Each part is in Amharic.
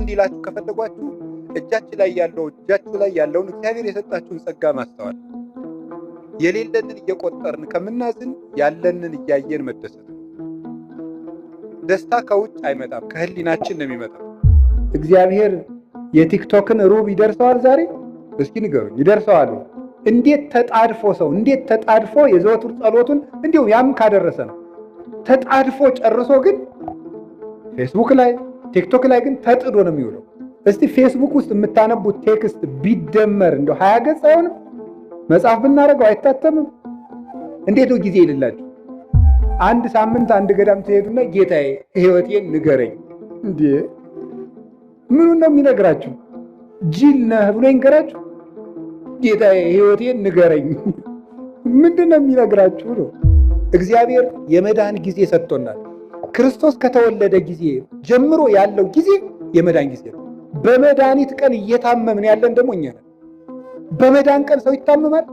እንዲላችሁ ከፈለጓችሁ እጃችሁ ላይ ያለውን እግዚአብሔር የሰጣችሁን ጸጋ ማስተዋል፣ የሌለንን እየቆጠርን ከምናዝን ያለንን እያየን መደሰት ነው። ደስታ ከውጭ አይመጣም፣ ከህሊናችን ነው የሚመጣው። እግዚአብሔር የቲክቶክን ሩብ ይደርሰዋል ዛሬ? እስኪ ንገሩኝ፣ ይደርሰዋል? እንዴት ተጣድፎ ሰው እንዴት ተጣድፎ የዘወትር ጸሎቱን እንዲሁም ያም ካደረሰ ነው ተጣድፎ ጨርሶ ግን ፌስቡክ ላይ ቲክቶክ ላይ ግን ተጥዶ ነው የሚውለው። እስቲ ፌስቡክ ውስጥ የምታነቡት text ቢደመር እንደው 20 ገጽ አይሆንም? መጽሐፍ ብናደርገው አይታተምም? እንዴት ነው ጊዜ የሌላችሁ? አንድ ሳምንት አንድ ገዳም ትሄዱና "ጌታዬ፣ ህይወቴን ንገረኝ።" እንዴ፣ ምኑን ነው የሚነግራችሁ? "ጅል ነህ" ብሎ ይንገራችሁ? "ጌታዬ፣ ህይወቴን ንገረኝ።" ምንድን ነው የሚነግራችሁ ነው? እግዚአብሔር የመዳን ጊዜ ሰጥቶናል። ክርስቶስ ከተወለደ ጊዜ ጀምሮ ያለው ጊዜ የመዳን ጊዜ ነው። በመድኃኒት ቀን እየታመምን ያለን ደግሞ እኛ ነን። በመዳን ቀን ሰው ይታመማል።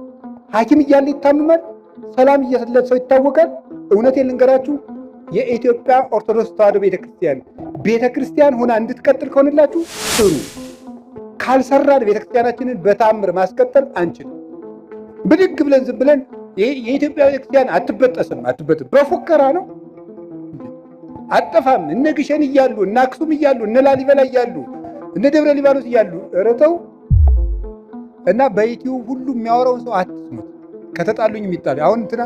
ሐኪም እያለ ይታመማል። ሰላም እያለ ሰው ይታወካል። እውነቴን ልንገራችሁ፣ የኢትዮጵያ ኦርቶዶክስ ተዋሕዶ ቤተክርስቲያን ቤተክርስቲያን ሆና እንድትቀጥል ከሆነላችሁ ስሩ። ካልሰራን ቤተክርስቲያናችንን በታምር ማስቀጠል አንችልም። ብድግ ብለን ዝም ብለን የኢትዮጵያ ቤተክርስቲያን አትበጠስም፣ አትበጥም በፉከራ ነው፣ አጠፋም። እነ ግሸን እያሉ፣ እነ አክሱም እያሉ፣ እነ ላሊበላ እያሉ፣ እነ ደብረ ሊባኖስ እያሉ፣ ኧረ ተው። እና በዩቲዩብ ሁሉ የሚያወራውን ሰው አትስሙት። ከተጣሉኝ የሚጣሉ አሁን እንትና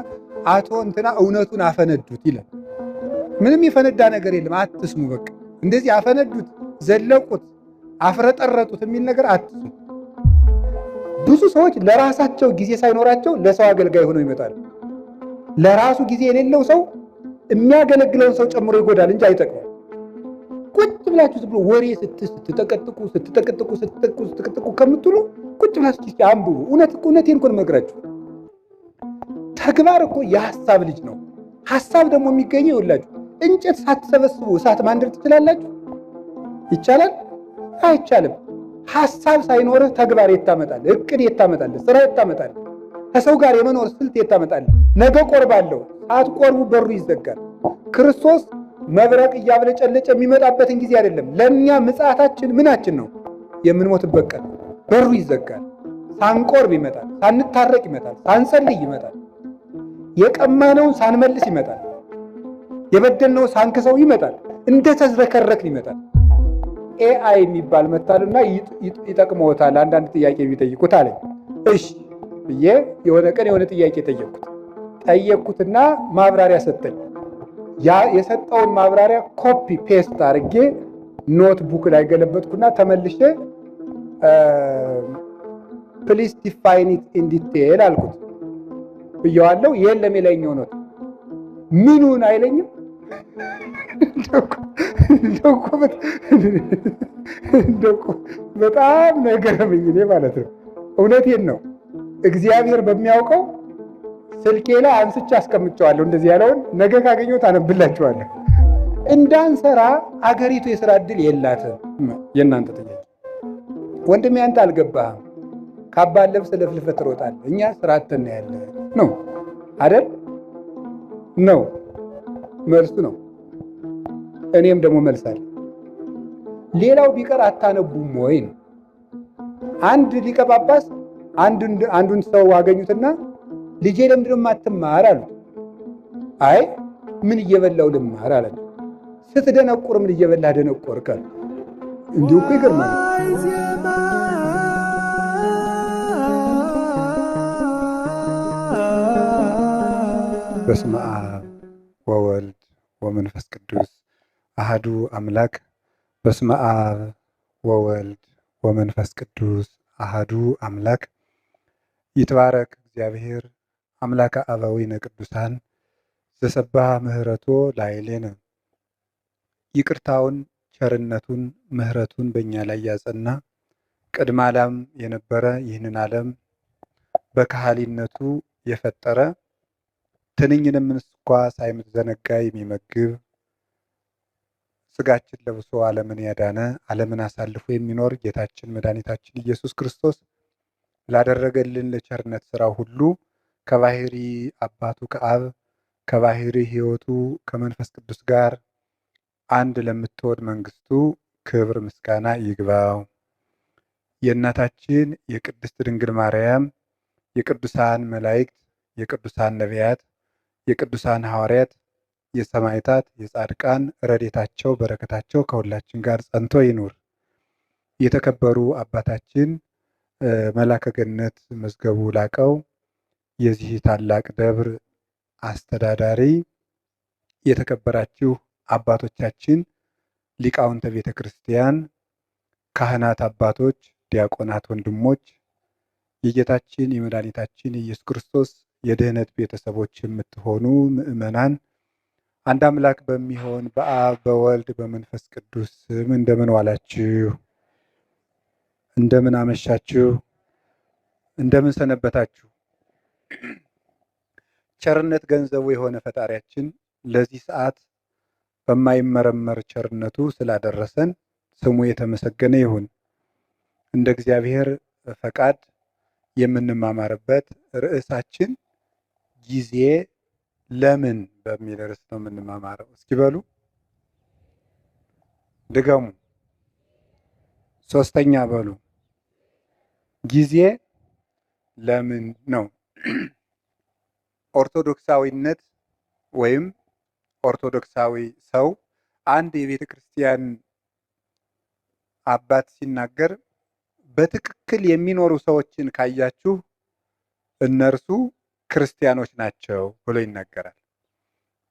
አቶ እንትና እውነቱን አፈነዱት ይላል። ምንም የፈነዳ ነገር የለም። አትስሙ። በቃ እንደዚህ አፈነዱት፣ ዘለቁት፣ አፍረጠረጡት የሚል ነገር አትስሙ። ብዙ ሰዎች ለራሳቸው ጊዜ ሳይኖራቸው ለሰው አገልጋይ ሆነው ይመጣሉ። ለራሱ ጊዜ የሌለው ሰው የሚያገለግለውን ሰው ጨምሮ ይጎዳል እንጂ አይጠቅምም። ቁጭ ብላችሁ ዝም ብሎ ወሬ ስትጠቀጥቁ ስትጠቀጥቁ ስትጠቅጡ ስትጠቀጥቁ ከምትሉ ቁጭ ብላችሁ እስኪ አንብቡ። እውነት እውነቴን እኮ ነው የምነግራችሁ። ተግባር እኮ የሀሳብ ልጅ ነው። ሀሳብ ደግሞ የሚገኘው ይኸውላችሁ እንጨት ሳትሰበስቡ እሳት ማንደድ ትችላላችሁ? ይቻላል? አይቻልም። ሀሳብ ሳይኖርህ ተግባር የት ታመጣለህ? እቅድ የት ታመጣለህ? ስራ የት ታመጣለህ? ከሰው ጋር የመኖር ስልት የት ታመጣለህ? ነገ ቆርባለሁ፣ ሳትቆርቡ በሩ ይዘጋል። ክርስቶስ መብረቅ እያብለጨለጨ የሚመጣበትን ጊዜ አይደለም። ለእኛ ምጽአታችን ምናችን ነው? የምንሞትበት ቀን በሩ ይዘጋል። ሳንቆርብ ይመጣል። ሳንታረቅ ይመጣል። ሳንጸልይ ይመጣል። የቀማነውን ሳንመልስ ይመጣል። የበደልነውን ሳንክሰው ይመጣል። እንደ ተዝረከረክን ይመጣል። AI የሚባል መጥቷልና ይጠቅመዎታል፣ አንዳንድ ጥያቄ ቢጠይቁት አለኝ። እሺ ብዬ የሆነ ቀን የሆነ ጥያቄ ጠየቅኩት። ጠየቅኩትና ማብራሪያ ሰጠኝ። ያ የሰጠውን ማብራሪያ copy paste አድርጌ notebook ላይ ገለበጥኩና ተመልሼ "Please define it in detail" አልኩት ብየዋለሁ። የለም፣ የላይኛው note ምኑን አይለኝም። እንደው እኮ በጣም ነው የገረመኝ እኔ ማለት ነው። እውነቴን ነው። እግዚአብሔር በሚያውቀው ስልኬ ላይ አንስቼ አስቀምጨዋለሁ። እንደዚህ ያለውን ነገ ካገኘሁት አነብላችኋለሁ። እንዳንሰራ አገሪቱ የስራ እድል የላትም። የእናንተ ጥያቄ ወንድሜ፣ አንተ አልገባህም። ካባ ለብሰህ ለፍልፈህ ትሮጣለህ። እኛ ስራ አጥተን ያለ ነው አይደል? ነው መልሱ ነው። እኔም ደግሞ መልሳለሁ። ሌላው ቢቀር አታነቡም ወይ ነው። አንድ ሊቀ ጳጳስ አንዱን ሰው አገኙትና "ልጄ፣ ለምንድን ነው የማትማር?" አሉት። "አይ፣ ምን እየበላው ልማር?" አላቸው። "ስትደነቁር ምን እየበላህ ደነቆርክ?" አሉ። እንዲሁ እኮ ይገርማል። በስመ አብ ወወልድ ወመንፈስ ቅዱስ አሐዱ አምላክ። በስመ አብ ወወልድ ወመንፈስ ቅዱስ አሐዱ አምላክ። ይትባረክ እግዚአብሔር አምላከ አበዊነ ቅዱሳን ዘሰባህ ምህረቶ ላዕሌነ። ይቅርታውን፣ ቸርነቱን፣ ምሕረቱን በእኛ ላይ ያጸና፣ ቅድመ ዓለም የነበረ፣ ይህንን ዓለም በካህሊነቱ የፈጠረ፣ ትንኝንም እንኳ ሳይዘነጋ የሚመግብ፣ ስጋችን ለብሶ ዓለምን ያዳነ፣ ዓለምን አሳልፎ የሚኖር ጌታችን መድኃኒታችን ኢየሱስ ክርስቶስ ላደረገልን ለቸርነት ስራ ሁሉ ከባህሪ አባቱ ከአብ፣ ከባህሪ ሕይወቱ ከመንፈስ ቅዱስ ጋር አንድ ለምትሆን መንግስቱ ክብር ምስጋና ይግባው። የእናታችን የቅድስት ድንግል ማርያም የቅዱሳን መላእክት፣ የቅዱሳን ነቢያት፣ የቅዱሳን ሐዋርያት፣ የሰማዕታት፣ የጻድቃን ረድኤታቸው በረከታቸው ከሁላችን ጋር ጸንቶ ይኑር። የተከበሩ አባታችን መላከ ገነት መዝገቡ ላቀው የዚህ ታላቅ ደብር አስተዳዳሪ፣ የተከበራችሁ አባቶቻችን ሊቃውንተ ቤተ ክርስቲያን፣ ካህናት አባቶች፣ ዲያቆናት ወንድሞች፣ የጌታችን የመድኃኒታችን የኢየሱስ ክርስቶስ የድኅነት ቤተሰቦች የምትሆኑ ምዕመናን፣ አንድ አምላክ በሚሆን በአብ በወልድ በመንፈስ ቅዱስ ስም እንደምን ዋላችሁ? እንደምን አመሻችሁ? እንደምን ሰነበታችሁ? ቸርነት ገንዘቡ የሆነ ፈጣሪያችን ለዚህ ሰዓት በማይመረመር ቸርነቱ ስላደረሰን ስሙ የተመሰገነ ይሁን። እንደ እግዚአብሔር ፈቃድ የምንማማርበት ርዕሳችን ጊዜ ለምን በሚል ርዕስ ነው የምንማማረው። እስኪ በሉ ድገሙ፣ ሶስተኛ በሉ። ጊዜ ለምን ነው። ኦርቶዶክሳዊነት ወይም ኦርቶዶክሳዊ ሰው አንድ የቤተ ክርስቲያን አባት ሲናገር በትክክል የሚኖሩ ሰዎችን ካያችሁ እነርሱ ክርስቲያኖች ናቸው ብሎ ይናገራል።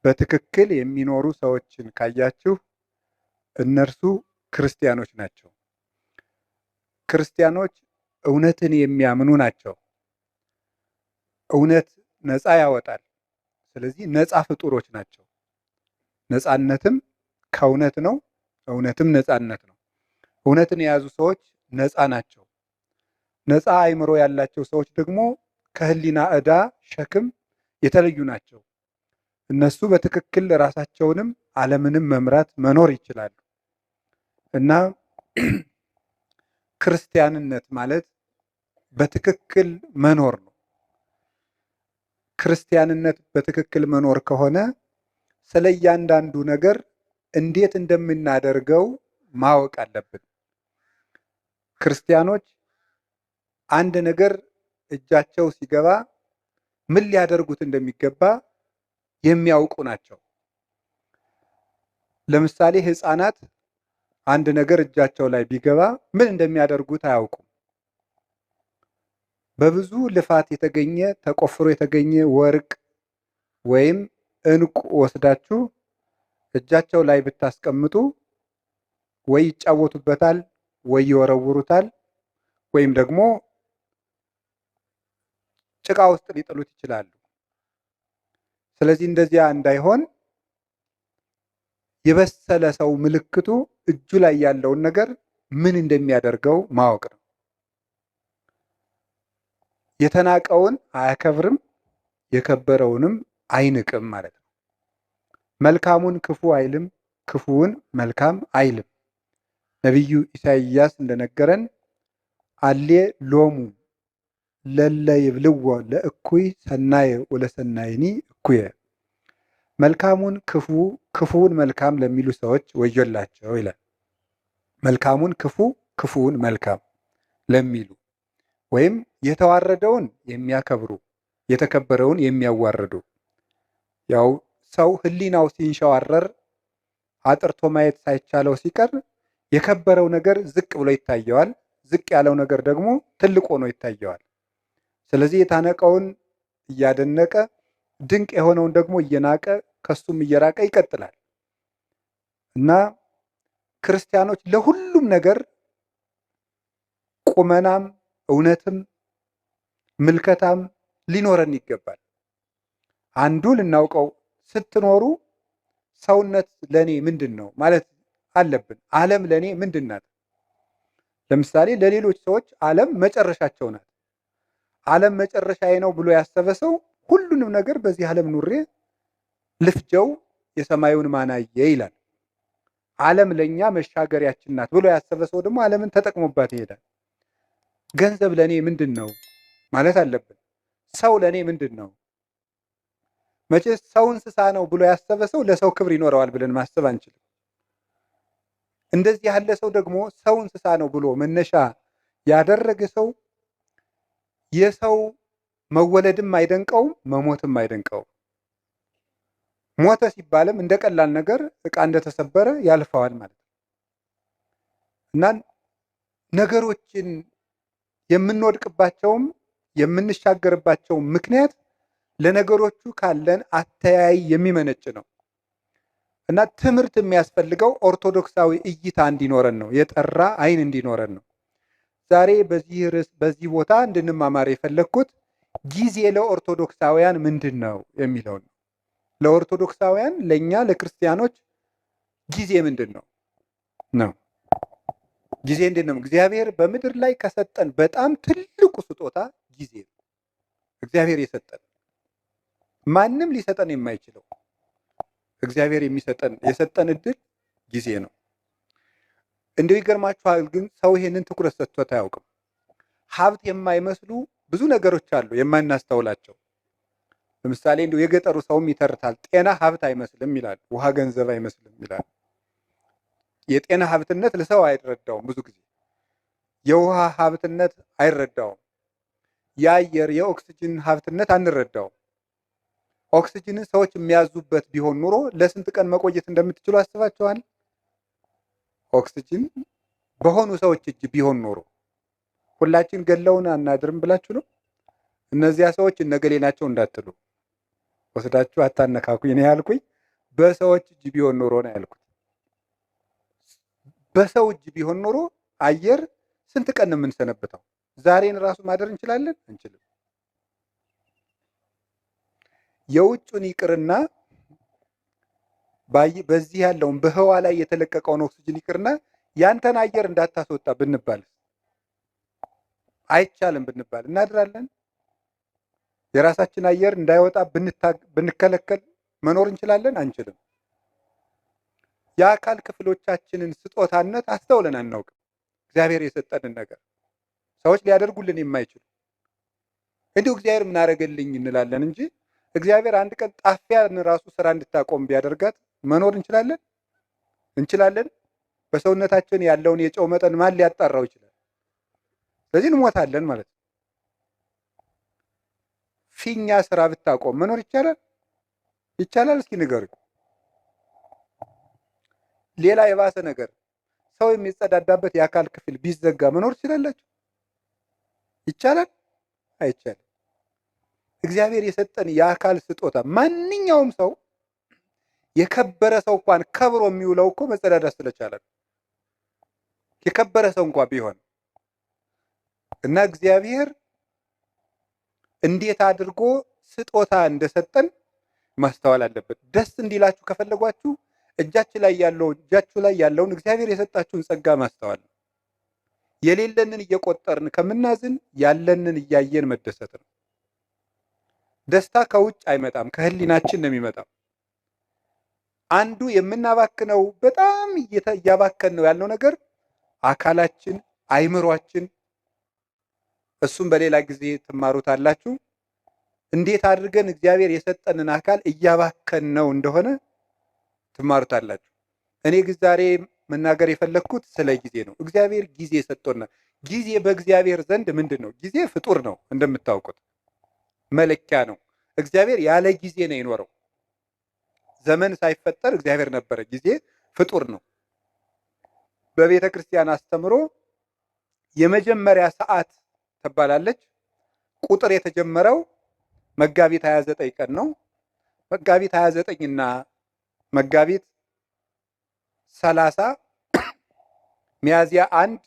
በትክክል የሚኖሩ ሰዎችን ካያችሁ እነርሱ ክርስቲያኖች ናቸው። ክርስቲያኖች እውነትን የሚያምኑ ናቸው። እውነት ነፃ ያወጣል። ስለዚህ ነፃ ፍጡሮች ናቸው። ነፃነትም ከእውነት ነው፣ እውነትም ነፃነት ነው። እውነትን የያዙ ሰዎች ነፃ ናቸው። ነፃ አእምሮ ያላቸው ሰዎች ደግሞ ከሕሊና ዕዳ ሸክም የተለዩ ናቸው። እነሱ በትክክል ራሳቸውንም ዓለምንም መምራት መኖር ይችላሉ። እና ክርስቲያንነት ማለት በትክክል መኖር ነው። ክርስቲያንነት በትክክል መኖር ከሆነ ስለ እያንዳንዱ ነገር እንዴት እንደምናደርገው ማወቅ አለብን። ክርስቲያኖች አንድ ነገር እጃቸው ሲገባ ምን ሊያደርጉት እንደሚገባ የሚያውቁ ናቸው። ለምሳሌ ሕፃናት አንድ ነገር እጃቸው ላይ ቢገባ ምን እንደሚያደርጉት አያውቁም። በብዙ ልፋት የተገኘ ተቆፍሮ የተገኘ ወርቅ ወይም ዕንቁ ወስዳችሁ እጃቸው ላይ ብታስቀምጡ ወይ ይጫወቱበታል፣ ወይ ይወረውሩታል፣ ወይም ደግሞ ጭቃ ውስጥ ሊጥሉት ይችላሉ። ስለዚህ እንደዚያ እንዳይሆን የበሰለ ሰው ምልክቱ እጁ ላይ ያለውን ነገር ምን እንደሚያደርገው ማወቅ ነው። የተናቀውን አያከብርም፣ የከበረውንም አይንቅም ማለት ነው። መልካሙን ክፉ አይልም፣ ክፉውን መልካም አይልም። ነቢዩ ኢሳይያስ እንደነገረን አሌ ሎሙ ለለ ይብልዎ ለእኩይ ሰናየ ወለሰናይኒ እኩየ፣ መልካሙን ክፉ ክፉውን መልካም ለሚሉ ሰዎች ወዮላቸው ይላል። መልካሙን ክፉ ክፉውን መልካም ለሚሉ ወይም የተዋረደውን የሚያከብሩ የተከበረውን የሚያዋርዱ። ያው ሰው ሕሊናው ሲንሸዋረር አጥርቶ ማየት ሳይቻለው ሲቀር የከበረው ነገር ዝቅ ብሎ ይታየዋል፣ ዝቅ ያለው ነገር ደግሞ ትልቅ ሆኖ ይታየዋል። ስለዚህ የታነቀውን እያደነቀ ድንቅ የሆነውን ደግሞ እየናቀ ከሱም እየራቀ ይቀጥላል። እና ክርስቲያኖች ለሁሉም ነገር ቁመናም እውነትም ምልከታም ሊኖረን ይገባል። አንዱ ልናውቀው ስትኖሩ ሰውነት ለኔ ምንድን ነው ማለት አለብን። ዓለም ለኔ ምንድን ናት? ለምሳሌ ለሌሎች ሰዎች ዓለም መጨረሻቸው ናት። ዓለም መጨረሻዬ ነው ብሎ ያሰበ ሰው ሁሉንም ነገር በዚህ ዓለም ኑሬ ልፍጀው የሰማዩን ማናየ ይላል። ዓለም ለኛ መሻገሪያችን ናት ብሎ ያሰበ ሰው ደግሞ ዓለምን ተጠቅሞባት ይሄዳል። ገንዘብ ለኔ ምንድን ነው ማለት አለብን። ሰው ለኔ ምንድን ነው? መቼስ ሰው እንስሳ ነው ብሎ ያሰበ ሰው ለሰው ክብር ይኖረዋል ብለን ማሰብ አንችልም። እንደዚህ ያለ ሰው ደግሞ ሰው እንስሳ ነው ብሎ መነሻ ያደረገ ሰው የሰው መወለድም አይደንቀውም፣ መሞትም አይደንቀውም። ሞተ ሲባልም እንደ ቀላል ነገር ዕቃ እንደተሰበረ ያልፈዋል ማለት ነው። እና ነገሮችን የምንወድቅባቸውም የምንሻገርባቸውም ምክንያት ለነገሮቹ ካለን አተያይ የሚመነጭ ነው። እና ትምህርት የሚያስፈልገው ኦርቶዶክሳዊ እይታ እንዲኖረን ነው፣ የጠራ ዓይን እንዲኖረን ነው። ዛሬ በዚህ ርዕስ በዚህ ቦታ እንድንማማር የፈለግኩት ጊዜ ለኦርቶዶክሳውያን ምንድን ነው የሚለውን ነው። ለኦርቶዶክሳውያን ለእኛ ለክርስቲያኖች ጊዜ ምንድን ነው ነው ጊዜ እንዴት ነው? እግዚአብሔር በምድር ላይ ከሰጠን በጣም ትልቁ ስጦታ ጊዜ ነው። እግዚአብሔር የሰጠን ማንም ሊሰጠን የማይችለው እግዚአብሔር የሚሰጠን የሰጠን እድል ጊዜ ነው። እንደው ይገርማችኋል፣ ግን ሰው ይሄንን ትኩረት ሰጥቶት አያውቅም። ሀብት የማይመስሉ ብዙ ነገሮች አሉ የማናስተውላቸው። ለምሳሌ እንደው የገጠሩ ሰውም ይተርታል። ጤና ሀብት አይመስልም ይላል፣ ውሃ ገንዘብ አይመስልም ይላል። የጤና ሀብትነት ለሰው አይረዳውም። ብዙ ጊዜ የውሃ ሀብትነት አይረዳውም። የአየር የኦክስጅን ሀብትነት አንረዳውም። ኦክስጅንን ሰዎች የሚያዙበት ቢሆን ኑሮ ለስንት ቀን መቆየት እንደምትችሉ አስባችኋል? ኦክስጅን በሆኑ ሰዎች እጅ ቢሆን ኖሮ ሁላችን ገለውን አናድርም ብላችሁ ነው? እነዚያ ሰዎች እነገሌ ናቸው እንዳትሉ ወስዳችሁ አታነካኩኝ ነው ያልኩኝ። በሰዎች እጅ ቢሆን ኖሮ ነው ያልኩት። በሰው እጅ ቢሆን ኖሮ አየር ስንት ቀን ነው የምንሰነብተው? ዛሬን ራሱ ማደር እንችላለን? አንችልም። የውጩን ይቅርና በዚህ ያለውን በህዋ ላይ የተለቀቀውን ኦክስጅን ይቅርና ያንተን አየር እንዳታስወጣ ብንባል አይቻልም ብንባል እናድራለን? የራሳችን አየር እንዳይወጣ ብንከለከል መኖር እንችላለን? አንችልም። የአካል ክፍሎቻችንን ስጦታነት አስተውለን አናውቅም። እግዚአብሔር የሰጠንን ነገር ሰዎች ሊያደርጉልን የማይችሉ እንዲሁ እግዚአብሔር ምን አደረገልኝ እንላለን እንጂ እግዚአብሔር አንድ ቀን ጣፊያን ራሱ ስራ እንድታቆም ቢያደርጋት መኖር እንችላለን? እንችላለን? በሰውነታችን ያለውን የጨው መጠን ማን ሊያጣራው ይችላል? ስለዚህ እንሞታለን ማለት ነው። ፊኛ ስራ ብታቆም መኖር ይቻላል? ይቻላል? እስኪ ንገሩኝ። ሌላ የባሰ ነገር ሰው የሚጸዳዳበት የአካል ክፍል ቢዘጋ መኖር ትችላላችሁ? ይቻላል? አይቻልም። እግዚአብሔር የሰጠን የአካል ስጦታ ማንኛውም ሰው የከበረ ሰው እንኳን ከብሮ የሚውለው እኮ መጸዳዳት ስለቻለ ነው። የከበረ ሰው እንኳን ቢሆን እና እግዚአብሔር እንዴት አድርጎ ስጦታ እንደሰጠን ማስተዋል አለበት። ደስ እንዲላችሁ ከፈለጓችሁ እጃችሁ ላይ ያለውን እግዚአብሔር የሰጣችሁን ጸጋ ማስተዋል ነው። የሌለንን እየቆጠርን ከምናዝን ያለንን እያየን መደሰት ነው። ደስታ ከውጭ አይመጣም፣ ከህሊናችን ነው የሚመጣው። አንዱ የምናባክነው በጣም እያባከን ነው ያልነው ነገር አካላችን፣ አይምሯችን፣ እሱም በሌላ ጊዜ ትማሩታላችሁ። እንዴት አድርገን እግዚአብሔር የሰጠንን አካል እያባከን ነው እንደሆነ ትማሩታላችሁ። እኔ ግን ዛሬ መናገር የፈለግኩት ስለ ጊዜ ነው። እግዚአብሔር ጊዜ ሰጥቶናል። ጊዜ በእግዚአብሔር ዘንድ ምንድን ነው? ጊዜ ፍጡር ነው እንደምታውቁት፣ መለኪያ ነው። እግዚአብሔር ያለ ጊዜ ነው የኖረው። ዘመን ሳይፈጠር እግዚአብሔር ነበረ። ጊዜ ፍጡር ነው። በቤተ ክርስቲያን አስተምሮ የመጀመሪያ ሰዓት ትባላለች። ቁጥር የተጀመረው መጋቢት 29 ቀን ነው። መጋቢት 29 እና መጋቢት 30 ሚያዝያ 1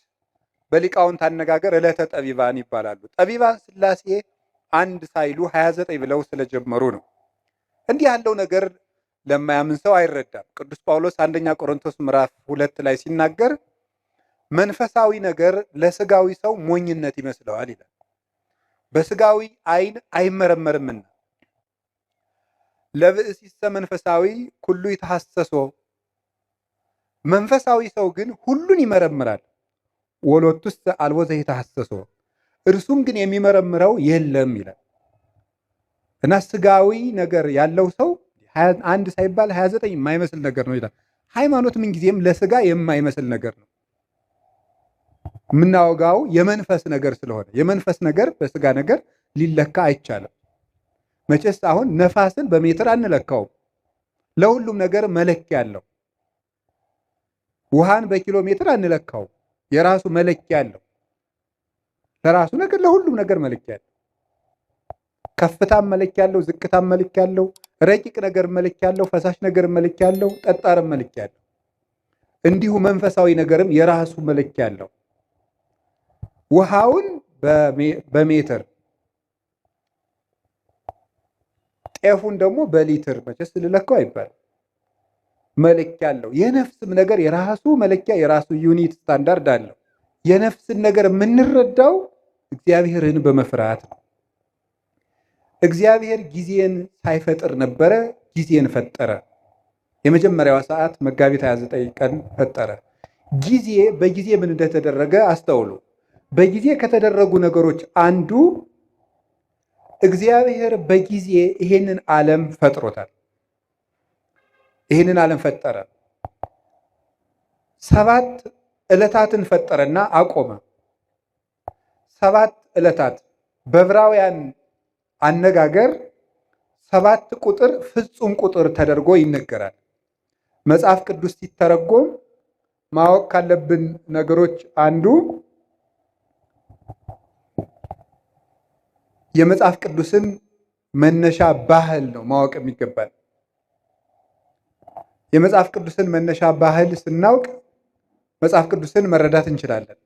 በሊቃውንት አነጋገር ዕለተ ጠቢባን ይባላሉ። ጠቢባን ሥላሴ አንድ ሳይሉ 29 ብለው ስለጀመሩ ነው። እንዲህ ያለው ነገር ለማያምን ሰው አይረዳም። ቅዱስ ጳውሎስ አንደኛ ቆሮንቶስ ምዕራፍ 2 ላይ ሲናገር መንፈሳዊ ነገር ለስጋዊ ሰው ሞኝነት ይመስለዋል ይላል። በስጋዊ ዓይን አይመረመርምና ለብእሲሰ መንፈሳዊ ኩሉ ይተሐሰሶ፣ መንፈሳዊ ሰው ግን ሁሉን ይመረምራል። ወሎቱሰ አልቦ ዘይተሐሰሶ፣ እርሱን ግን የሚመረምረው የለም ይላል። እና ስጋዊ ነገር ያለው ሰው አንድ ሳይባል 29 የማይመስል ነገር ነው ይላል። ሃይማኖት ምንጊዜም ለስጋ የማይመስል ነገር ነው። የምናወጋው የመንፈስ ነገር ስለሆነ የመንፈስ ነገር በስጋ ነገር ሊለካ አይቻልም። መቼስ አሁን ነፋስን በሜትር አንለካውም። ለሁሉም ነገር መለኪያ አለው። ውሃን በኪሎ ሜትር አንለካውም። የራሱ መለኪያ አለው። ለራሱ ነገር ለሁሉም ነገር መለኪያ አለው። ከፍታም መለኪያ አለው፣ ዝቅታም መለኪያ አለው፣ ረቂቅ ነገር መለኪያ አለው፣ ፈሳሽ ነገር መለኪያ አለው፣ ጠጣርም መለኪያ አለው። እንዲሁ መንፈሳዊ ነገርም የራሱ መለኪያ አለው። ውሃውን በሜትር ጤፉን ደግሞ በሊትር መቼስ ልለካው አይባልም። መለኪያ አለው። የነፍስም ነገር የራሱ መለኪያ የራሱ unit standard አለው። የነፍስን ነገር የምንረዳው እግዚአብሔርን በመፍራት ነው። እግዚአብሔር ጊዜን ሳይፈጥር ነበረ፣ ጊዜን ፈጠረ። የመጀመሪያዋ ሰዓት መጋቢት 29 ቀን ፈጠረ። ጊዜ በጊዜ ምን እንደተደረገ አስተውሉ። በጊዜ ከተደረጉ ነገሮች አንዱ እግዚአብሔር በጊዜ ይሄንን ዓለም ፈጥሮታል። ይሄንን ዓለም ፈጠረ። 7 ዕለታትን ፈጠረና አቆመ። 7 ዕለታት በዕብራውያን አነጋገር 7 ቁጥር ፍጹም ቁጥር ተደርጎ ይነገራል። መጽሐፍ ቅዱስ ሲተረጎም ማወቅ ካለብን ነገሮች አንዱ የመጽሐፍ ቅዱስን መነሻ ባህል ነው ማወቅ የሚገባል። የመጽሐፍ ቅዱስን መነሻ ባህል ስናውቅ መጽሐፍ ቅዱስን መረዳት እንችላለን።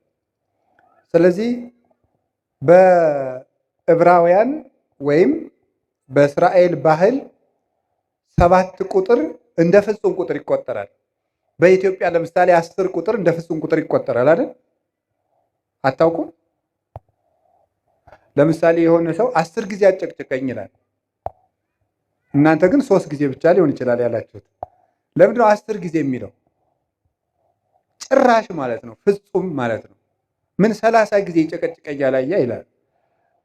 ስለዚህ በዕብራውያን ወይም በእስራኤል ባህል 7 ቁጥር እንደ ፍጹም ቁጥር ይቆጠራል። በኢትዮጵያ ለምሳሌ 10 ቁጥር እንደ ፍጹም ቁጥር ይቆጠራል አይደል? አታውቁም? ለምሳሌ የሆነ ሰው 10 ጊዜ አጨቅጭቀኝ ይላል። እናንተ ግን 3 ጊዜ ብቻ ሊሆን ይችላል ያላችሁት። ለምንድን ነው 10 ጊዜ የሚለው? ጭራሽ ማለት ነው፣ ፍጹም ማለት ነው። ምን 30 ጊዜ ይጨቀጭቀኛል አያ ይላል።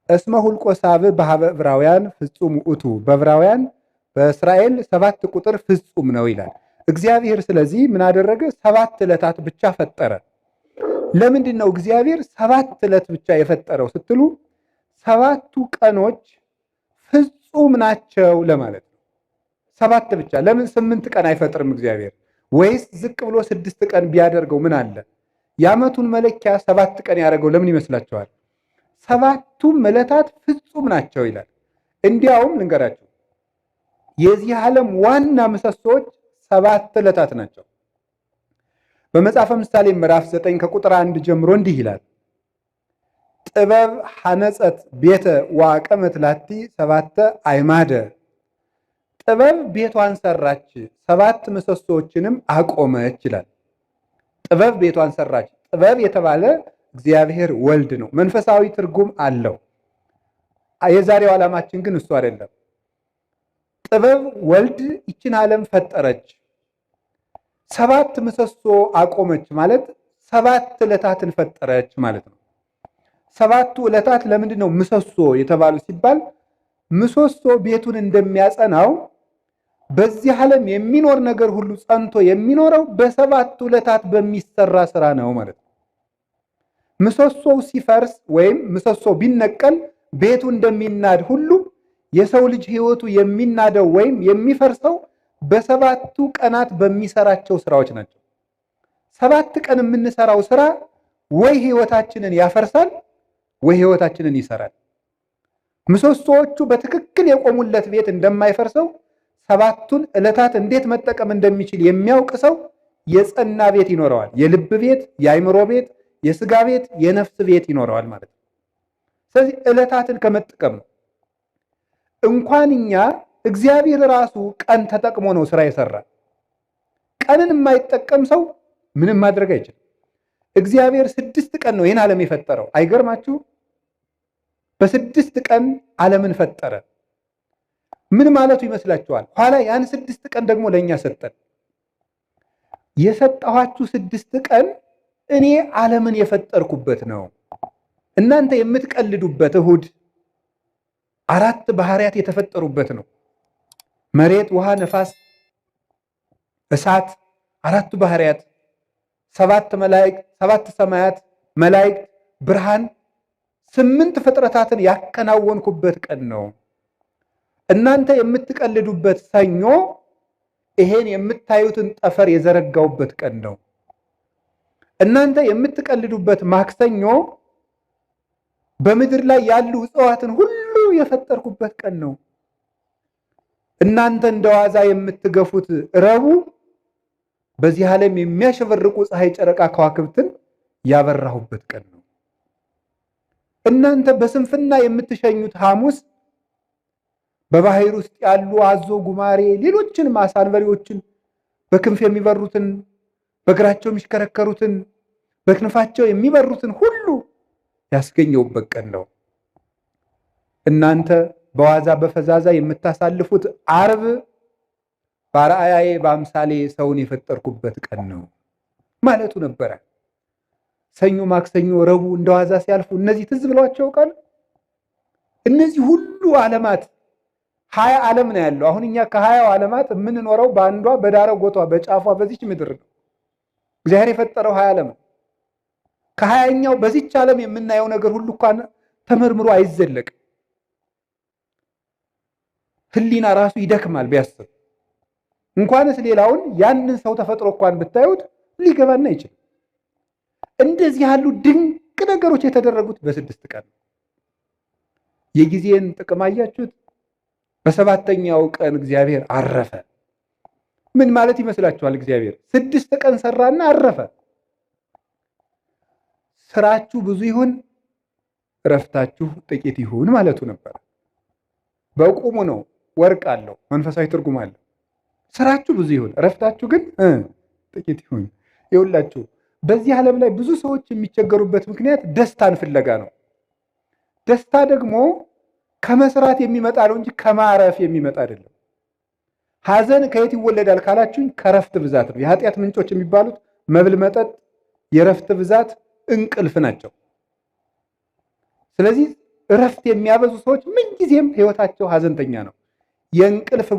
እስመ ሁልቆ ሳብ በሀበ ዕብራውያን ፍጹም ውእቱ፣ በዕብራውያን በእስራኤል 7 ቁጥር ፍጹም ነው ይላል እግዚአብሔር። ስለዚህ ምን አደረገ? 7 ዕለታት ብቻ ፈጠረ። ለምንድን ነው እግዚአብሔር 7 ዕለት ብቻ የፈጠረው ስትሉ 7ቱ ቀኖች ፍጹም ናቸው ለማለት ነው። 7 ብቻ ለምን 8 ቀን አይፈጥርም እግዚአብሔር? ወይስ ዝቅ ብሎ 6 ቀን ቢያደርገው ምን አለ? የዓመቱን መለኪያ 7 ቀን ያደረገው ለምን ይመስላችኋል? 7ቱም ዕለታት ፍጹም ናቸው ይላል። እንዲያውም ልንገራችሁ የዚህ ዓለም ዋና ምሰሶዎች 7 ዕለታት ናቸው። በመጽሐፈ ምሳሌ ምዕራፍ 9 ከቁጥር 1 ጀምሮ እንዲህ ይላል። ጥበብ ሐነጸት ቤተ ወአቀመት ላቲ 7 አይማደ። ጥበብ ቤቷን ሰራች 7 ምሰሶዎችንም አቆመች ይላል። ጥበብ ቤቷን ሰራች። ጥበብ የተባለ እግዚአብሔር ወልድ ነው። መንፈሳዊ ትርጉም አለው። የዛሬው ዓላማችን ግን እሱ አይደለም። ጥበብ ወልድ ይችን ዓለም ፈጠረች፣ 7 ምሰሶ አቆመች ማለት 7 ዕለታትን ፈጠረች ማለት ነው። 7ቱ ዕለታት ለምንድን ነው ምሰሶ የተባሉ ሲባል ምሰሶ ቤቱን እንደሚያጸናው በዚህ ዓለም የሚኖር ነገር ሁሉ ጸንቶ የሚኖረው በ7ቱ ዕለታት በሚሰራ ስራ ነው ማለት ነው። ምሰሶው ሲፈርስ ወይም ምሰሶው ቢነቀል ቤቱ እንደሚናድ ሁሉ የሰው ልጅ ሕይወቱ የሚናደው ወይም የሚፈርሰው በ7ቱ ቀናት በሚሰራቸው ስራዎች ናቸው። 7 ቀን የምንሰራው ስራ ወይ ሕይወታችንን ያፈርሳል ወይ ሕይወታችንን ይሰራል። ምሰሶዎቹ በትክክል የቆሙለት ቤት እንደማይፈርሰው 7ቱን ዕለታት እንዴት መጠቀም እንደሚችል የሚያውቅ ሰው የጸና ቤት ይኖረዋል። የልብ ቤት፣ የአይምሮ ቤት፣ የስጋ ቤት፣ የነፍስ ቤት ይኖረዋል ማለት ነው። ስለዚህ ዕለታትን ከመጠቀም ነው። እንኳን እኛ እግዚአብሔር ራሱ ቀን ተጠቅሞ ነው ስራ የሰራ። ቀንን የማይጠቀም ሰው ምንም ማድረግ አይችልም። እግዚአብሔር 6 ቀን ነው ይህን ዓለም የፈጠረው። አይገርማችሁ? በ6 ቀን ዓለምን ፈጠረ። ምን ማለቱ ይመስላችኋል? ኋላ ያን 6 ቀን ደግሞ ለኛ ሰጠን። የሰጠኋችሁ 6 ቀን እኔ ዓለምን የፈጠርኩበት ነው። እናንተ የምትቀልዱበት እሁድ 4 ባህሪያት የተፈጠሩበት ነው። መሬት፣ ውሃ፣ ነፋስ፣ እሳት አራቱ ባህሪያት፣ 7 መላእክት፣ 7 ሰማያት፣ መላእክት፣ ብርሃን፣ 8 ፍጥረታትን ያከናወንኩበት ቀን ነው። እናንተ የምትቀልዱበት ሰኞ ይሄን የምታዩትን ጠፈር የዘረጋውበት ቀን ነው። እናንተ የምትቀልዱበት ማክሰኞ በምድር ላይ ያሉ እጽዋትን ሁሉ የፈጠርኩበት ቀን ነው። እናንተ እንደዋዛ የምትገፉት ረቡዕ በዚህ ዓለም የሚያሸበርቁ ፀሐይ፣ ጨረቃ፣ ከዋክብትን ያበራሁበት ቀን ነው። እናንተ በስንፍና የምትሸኙት ሐሙስ በባህር ውስጥ ያሉ አዞ፣ ጉማሬ፣ ሌሎችንም ዓሣ አንበሪዎችን በክንፍ የሚበሩትን በእግራቸው የሚሽከረከሩትን በክንፋቸው የሚበሩትን ሁሉ ያስገኘውበት ቀን ነው። እናንተ በዋዛ በፈዛዛ የምታሳልፉት ዓርብ በአርአያዬ በአምሳሌ ሰውን የፈጠርኩበት ቀን ነው ማለቱ ነበረ። ሰኞ፣ ማክሰኞ፣ ረቡዕ እንደዋዛ ሲያልፉ እነዚህ ትዝ ብሏቸው ቃል እነዚህ ሁሉ ዓለማት 20 ዓለም ነው ያለው። አሁን እኛ ከ20 ዓለማት የምንኖረው በአንዷ በዳረጎቷ በጫፏ በዚች ምድር ነው። እግዚአብሔር የፈጠረው 20 ዓለም ነው። ከ20ኛው በዚች ዓለም የምናየው ነገር ሁሉ እንኳን ተመርምሮ አይዘለቅም። ህሊና ራሱ ይደክማል ቢያስብ። እንኳንስ ሌላውን ያንን ሰው ተፈጥሮ እንኳን ብታዩት ሊገባና አይችልም። እንደዚህ ያሉ ድንቅ ነገሮች የተደረጉት በ6 ቀን ነው። የጊዜን ጥቅም አያችሁት? በሰባተኛው ቀን እግዚአብሔር አረፈ። ምን ማለት ይመስላችኋል? እግዚአብሔር 6 ቀን ሰራና አረፈ። ስራችሁ ብዙ ይሁን እረፍታችሁ ጥቂት ይሁን ማለቱ ነበር። በቁሙ ነው፣ ወርቅ አለው፣ መንፈሳዊ ትርጉም አለው። ስራችሁ ብዙ ይሁን እረፍታችሁ ግን ጥቂት ይሁን። ይኸውላችሁ በዚህ ዓለም ላይ ብዙ ሰዎች የሚቸገሩበት ምክንያት ደስታን ፍለጋ ነው። ደስታ ደግሞ ከመስራት የሚመጣ ነው እንጂ ከማረፍ የሚመጣ አይደለም። ሐዘን ከየት ይወለዳል ካላችሁኝ ከረፍት ብዛት ነው። የኃጢአት ምንጮች የሚባሉት መብል፣ መጠጥ፣ የረፍት ብዛት፣ እንቅልፍ ናቸው። ስለዚህ እረፍት የሚያበዙ ሰዎች ምንጊዜም ህይወታቸው ሐዘንተኛ ነው። የእንቅልፍ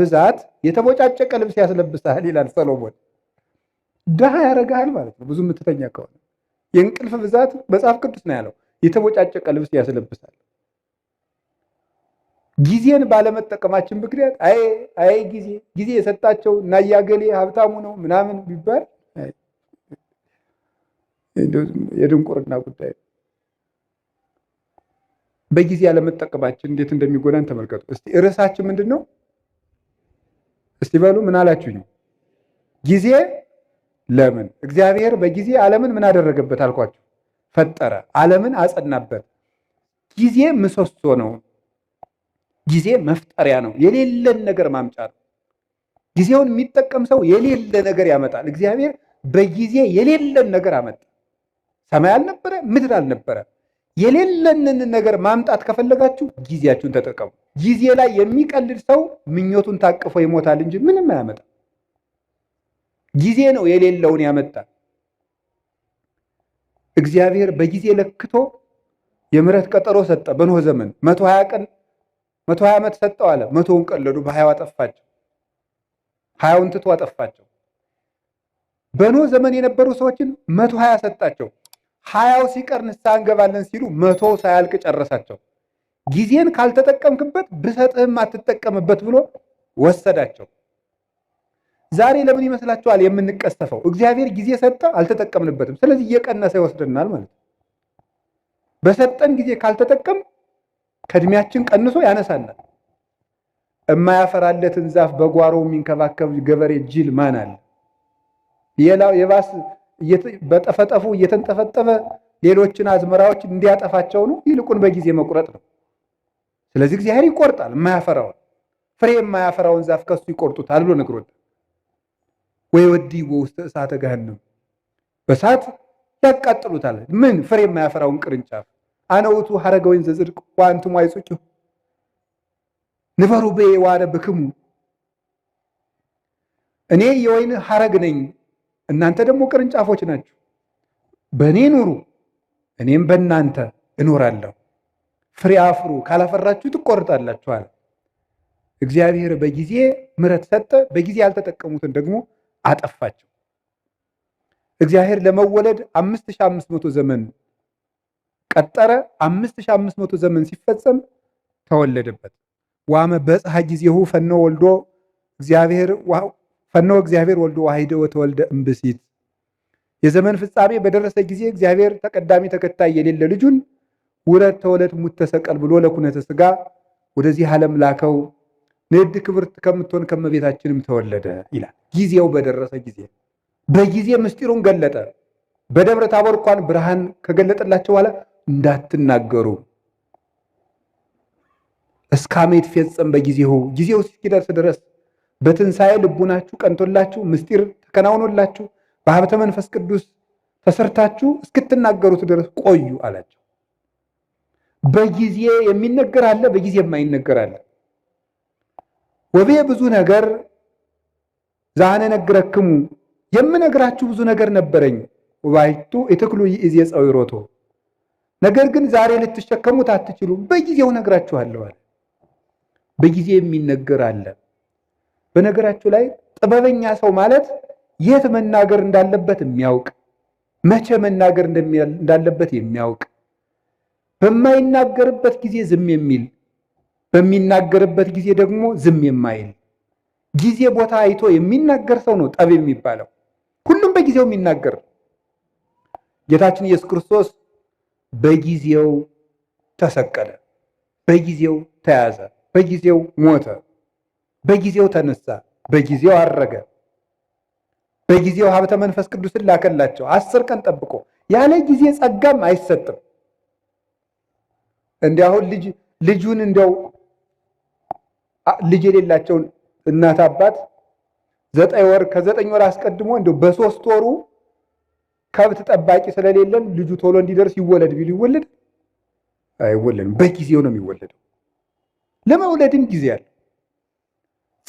ብዛት የተቦጫጨቀ ልብስ ያስለብሳል ይላል ሰሎሞን። ድሃ ያረጋል ማለት ነው። ብዙ የምትተኛ ከሆነ የእንቅልፍ ብዛት መጽሐፍ ቅዱስ ነው ያለው፣ የተቦጫጨቀ ልብስ ያስለብሳል። ጊዜን ባለመጠቀማችን ምክንያት አይ አይ ጊዜ ጊዜ የሰጣቸው እና ያገሌ ሀብታሙ ነው ምናምን ቢባል የድንቁርና ጉዳይ ነው። በጊዜ ያለመጠቀማችን እንዴት እንደሚጎዳን ተመልከቱ። እስቲ ርዕሳችን ምንድነው? እስቲ በሉ ምን አላችሁኝ? ጊዜ ለምን? እግዚአብሔር በጊዜ ዓለምን ምን አደረገበት አልኳችሁ? ፈጠረ፣ ዓለምን አጸናበት። ጊዜ ምሰሶ ነው። ጊዜ መፍጠሪያ ነው። የሌለን ነገር ማምጫ ነው። ጊዜውን የሚጠቀም ሰው የሌለ ነገር ያመጣል። እግዚአብሔር በጊዜ የሌለን ነገር አመጣ። ሰማይ አልነበረ፣ ምድር አልነበረ። የሌለንን ነገር ማምጣት ከፈለጋችሁ ጊዜያችሁን ተጠቀሙ። ጊዜ ላይ የሚቀልድ ሰው ምኞቱን ታቅፎ ይሞታል እንጂ ምንም አያመጣም። ጊዜ ነው የሌለውን ያመጣ። እግዚአብሔር በጊዜ ለክቶ የምህረት ቀጠሮ ሰጠ። በኖህ ዘመን 120 ቀን 120 ዓመት ሰጠው አለ። 100ውን ቀለዱ፣ በ20 አጠፋቸው። 20ውን ትቶ አጠፋቸው። በኖህ ዘመን የነበሩ ሰዎችን 120 ሰጣቸው። 20ው ሲቀር ንስሐ እንገባለን ሲሉ 100 ሳያልቅ ጨረሳቸው። ጊዜን ካልተጠቀምክበት ብሰጥህም አትጠቀምበት ብሎ ወሰዳቸው። ዛሬ ለምን ይመስላችኋል የምንቀሰፈው? እግዚአብሔር ጊዜ ሰጠ፣ አልተጠቀምንበትም። ስለዚህ እየቀነሰ ይወስደናል ማለት ነው። በሰጠን ጊዜ ካልተጠቀም ከእድሜያችን ቀንሶ ያነሳናል። የማያፈራለትን ዛፍ በጓሮ የሚንከባከብ ገበሬ ጅል ማን አለ? ሌላው የባስ በጠፈጠፉ እየተንጠፈጠፈ ሌሎችን አዝመራዎች እንዲያጠፋቸው ነው። ይልቁን በጊዜ መቁረጥ ነው። ስለዚህ እግዚአብሔር ይቆርጣል የማያፈራውን ፍሬ የማያፈራውን ዛፍ ከሱ ይቆርጡታል ብሎ ነግሮታል። ወይወዲዎ ውስተ እሳተ ገሃነም፣ በእሳት ያቃጥሉታል። ምን ፍሬ የማያፈራውን ቅርንጫፍ። አነ ውእቱ ሐረገ ወይን ዘጽድቅ ወአንትሙ አይጹቂሁ ንበሩ ብየ ወአነ ብክሙ፣ እኔ የወይን ሐረግ ነኝ እናንተ ደግሞ ቅርንጫፎች ናችሁ። በእኔ ኑሩ እኔም በእናንተ እኖራለሁ። ፍሬ አፍሩ፣ ካላፈራችሁ ትቆርጣላችሁ አለ። እግዚአብሔር በጊዜ ምሕረት ሰጠ። በጊዜ ያልተጠቀሙትን ደግሞ አጠፋቸው። እግዚአብሔር ለመወለድ 5500 ዘመን ቀጠረ። 5500 ዘመን ሲፈጸም ተወለደበት። ዋመ በጽሐ ጊዜሁ ፈኖ ወልዶ እግዚአብሔር ፈኖ እግዚአብሔር ወልዶ ዋሂደ ወተወልደ እምብእሲት። የዘመን ፍጻሜ በደረሰ ጊዜ እግዚአብሔር ተቀዳሚ ተከታይ የሌለ ልጁን ውረድ ተወለድ ሙት ተሰቀል ብሎ ለኩነተ ሥጋ ወደዚህ ዓለም ላከው። ንድ ክብርት ከምትሆን ከመቤታችንም ተወለደ ይላል። ጊዜው በደረሰ ጊዜ በጊዜ ምስጢሩን ገለጠ። በደብረ ታቦር እንኳን ብርሃን ከገለጠላቸው በኋላ እንዳትናገሩ እስካመ ይትፈጸም በጊዜው ጊዜው እስኪደርስ ድረስ በትንሣኤ ልቡናችሁ ቀንቶላችሁ ምስጢር ተከናውኖላችሁ በሀብተ መንፈስ ቅዱስ ተሰርታችሁ እስክትናገሩት ድረስ ቆዩ አላቸው። በጊዜ የሚነገር አለ፣ በጊዜ የማይነገር አለ። ወቤ ብዙ ነገር ዛነ ነግረክሙ የምነግራችሁ ብዙ ነገር ነበረኝ። ወባይቱ ኢትክሉ ይእዜ ጸዊሮቶ ነገር ግን ዛሬ ልትሸከሙት አትችሉም፣ በጊዜው ነግራችኋለሁ አለ። በጊዜ የሚነገር አለ። በነገራችሁ ላይ ጥበበኛ ሰው ማለት የት መናገር እንዳለበት የሚያውቅ፣ መቼ መናገር እንዳለበት የሚያውቅ፣ በማይናገርበት ጊዜ ዝም የሚል፣ በሚናገርበት ጊዜ ደግሞ ዝም የማይል፣ ጊዜ ቦታ አይቶ የሚናገር ሰው ነው ጠቢብ የሚባለው። ሁሉም በጊዜው የሚናገር። ጌታችን ኢየሱስ ክርስቶስ በጊዜው ተሰቀለ፣ በጊዜው ተያዘ፣ በጊዜው ሞተ፣ በጊዜው ተነሳ፣ በጊዜው አረገ፣ በጊዜው ሀብተ መንፈስ ቅዱስን ላከላቸው። 10 ቀን ጠብቆ። ያለ ጊዜ ጸጋም አይሰጥም። እንዲያው ልጁን እንዲያው ልጅ የሌላቸውን እናት አባት 9 ወር ከ9 ወር አስቀድሞ እንደው በ3 ወሩ ከብት ጠባቂ ስለሌለን ልጁ ቶሎ እንዲደርስ ይወለድ ቢሉ ይወለድ አይወለድም። በጊዜው ነው የሚወለደው። ለመውለድም ጊዜ አለ።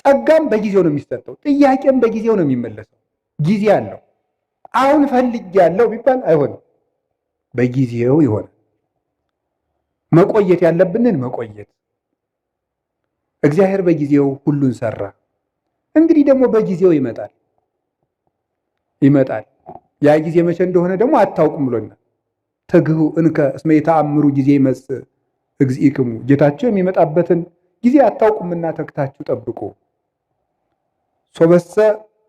ጸጋም በጊዜው ነው የሚሰጠው። ጥያቄም በጊዜው ነው የሚመለሰው። ጊዜ አለው። አሁን ፈልጌያለሁ ቢባል አይሆንም። በጊዜው ይሆናል። መቆየት ያለብንን መቆየት። እግዚአብሔር በጊዜው ሁሉን ሰራ። እንግዲህ ደግሞ በጊዜው ይመጣል ይመጣል። ያ ጊዜ መቼ እንደሆነ ደግሞ አታውቁም ብሎናል። ትግሁ እንከ እስመ የተአምሩ ጊዜ ይመጽእ እግዚእክሙ፣ ጌታችሁ የሚመጣበትን ጊዜ አታውቁምና ተግታችሁ ጠብቁ። ሶበሰ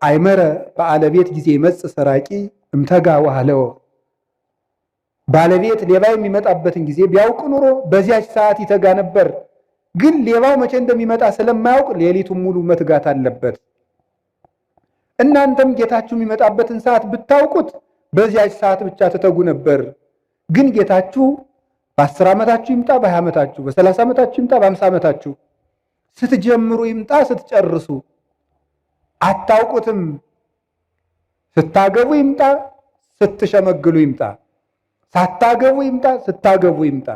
አይመረ በአለቤት ጊዜ ይመጽእ ሰራቂ እምተጋ ወሃለወ። ባለቤት ሌባ የሚመጣበትን ጊዜ ቢያውቅ ኑሮ በዚያች ሰዓት ይተጋ ነበር። ግን ሌባው መቼ እንደሚመጣ ስለማያውቅ ሌሊቱን ሙሉ መትጋት አለበት። እናንተም ጌታችሁ የሚመጣበትን ሰዓት ብታውቁት በዚያች ሰዓት ብቻ ትተጉ ነበር። ግን ጌታችሁ በ10 ዓመታችሁ ይምጣ፣ በ20 ዓመታችሁ፣ በ30 ዓመታችሁ ይምጣ፣ በ50 ዓመታችሁ ስትጀምሩ ይምጣ፣ ስትጨርሱ አታውቁትም። ስታገቡ ይምጣ፣ ስትሸመግሉ ይምጣ፣ ሳታገቡ ይምጣ፣ ስታገቡ ይምጣ፣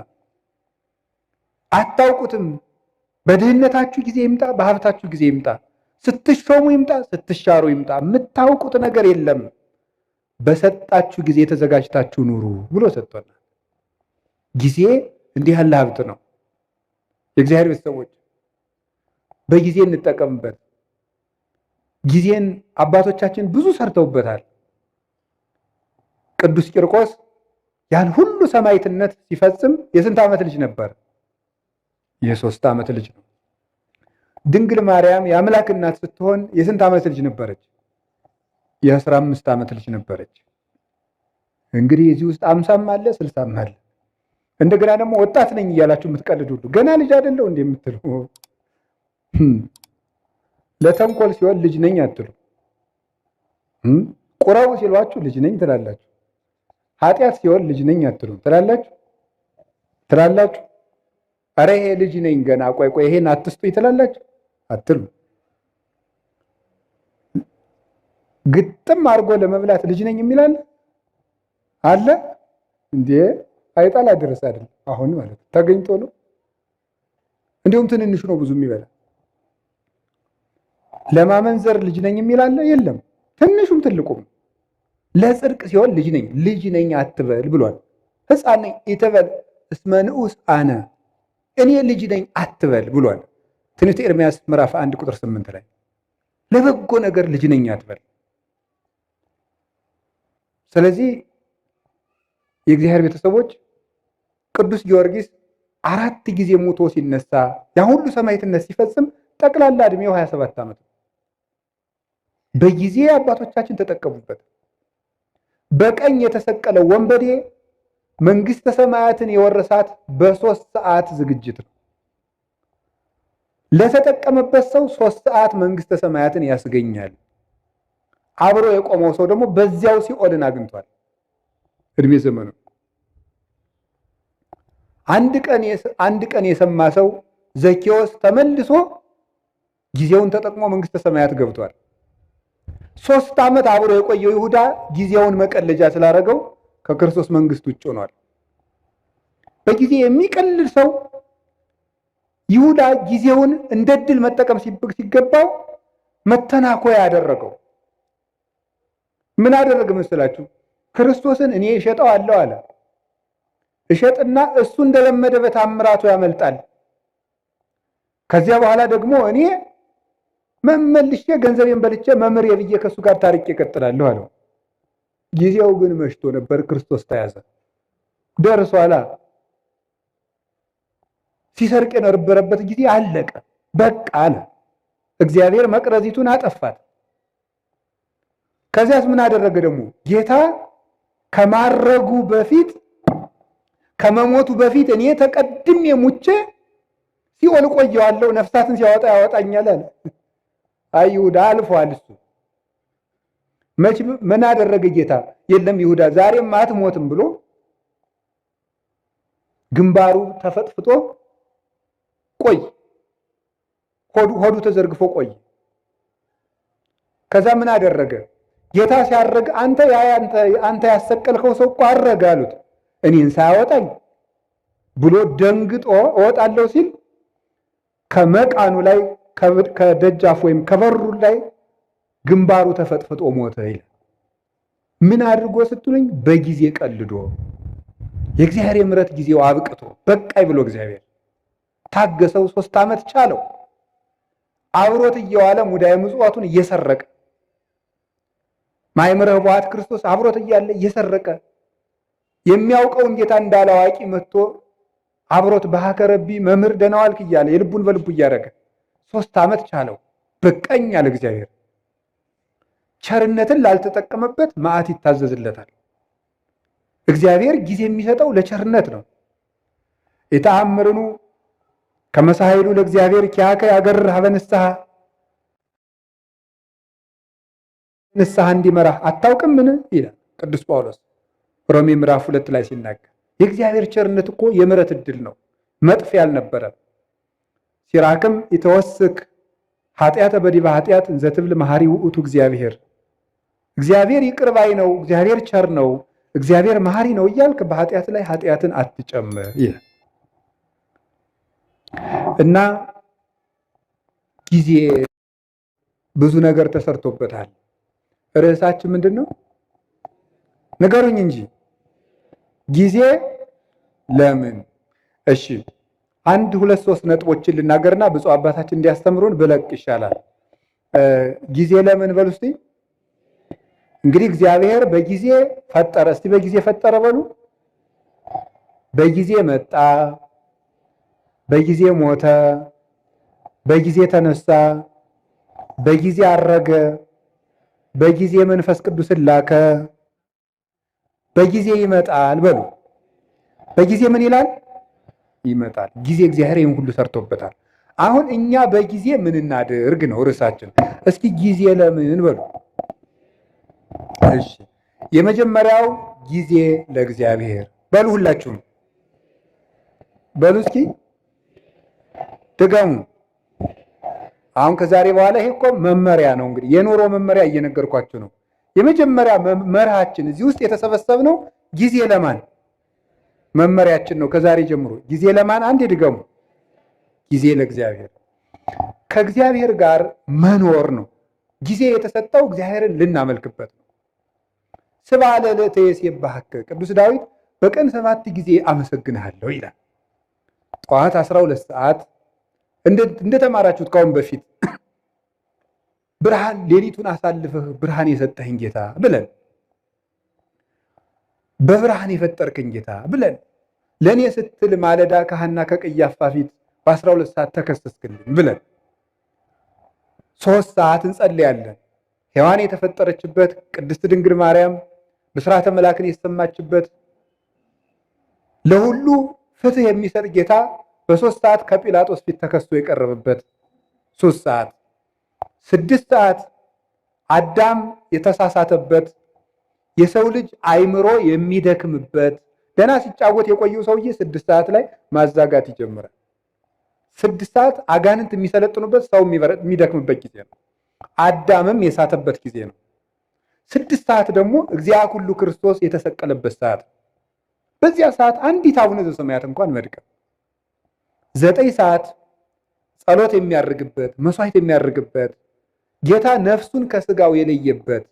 አታውቁትም። በድህነታችሁ ጊዜ ይምጣ፣ በሀብታችሁ ጊዜ ይምጣ፣ ስትሾሙ ይምጣ፣ ስትሻሩ ይምጣ፣ የምታውቁት ነገር የለም። በሰጣችሁ ጊዜ ተዘጋጅታችሁ ኑሩ ብሎ ሰጥቶናል። ጊዜ እንዲህ ያለ ሀብት ነው። የእግዚአብሔር ቤተሰቦች በጊዜ እንጠቀምበት። ጊዜን አባቶቻችን ብዙ ሰርተውበታል። ቅዱስ ቂርቆስ ያን ሁሉ ሰማዕትነት ሲፈጽም የስንት ዓመት ልጅ ነበር? የ3 ዓመት ልጅ ነው። ድንግል ማርያም የአምላክ እናት ስትሆን የስንት ዓመት ልጅ ነበረች? የ15 ዓመት ልጅ ነበረች። እንግዲህ እዚህ ውስጥ 50ም አለ 60ም አለ። እንደገና ደግሞ ወጣት ነኝ እያላችሁ የምትቀልዱ ሁሉ ገና ልጅ አይደለሁ እንዴ የምትሉ፣ ለተንኮል ሲሆን ልጅ ነኝ አትሉ። ቁረቡ ሲሏችሁ ልጅ ነኝ ትላላችሁ። ኃጢአት ሲሆን ልጅ ነኝ አትሉ ትላላችሁ። ኧረ ይሄ ልጅ ነኝ ገና ቆይ ቆይ ይሄን አትስጡኝ ትላላችሁ አትሉ። ግጥም አድርጎ ለመብላት ልጅ ነኝ የሚል አለ እንዴ? አይጣል አደረሰ አይደል? አሁን ማለት ተገኝቶ ነው። እንዲሁም ትንንሹ ነው ብዙ የሚበላ። ለማመንዘር ልጅ ነኝ የሚል አለ? የለም። ትንሹም ትልቁም። ለጽድቅ ሲሆን ልጅ ነኝ ልጅ ነኝ አትበል ብሏል። ሕፃን ነኝ ኢትበል እስመ ንዑስ አነ፣ እኔ ልጅ ነኝ አትበል ብሏል። ትንቢተ ኤርምያስ ምዕራፍ 1 ቁጥር 8 ላይ ለበጎ ነገር ልጅ ነኝ አትበል። ስለዚህ የእግዚአብሔር ቤተሰቦች ቅዱስ ጊዮርጊስ 4 ጊዜ ሞቶ ሲነሳ ያ ሁሉ ሰማዕትነት ሲፈጽም ጠቅላላ እድሜው 27 ዓመት ነው። በጊዜ አባቶቻችን ተጠቀሙበት። በቀኝ የተሰቀለው ወንበዴ መንግስተ ሰማያትን የወረሳት በ3 ሰዓት ዝግጅት ነው። ለተጠቀመበት ሰው 3 ሰዓት መንግስተ ሰማያትን ያስገኛል። አብሮ የቆመው ሰው ደግሞ በዚያው ሲኦልን አግኝቷል እድሜ ዘመኑ። አንድ ቀን የሰማ ሰው ዘኬዎስ ተመልሶ ጊዜውን ተጠቅሞ መንግስተ ሰማያት ገብቷል። 3 ዓመት አብሮ የቆየው ይሁዳ ጊዜውን መቀለጃ ስላደረገው ከክርስቶስ መንግስት ውጭ ሆኗል። በጊዜ የሚቀልል ሰው ይሁዳ ጊዜውን እንደ ድል መጠቀም ሲገባው መተናኮያ ያደረገው። ምን አደረገ መሰላችሁ? ክርስቶስን እኔ እሸጠዋለሁ አለ። እሸጥና እሱ እንደለመደ በታምራቱ ያመልጣል። ከዚያ በኋላ ደግሞ እኔ መመልሼ ገንዘቤን በልቼ መምህር የብዬ ከሱ ጋር ታርቄ እቀጥላለሁ አለው። ጊዜው ግን መሽቶ ነበር። ክርስቶስ ተያዘ። ደርሷላ። ሲሰርቅ የነበረበት ጊዜ አለቀ፣ በቃ አለ። እግዚአብሔር መቅረዚቱን አጠፋት። ከዚያስ ምን አደረገ ደግሞ? ጌታ ከማረጉ በፊት ከመሞቱ በፊት እኔ ተቀድሜ ሙቼ ሲኦል ቆየዋለሁ፣ ነፍሳትን ሲያወጣ ያወጣኛል አለ። አይ ይሁዳ አልፏል። እሱ መች ምን አደረገ ጌታ? የለም ይሁዳ ዛሬም አትሞትም ብሎ ግንባሩ ተፈጥፍጦ ቆይ፣ ሆዱ ተዘርግፎ ቆይ። ከዛ ምን አደረገ ጌታ ሲያረግ አንተ አንተ ያሰቀልከው ሰው እኮ አረገ አሉት። እኔን ሳያወጣኝ ብሎ ደንግጦ እወጣለሁ ሲል ከመቃኑ ላይ ከደጃፍ ወይም ከበሩ ላይ ግንባሩ ተፈጥፍጦ ሞተ ይላል። ምን አድርጎ ስትሉኝ በጊዜ ቀልዶ የእግዚአብሔር የምሕረት ጊዜው አብቅቶ በቃይ ብሎ እግዚአብሔር ታገሰው። 3 ዓመት ቻለው። አብሮት እየዋለ ሙዳየ ምጽዋቱን እየሰረቀ ማእምረ ኅቡዓት ክርስቶስ አብሮት እያለ እየሰረቀ የሚያውቀውን ጌታ እንዳላዋቂ መጥቶ አብሮት በሀከረቢ መምህር ደህና ዋልክ እያለ የልቡን በልቡ እያደረገ 3 ዓመት ቻለው። በቃኝ አለ እግዚአብሔር። ቸርነትን ላልተጠቀመበት መዓት ይታዘዝለታል። እግዚአብሔር ጊዜ የሚሰጠው ለቸርነት ነው። የተአምርኑ ከመሳይሉ ለእግዚአብሔር ኪያከ ያገርህ ሀበ ንስሐ ንስሐ እንዲመራህ አታውቅምን ይላል ቅዱስ ጳውሎስ ሮሜ ምዕራፍ 2 ላይ ሲናገር። የእግዚአብሔር ቸርነት እኮ የምሕረት ዕድል ነው፣ መጥፊያ አልነበረም። ሲራክም ይተወስክ ኃጢአተ በዲበ ኃጢአት እንዘ ትብል መሐሪ ውእቱ እግዚአብሔር። እግዚአብሔር ይቅር ባይ ነው፣ እግዚአብሔር ቸር ነው፣ እግዚአብሔር መሐሪ ነው እያልክ በኃጢአት ላይ ኃጢአትን አትጨምር ይላል። እና ጊዜ ብዙ ነገር ተሰርቶበታል። ርዕሳችን ምንድነው? ንገሩኝ እንጂ። ጊዜ ለምን? እሺ 1 2 3 ነጥቦችን ልናገርና ብፁዕ አባታችን እንዲያስተምሩን ብለቅ ይሻላል። ጊዜ ለምን በሉ እስቲ። እንግዲህ እግዚአብሔር በጊዜ ፈጠረ። እስቲ በጊዜ ፈጠረ በሉ። በጊዜ መጣ፣ በጊዜ ሞተ፣ በጊዜ ተነሳ፣ በጊዜ አረገ፣ በጊዜ መንፈስ ቅዱስን ላከ፣ በጊዜ ይመጣል በሉ። በጊዜ ምን ይላል? ይመጣል። ጊዜ እግዚአብሔር ይሄን ሁሉ ሰርቶበታል። አሁን እኛ በጊዜ ምን እናድርግ ነው ርዕሳችን። እስኪ ጊዜ ለምን በሉ። እሺ የመጀመሪያው ጊዜ ለእግዚአብሔር በሉ። ሁላችሁም በሉ እስኪ ድገሙ። አሁን ከዛሬ በኋላ ይሄ እኮ መመሪያ ነው። እንግዲህ የኑሮ መመሪያ እየነገርኳችሁ ነው። የመጀመሪያ መርሃችን እዚህ ውስጥ የተሰበሰብነው ጊዜ ለማን መመሪያችን ነው። ከዛሬ ጀምሮ ጊዜ ለማን? አንዴ ድገሙ። ጊዜ ለእግዚአብሔር። ከእግዚአብሔር ጋር መኖር ነው። ጊዜ የተሰጠው እግዚአብሔርን ልናመልክበት ነው። ስብሐ ለዕለተ የሴብሐከ ቅዱስ ዳዊት በቀን 7 ጊዜ አመሰግንሃለሁ ይላል። ጠዋት 12 ሰዓት እንደተማራችሁት ካሁን በፊት ብርሃን ሌሊቱን አሳልፈህ ብርሃን የሰጠኸኝ ጌታ ብለን በብርሃን የፈጠርከኝ ጌታ ብለን፣ ለእኔ ስትል ማለዳ ከሐና ከቀያፋ ፊት በ12 ሰዓት ተከሰስክልኝ ብለን 3 ሰዓት እንጸልያለን። ሔዋን የተፈጠረችበት፣ ቅድስት ድንግል ማርያም ብስራተ መላክን የሰማችበት፣ ለሁሉ ፍትህ የሚሰጥ ጌታ በ3 ሰዓት ከጲላጦስ ፊት ተከሶ የቀረበበት 3 ሰዓት፣ 6 ሰዓት አዳም የተሳሳተበት፣ የሰው ልጅ አይምሮ የሚደክምበት፣ ደህና ሲጫወት የቆየው ሰውዬ 6 ሰዓት ላይ ማዛጋት ይጀምራል። 6 ሰዓት አጋንንት የሚሰለጥኑበት፣ ሰው የሚደክምበት ጊዜ ነው። አዳምም የሳተበት ጊዜ ነው። 6 ሰዓት ደግሞ እግዚአ ኩሉ ክርስቶስ የተሰቀለበት ሰዓት። በዚያ ሰዓት አንዲት አቡነ ዘበሰማያት እንኳን መድከም። 9 ሰዓት ጸሎት የሚያርግበት፣ መስዋዕት የሚያርግበት፣ ጌታ ነፍሱን ከስጋው የለየበት፣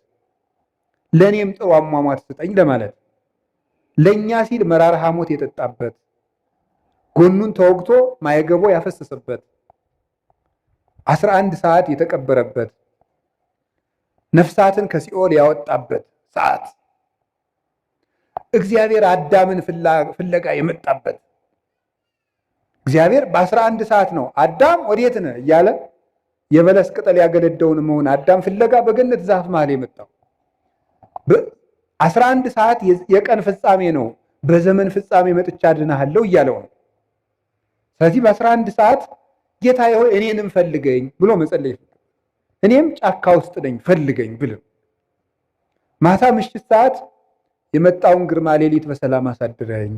ለኔም ጥሩ አሟሟት ስጠኝ ለማለት ለኛ ሲል መራራ ሐሞት የጠጣበት፣ ጎኑን ተወግቶ ማየገቦ ያፈሰሰበት፣ 11 ሰዓት የተቀበረበት፣ ነፍሳትን ከሲኦል ያወጣበት ሰዓት፣ እግዚአብሔር አዳምን ፍለጋ የመጣበት። እግዚአብሔር በ11 ሰዓት ነው አዳም ወዴት ነህ እያለ የበለስ ቅጠል ያገለደውን መሆን አዳም ፍለጋ በገነት ዛፍ መሃል የመጣው። 11 ሰዓት የቀን ፍጻሜ ነው። በዘመን ፍጻሜ መጥቻ አድንሃለሁ እያለው ነው። ስለዚህ በ11 ሰዓት ጌታዬ ሆይ እኔንም ፈልገኝ ብሎ መጸለይ፣ እኔም ጫካ ውስጥ ነኝ ፈልገኝ ብሎ፣ ማታ ምሽት ሰዓት የመጣውን ግርማ ሌሊት በሰላም አሳድረኝ፣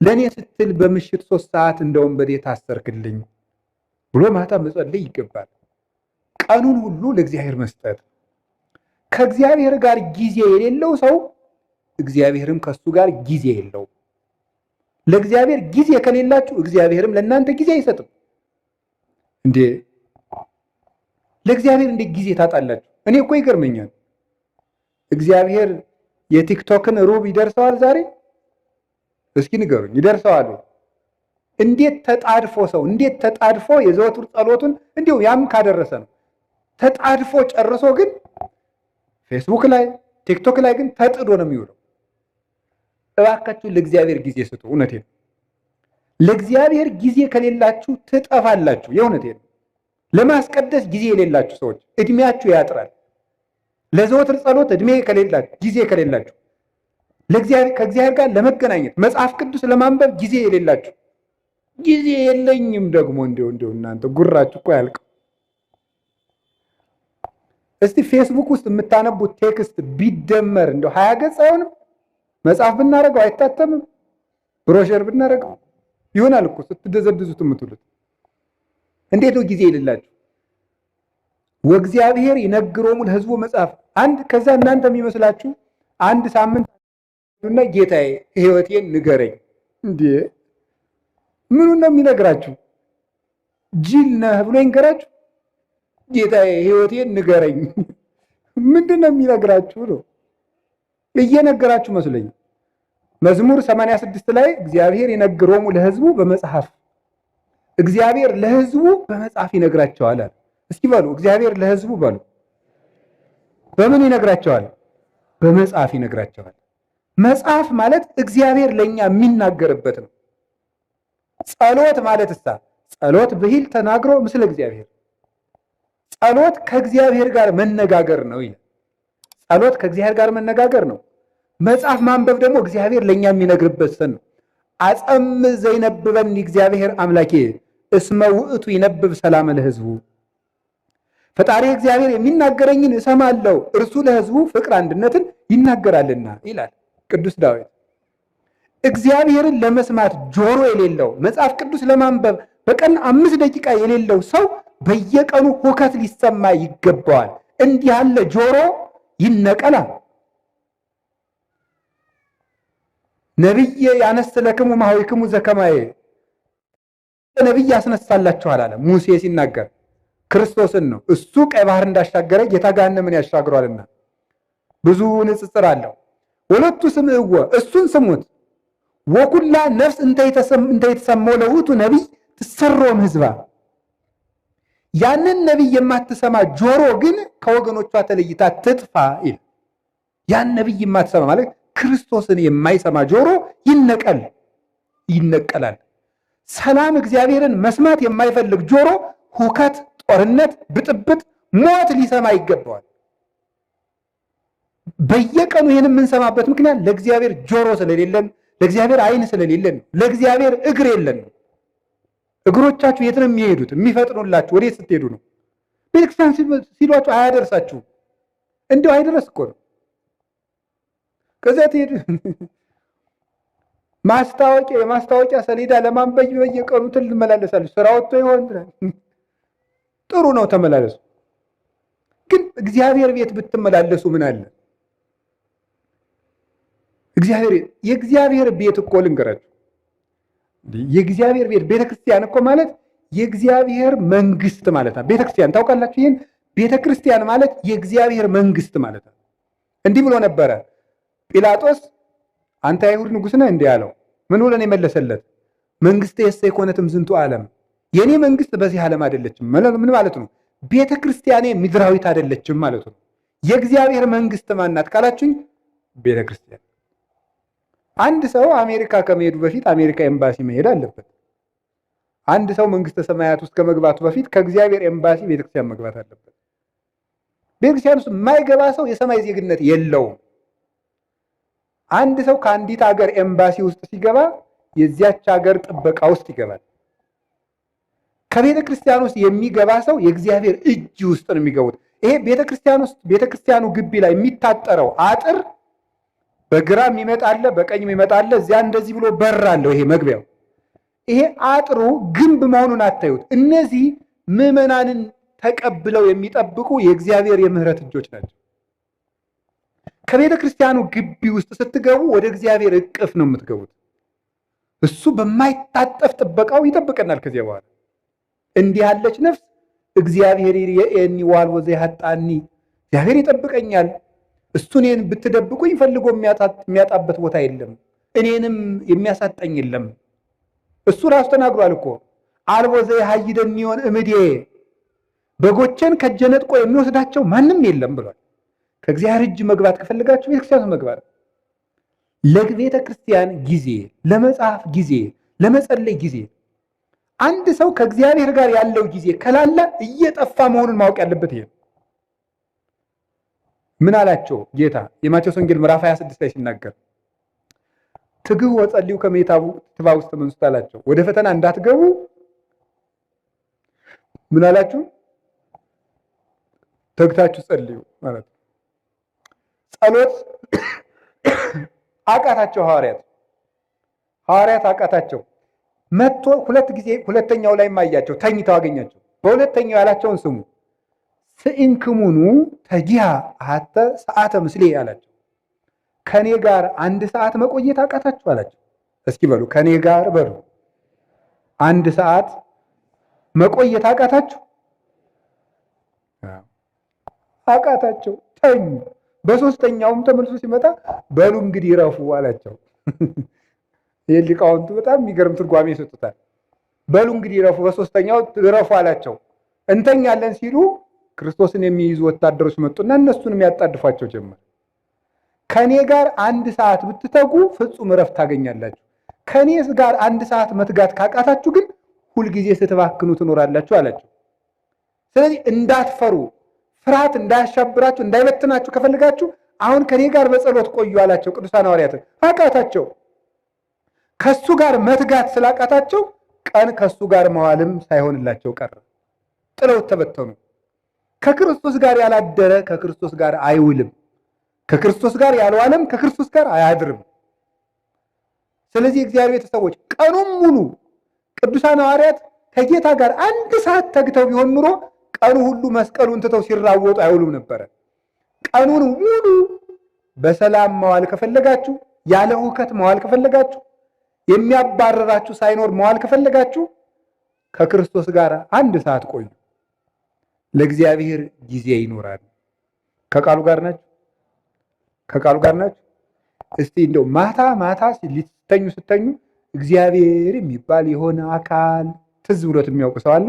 ለእኔ ስትል በምሽት 3 ሰዓት እንደ ወንበዴ ታሰርክልኝ ብሎ ማታ መጸለይ ይገባል። ቀኑን ሁሉ ለእግዚአብሔር መስጠት። ከእግዚአብሔር ጋር ጊዜ የሌለው ሰው እግዚአብሔርም ከሱ ጋር ጊዜ የለውም። ለእግዚአብሔር ጊዜ ከሌላችሁ እግዚአብሔርም ለእናንተ ጊዜ አይሰጥም። እንዴ ለእግዚአብሔር እንዴት ጊዜ ታጣላችሁ? እኔ እኮ ይገርመኛል። እግዚአብሔር የቲክቶክን ሩብ ይደርሰዋል ዛሬ? እስኪ ንገሩኝ፣ ይደርሰዋል? እንዴት ተጣድፎ ሰው እንዴት ተጣድፎ የዘወትር ጸሎቱን እንዲሁ ያም ካደረሰ ነው ተጣድፎ ጨርሶ ግን ፌስቡክ ላይ ቲክቶክ ላይ ግን ተጥዶ ነው የሚውለው። እባካችሁ ለእግዚአብሔር ጊዜ ስጡ። እውነቴን ነው። ለእግዚአብሔር ጊዜ ከሌላችሁ ትጠፋላችሁ። የእውነቴን ነው። ለማስቀደስ ጊዜ የሌላችሁ ሰዎች እድሜያችሁ ያጥራል። ለዘወትር ጸሎት እድሜ ከሌላችሁ፣ ጊዜ ከሌላችሁ፣ ለእግዚአብሔር ከእግዚአብሔር ጋር ለመገናኘት መጽሐፍ ቅዱስ ለማንበብ ጊዜ የሌላችሁ፣ ጊዜ የለኝም ደግሞ እንደው እንደው እናንተ ጉራችሁ እኮ አያልቅም። እስቲ ፌስቡክ ውስጥ የምታነቡት text ቢደመር እንደው 20 ገጽ አይሆንም? መጽሐፍ ብናደርገው አይታተምም? ብሮሸር ብናደርገው ይሆናል እኮ ስትደዘድዙት የምትሉት። እንዴት ነው ጊዜ የሌላችሁ? ወእግዚአብሔር ይነግሮሙ ለሕዝቡ መጽሐፍ አንድ ከዛ እናንተ የሚመስላችሁ አንድ ሳምንት እና ጌታዬ ሕይወቴን ንገረኝ። እንዴ ምኑን ነው የሚነግራችሁ? ጅል ነህ ብሎ ይንገራችሁ? ጌታዬ ሕይወቴን ንገረኝ ምንድን ነው የሚነግራችሁ ነው? እየነገራችሁ መስለኝ። መዝሙር 86 ላይ እግዚአብሔር ይነግሮሙ ለሕዝቡ በመጽሐፍ፣ እግዚአብሔር ለሕዝቡ በመጽሐፍ ይነግራቸዋል አለ። እስኪ በሉ እግዚአብሔር ለሕዝቡ በሉ። በምን ይነግራቸዋል? በመጽሐፍ ይነግራቸዋል። መጽሐፍ ማለት እግዚአብሔር ለኛ የሚናገርበት ነው። ጸሎት ማለት እሳ ጸሎት ብሂል ተናግሮ ምስለ እግዚአብሔር፣ ጸሎት ከእግዚአብሔር ጋር መነጋገር ነው ይላል። ጸሎት ከእግዚአብሔር ጋር መነጋገር ነው። መጽሐፍ ማንበብ ደግሞ እግዚአብሔር ለኛ የሚነግርበት ሰን ነው። አጸም ዘይነብበኒ እግዚአብሔር አምላኬ እስመ ውእቱ ይነብብ ሰላመ ለሕዝቡ። ፈጣሪ እግዚአብሔር የሚናገረኝን እሰማለሁ፣ እርሱ ለሕዝቡ ፍቅር አንድነትን ይናገራልና ይላል ቅዱስ ዳዊት። እግዚአብሔርን ለመስማት ጆሮ የሌለው፣ መጽሐፍ ቅዱስ ለማንበብ በቀን 5 ደቂቃ የሌለው ሰው በየቀኑ ሁከት ሊሰማ ይገባዋል። እንዲህ ያለ ጆሮ ይነቀላል። ነብይ ያነስለክሙ ማኅዊክሙ ዘከማየ፣ ነብይ ያስነሳላችኋል አለ ሙሴ ሲናገር ክርስቶስን ነው። እሱ ቀይ ባህር እንዳሻገረ ጌታ ገሃነምን ያሻግሯልና ብዙ ንጽጽር አለው። ወለቱ ስምዕዎ እሱን ስሙት፣ ወኩላ ነፍስ እንተ የተሰማው ለውእቱ ነቢይ ትሰሮም ህዝባ። ያንን ነቢይ የማትሰማ ጆሮ ግን ከወገኖቿ ተለይታ ትጥፋ ይላል። ያን ነቢይ የማትሰማ ማለት ክርስቶስን የማይሰማ ጆሮ ይነቀል ይነቀላል። ሰላም እግዚአብሔርን መስማት የማይፈልግ ጆሮ ሁከት፣ ጦርነት፣ ብጥብጥ፣ ሞት ሊሰማ ይገባዋል። በየቀኑ ይህን የምንሰማበት ምክንያት ለእግዚአብሔር ጆሮ ስለሌለን፣ ለእግዚአብሔር ዓይን ስለሌለን፣ ለእግዚአብሔር እግር የለን። እግሮቻችሁ የት ነው የሚሄዱት? የሚፈጥኑላችሁ ወዴት ስትሄዱ ነው? ቤተክርስቲያን ሲሏችሁ አያደርሳችሁም። እንዲያው አይደረስ እኮ ነው። ከዚያ ትሄዱ ማስታወቂያ የማስታወቂያ ሰሌዳ ለማንበብ በየቀኑ ትመላለሳለች። ስራ ወጥቶ ይሆን? ጥሩ ነው ተመላለሱ። ግን እግዚአብሔር ቤት ብትመላለሱ ምን አለ? እግዚአብሔር የእግዚአብሔር ቤት እኮ ልንገራችሁ፣ የእግዚአብሔር ቤት ቤተክርስቲያን እኮ ማለት የእግዚአብሔር መንግስት ማለት ነው። ቤተክርስቲያን ታውቃላችሁ፣ ይህን ቤተክርስቲያን ማለት የእግዚአብሔር መንግስት ማለት ነው። እንዲህ ብሎ ነበረ ጲላጦስ፣ አንተ አይሁድ ንጉስ ነህ እንዲህ አለው። ምን ብሎ ነው የመለሰለት? መንግስቴ ኢኮነት እምዝንቱ ዓለም፣ የኔ መንግስት በዚህ ዓለም አይደለችም። ምን ማለት ነው? ቤተክርስቲያኔ ምድራዊት አይደለችም ማለት ነው። የእግዚአብሔር መንግስት ማናት ካላችሁኝ ቤተክርስቲያን። አንድ ሰው አሜሪካ ከመሄዱ በፊት አሜሪካ ኤምባሲ መሄድ አለበት። አንድ ሰው መንግስተ ሰማያት ውስጥ ከመግባቱ በፊት ከእግዚአብሔር ኤምባሲ ቤተክርስቲያን መግባት አለበት። ቤተክርስቲያን ውስጥ የማይገባ ሰው የሰማይ ዜግነት የለውም። አንድ ሰው ከአንዲት ሀገር ኤምባሲ ውስጥ ሲገባ የዚያች ሀገር ጥበቃ ውስጥ ይገባል። ከቤተ ክርስቲያን ውስጥ የሚገባ ሰው የእግዚአብሔር እጅ ውስጥ ነው የሚገቡት። ይሄ ቤተ ክርስቲያን ውስጥ ቤተ ክርስቲያኑ ግቢ ላይ የሚታጠረው አጥር በግራ የሚመጣ አለ፣ በቀኝ የሚመጣ አለ። እዚያ እንደዚህ ብሎ በር አለው። ይሄ መግቢያው ይሄ አጥሩ ግንብ መሆኑን አታዩት። እነዚህ ምዕመናንን ተቀብለው የሚጠብቁ የእግዚአብሔር የምህረት እጆች ናቸው። ከቤተ ክርስቲያኑ ግቢ ውስጥ ስትገቡ ወደ እግዚአብሔር እቅፍ ነው የምትገቡት። እሱ በማይታጠፍ ጥበቃው ይጠብቀናል። ከዚያ በኋላ እንዲህ ያለች ነፍስ እግዚአብሔር ይርኤኒ ወአልቦ ዘያጣኒ፣ እግዚአብሔር ይጠብቀኛል፣ እሱ እኔን ብትደብቁኝ ፈልጎ የሚያጣበት ቦታ የለም፣ እኔንም የሚያሳጣኝ የለም። እሱ ራሱ ተናግሯል እኮ አልቦ ዘያሃይደኒ እምዴ፣ በጎቼን ከእጄ ነጥቆ የሚወስዳቸው ማንም የለም ብሏል። ከእግዚአብሔር እጅ መግባት ከፈለጋችሁ ቤተክርስቲያን መግባት። ለቤተ ክርስቲያን ጊዜ፣ ለመጽሐፍ ጊዜ፣ ለመጸለይ ጊዜ። አንድ ሰው ከእግዚአብሔር ጋር ያለው ጊዜ ከላላ እየጠፋ መሆኑን ማወቅ ያለበት ይሄ። ምን አላቸው ጌታ የማቴዎስ ወንጌል ምዕራፍ 26 ላይ ሲናገር ትግሁ ወጸልዩ ከመ ኢትባኡ ውስተ መንሱት አላቸው። ወደ ፈተና እንዳትገቡ ምን አላችሁ? ተግታችሁ ጸልዩ ማለት ነው። ጸሎት አቃታቸው ሐዋርያት አቃታቸው። መጥቶ ሁለት ጊዜ ሁለተኛው ላይ ማያቸው ተኝተው አገኛቸው። በሁለተኛው ያላቸውን ስሙ። ስኢንክሙኑ ተጊሃ አሐተ ሰዓተ ምስሌ አላቸው። ከኔ ጋር አንድ ሰዓት መቆየት አቃታችሁ አላቸው። እስኪ በሉ ከኔ ጋር በሉ አንድ ሰዓት መቆየት አቃታችሁ? አቃታቸው፣ ተኙ። በሶስተኛውም ተመልሶ ሲመጣ በሉ እንግዲህ ረፉ አላቸው። ይህ ሊቃውንቱ በጣም የሚገርም ትርጓሜ ይሰጡታል። በሉ እንግዲህ ረፉ፣ በሶስተኛው ረፉ አላቸው። እንተኛለን ሲሉ ክርስቶስን የሚይዙ ወታደሮች መጡና እነሱንም ያጣድፏቸው ጀመር። ከኔ ጋር አንድ ሰዓት ብትተጉ ፍጹም እረፍት ታገኛላችሁ። ከኔ ጋር አንድ ሰዓት መትጋት ካቃታችሁ ግን ሁልጊዜ ስትባክኑ ትኖራላችሁ አላቸው። ስለዚህ እንዳትፈሩ፣ ፍርሃት እንዳያሻብራችሁ፣ እንዳይበትናችሁ ከፈልጋችሁ አሁን ከኔ ጋር በጸሎት ቆዩ አላቸው። ቅዱሳን ሐዋርያትን አቃታቸው። ከሱ ጋር መትጋት ስላቃታቸው ቀን ከሱ ጋር መዋልም ሳይሆንላቸው ቀረ። ጥለውት ተበተኑ። ከክርስቶስ ጋር ያላደረ ከክርስቶስ ጋር አይውልም። ከክርስቶስ ጋር ያልዋለም ከክርስቶስ ጋር አያድርም። ስለዚህ እግዚአብሔር ቤተሰቦች ቀኑን ሙሉ ቅዱሳን ሐዋርያት ከጌታ ጋር አንድ ሰዓት ተግተው ቢሆን ኑሮ ቀኑ ሁሉ መስቀሉን ትተው ሲራወጡ አይውሉም ነበረ። ቀኑን ሙሉ በሰላም መዋል ከፈለጋችሁ፣ ያለ ሁከት መዋል ከፈለጋችሁ፣ የሚያባረራችሁ ሳይኖር መዋል ከፈለጋችሁ ከክርስቶስ ጋር አንድ ሰዓት ቆዩ። ለእግዚአብሔር ጊዜ ይኖራል። ከቃሉ ጋር ናችሁ? ከቃሉ ጋር ናችሁ? እስቲ እንደው ማታ ማታ ሊተኙ ስተኙ እግዚአብሔር የሚባል የሆነ አካል ትዝ ብሎት የሚያውቅ ሰው አለ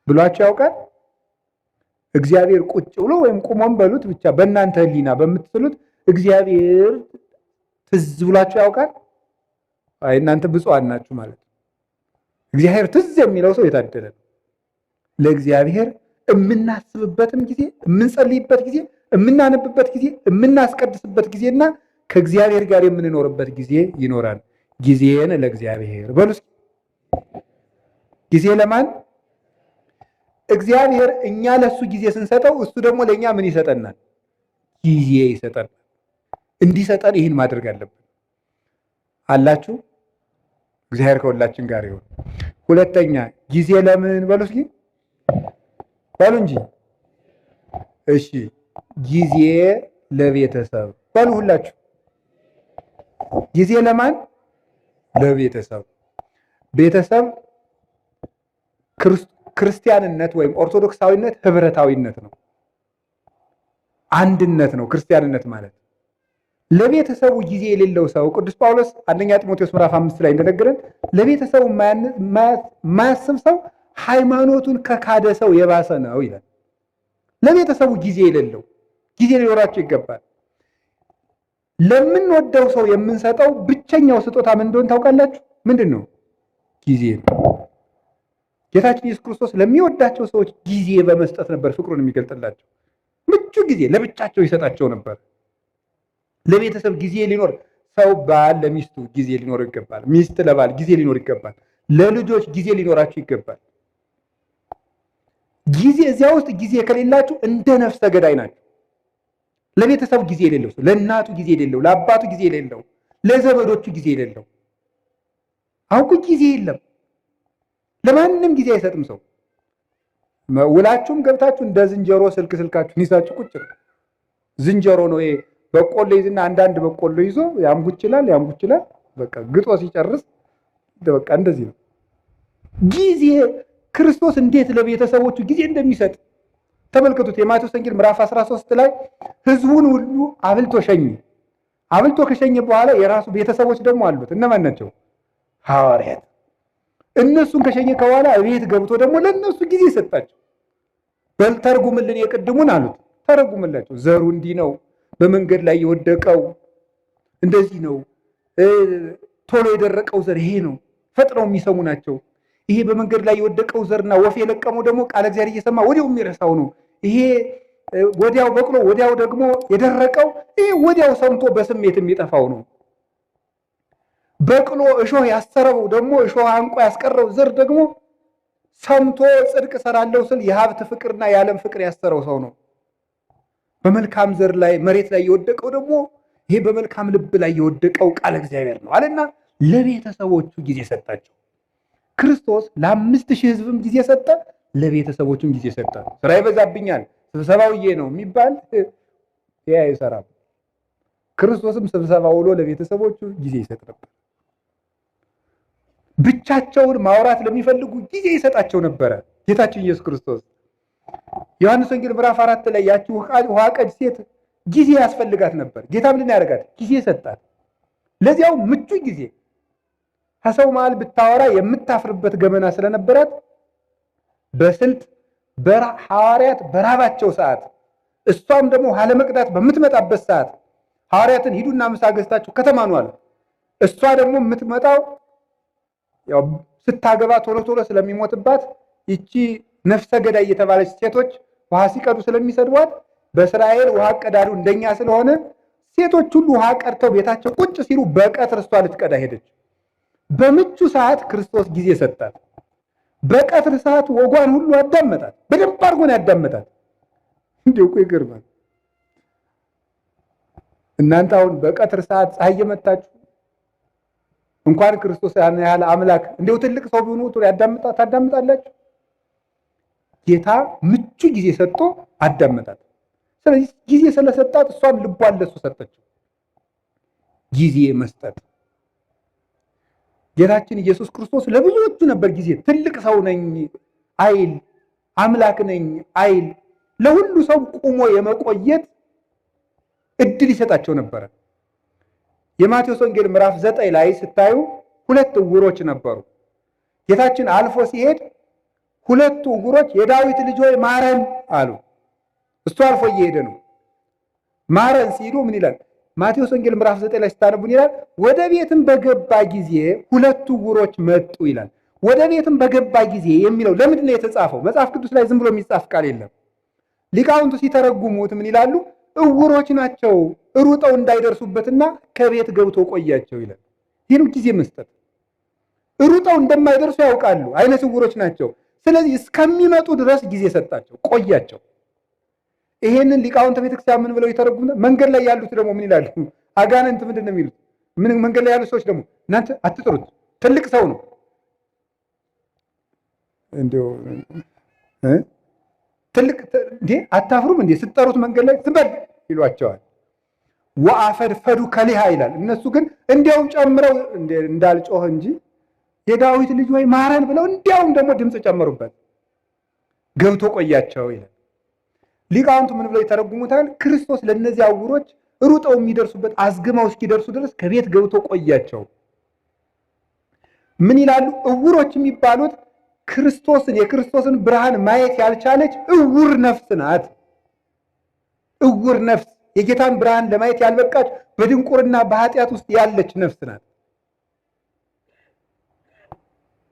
ብሏችሁ ያውቃል? እግዚአብሔር ቁጭ ብሎ ወይም ቁሞም በሉት ብቻ በእናንተ ሕሊና በምትስሉት እግዚአብሔር ትዝ ብሏችሁ ያውቃል? አይ እናንተ ብፁዓን ናችሁ ማለት ነው። እግዚአብሔር ትዝ የሚለው ሰው የታደለ ነው። ለእግዚአብሔር የምናስብበትም ጊዜ፣ የምንጸልይበት ጊዜ፣ የምናነብበት ጊዜ፣ የምናስቀድስበት ጊዜና ከእግዚአብሔር ጋር የምንኖርበት ጊዜ ይኖራል። ጊዜን ለእግዚአብሔር በሉ እስኪ። ጊዜ ለማን? እግዚአብሔር እኛ ለሱ ጊዜ ስንሰጠው እሱ ደግሞ ለእኛ ምን ይሰጠናል? ጊዜ ይሰጠናል። እንዲሰጠን ይህን ማድረግ አለብን። አላችሁ? እግዚአብሔር ከሁላችን ጋር ይሁን። ሁለተኛ ጊዜ ለምን በሉ እስኪ በሉ እንጂ። እሺ ጊዜ ለቤተሰብ በሉ ሁላችሁ። ጊዜ ለማን? ለቤተሰብ። ቤተሰብ ክርስቲያንነት ወይም ኦርቶዶክሳዊነት ህብረታዊነት ነው፣ አንድነት ነው። ክርስቲያንነት ማለት ለቤተሰቡ ጊዜ የሌለው ሰው ቅዱስ ጳውሎስ አንደኛ ጢሞቴዎስ ምዕራፍ 5 ላይ እንደነገረን ለቤተሰቡ የማያስብ ሰው ሃይማኖቱን ከካደ ሰው የባሰ ነው ይላል። ለቤተሰቡ ጊዜ የሌለው ጊዜ ሊኖራቸው ይገባል። ለምንወደው ሰው የምንሰጠው ብቸኛው ስጦታ ምን እንደሆነ ታውቃላችሁ? ምንድን ነው? ጊዜ ነው። ጌታችን ኢየሱስ ክርስቶስ ለሚወዳቸው ሰዎች ጊዜ በመስጠት ነበር ፍቅሩን የሚገልጥላቸው። ምቹ ጊዜ ለብቻቸው ይሰጣቸው ነበር። ለቤተሰብ ጊዜ ሊኖር ሰው ባል ለሚስቱ ጊዜ ሊኖር ይገባል። ሚስት ለባል ጊዜ ሊኖር ይገባል። ለልጆች ጊዜ ሊኖራቸው ይገባል። ጊዜ እዚያ ውስጥ ጊዜ ከሌላችሁ እንደ ነፍሰ ገዳይ ናቸው። ለቤተሰብ ጊዜ የሌለው ሰው፣ ለእናቱ ጊዜ የሌለው፣ ለአባቱ ጊዜ የሌለው፣ ለዘመዶቹ ጊዜ የሌለው። አሁን ጊዜ የለም፣ ለማንም ጊዜ አይሰጥም ሰው። ውላችሁም ገብታችሁ እንደ ዝንጀሮ ስልክ ስልካችሁን ይዛችሁ ቁጭ ነው። ዝንጀሮ ነው ይሄ። በቆሎ ይዝና አንዳንድ በቆሎ ይዞ ያምጉችላል ያምጉችላል። በቃ ግጦ ሲጨርስ በቃ እንደዚህ ነው። ጊዜ ክርስቶስ እንዴት ለቤተሰቦቹ ጊዜ እንደሚሰጥ ተመልከቱት። የማቴዎስ ወንጌል ምዕራፍ 13 ላይ ሕዝቡን ሁሉ አብልቶ ሸኘ። አብልቶ ከሸኘ በኋላ የራሱ ቤተሰቦች ደግሞ አሉት። እነማን ናቸው? ሐዋርያት። እነሱን ከሸኘ ከበኋላ ቤት ገብቶ ደግሞ ለእነሱ ጊዜ ሰጣቸው። በል ተርጉምልን የቅድሙን አሉት። ተረጉምላቸው። ዘሩ እንዲህ ነው፣ በመንገድ ላይ የወደቀው እንደዚህ ነው፣ ቶሎ የደረቀው ዘር ይሄ ነው። ፈጥነው የሚሰሙ ናቸው። ይሄ በመንገድ ላይ የወደቀው ዘርና ወፍ የለቀመው ደግሞ ቃለ እግዚአብሔር እየሰማ ወዲያው የሚረሳው ነው። ይሄ ወዲያው በቅሎ ወዲያው ደግሞ የደረቀው ይሄ ወዲያው ሰምቶ በስሜት የሚጠፋው ነው። በቅሎ እሾህ ያሰረው ደግሞ እሾህ አንቆ ያስቀረው ዘር ደግሞ ሰምቶ ጽድቅ እሰራለሁ ስል የሀብት ፍቅርና የዓለም ፍቅር ያሰረው ሰው ነው። በመልካም ዘር ላይ መሬት ላይ የወደቀው ደግሞ ይሄ በመልካም ልብ ላይ የወደቀው ቃለ እግዚአብሔር ነው አለና ለቤተሰቦቹ ጊዜ ሰጣቸው። ክርስቶስ ለ5000 ሕዝብም ጊዜ ሰጠ፣ ለቤተሰቦቹም ጊዜ ሰጠ። ስራ ይበዛብኛል ስብሰባውዬ ነው የሚባል ያ አይሰራም። ክርስቶስም ስብሰባ ውሎ ለቤተሰቦቹ ጊዜ ይሰጥ ነበር። ብቻቸውን ማውራት ለሚፈልጉ ጊዜ ይሰጣቸው ነበረ ጌታችን ኢየሱስ ክርስቶስ። ዮሐንስ ወንጌል ምዕራፍ 4 ላይ ያቺ ውሃ ቀጅ ሴት ጊዜ ያስፈልጋት ነበር። ጌታ ምንድን ያደርጋት? ጊዜ ሰጣት። ለዚያው ምቹ ጊዜ ከሰው መሃል ብታወራ የምታፍርበት ገመና ስለነበራት በስልት ሐዋርያት በራባቸው ሰዓት እሷም ደግሞ ውሃ ለመቅዳት በምትመጣበት ሰዓት ሐዋርያትን ሂዱና ምሳ ገዝታችሁ ከተማ ነው አለ። እሷ ደግሞ የምትመጣው ያው ስታገባ ቶሎ ቶሎ ስለሚሞትባት ይቺ ነፍሰ ገዳይ የተባለች ሴቶች ውሃ ሲቀዱ ስለሚሰድቧት በእስራኤል ውሃ ቀዳዱ እንደኛ ስለሆነ ሴቶች ሁሉ ውሃ ቀድተው ቤታቸው ቁጭ ሲሉ በቀትር እሷ ልትቀዳ ሄደች። በምቹ ሰዓት ክርስቶስ ጊዜ ሰጣት። በቀትር ሰዓት ወጓን ሁሉ አዳመጣት። በደንብ አድርጎ ነው ያዳመጣት። እንዴው እኮ ይገርማል። እናንተ አሁን በቀትር ሰዓት ፀሐይ የመታችሁ እንኳን ክርስቶስ ያን ያህል አምላክ እንዴው ትልቅ ሰው ቢሆን ጥሩ ያዳምጣ ታዳምጣላችሁ። ጌታ ምቹ ጊዜ ሰጥቶ አዳመጣት። ስለዚህ ጊዜ ስለሰጣት እሷም ልቧን ለሱ ሰጠችው። ጊዜ መስጠት ጌታችን ኢየሱስ ክርስቶስ ለብዙዎቹ ነበር ጊዜ። ትልቅ ሰው ነኝ አይል፣ አምላክ ነኝ አይል። ለሁሉ ሰው ቁሞ የመቆየት እድል ይሰጣቸው ነበረ። የማቴዎስ ወንጌል ምዕራፍ 9 ላይ ስታዩ ሁለት ዕውሮች ነበሩ። ጌታችን አልፎ ሲሄድ ሁለቱ ዕውሮች የዳዊት ልጅ ሆይ ማረን አሉ። እሱ አልፎ እየሄደ ነው። ማረን ሲሉ ምን ይላል? ማቴዎስ ወንጌል ምዕራፍ 9 ላይ ስታነቡን ይላል፣ ወደ ቤትም በገባ ጊዜ ሁለቱ ዕውሮች መጡ ይላል። ወደ ቤትም በገባ ጊዜ የሚለው ለምንድን ነው የተጻፈው? መጽሐፍ ቅዱስ ላይ ዝም ብሎ የሚጻፍ ቃል የለም። ሊቃውንቱ ሲተረጉሙት ምን ይላሉ? ዕውሮች ናቸው ሩጠው እንዳይደርሱበትና ከቤት ገብቶ ቆያቸው ይላል። ይህን ጊዜ መስጠት፣ ሩጠው እንደማይደርሱ ያውቃሉ፣ አይነ ስውሮች ናቸው። ስለዚህ እስከሚመጡ ድረስ ጊዜ ሰጣቸው፣ ቆያቸው። ይሄንን ሊቃውንተ ቤተክርስቲያን ምን ብለው ይተረጉሙ? መንገድ ላይ ያሉት ደግሞ ምን ይላሉ? አጋንንት ምንድን ነው የሚሉት? ምን መንገድ ላይ ያሉት ሰዎች ደግሞ እናንተ አትጥሩት፣ ትልቅ ሰው ነው እንደው ትልቅ እንዴ አታፍሩም እንዴ ስትጠሩት መንገድ ላይ ዝም በል ይሏቸዋል። ወአፈድፈዱ ከሊሃ ይላል። እነሱ ግን እንዲያውም ጨምረው እንዳልጮህ እንጂ የዳዊት ልጅ ወይ ማረን ብለው እንዲያውም ደግሞ ድምፅ ጨመሩበት። ገብቶ ቆያቸው ይላል። ሊቃውንቱ ምን ብለው ይተረጉሙታል? ክርስቶስ ለእነዚህ ዕውሮች ሩጠው የሚደርሱበት አዝግመው እስኪደርሱ ድረስ ከቤት ገብቶ ቆያቸው። ምን ይላሉ? ዕውሮች የሚባሉት ክርስቶስን የክርስቶስን ብርሃን ማየት ያልቻለች ዕውር ነፍስ ናት። ዕውር ነፍስ የጌታን ብርሃን ለማየት ያልበቃች በድንቁርና በኃጢአት ውስጥ ያለች ነፍስ ናት።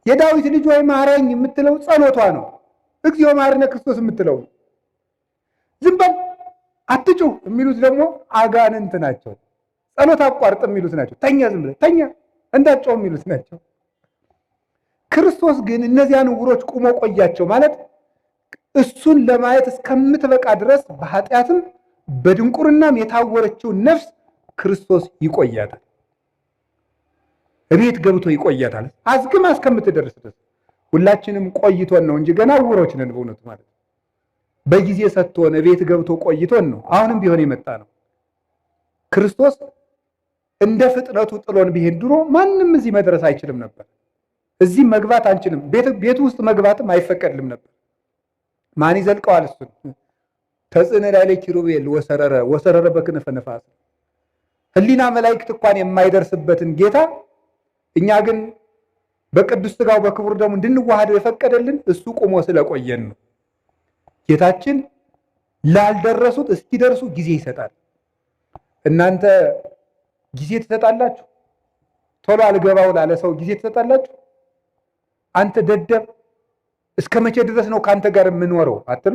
የዳዊት ልጅ ወይ ማረኝ የምትለው ጸሎቷ ነው። እግዚኦ መሐረነ ክርስቶስ የምትለው ዝም በል አትጩህ የሚሉት ደግሞ አጋንንት ናቸው። ጸሎት አቋርጥ የሚሉት ናቸው። ተኛ፣ ዝም ብለህ ተኛ፣ እንዳትጮህ የሚሉት ናቸው። ክርስቶስ ግን እነዚያን ዕውሮች ቁሞ ቆያቸው ማለት እሱን ለማየት እስከምትበቃ ድረስ በኃጢአትም በድንቁርናም የታወረችው ነፍስ ክርስቶስ ይቆያታል። እቤት ገብቶ ይቆያታል አዝግማ እስከምትደርስ ድረስ። ሁላችንም ቆይቶን ነው እንጂ ገና ዕውሮች ነን በእውነቱ ማለት በጊዜ ሰጥቶን እቤት ገብቶ ቆይቶን ነው አሁንም ቢሆን የመጣ ነው። ክርስቶስ እንደ ፍጥነቱ ጥሎን ቢሄድ ድሮ ማንም እዚህ መድረስ አይችልም ነበር። እዚህ መግባት አንችልም። ቤቱ ውስጥ መግባትም አይፈቀድልም ነበር። ማን ይዘልቀዋል እሱን? ተጽዕነ ላዕለ ኪሩቤል ወሰረረ ወሰረረ በክነፈ ነፋስ። ሕሊና መላእክት እንኳን የማይደርስበትን ጌታ እኛ ግን በቅዱስ ሥጋው በክቡር ደሙ እንድንዋሃደው የፈቀደልን እሱ ቆሞ ስለቆየን ነው። ጌታችን ላልደረሱት እስኪደርሱ ጊዜ ይሰጣል። እናንተ ጊዜ ትሰጣላችሁ? ቶሎ አልገባው ላለ ሰው ጊዜ ትሰጣላችሁ? አንተ ደደብ እስከ መቼ ድረስ ነው ከአንተ ጋር የምኖረው አትሉ?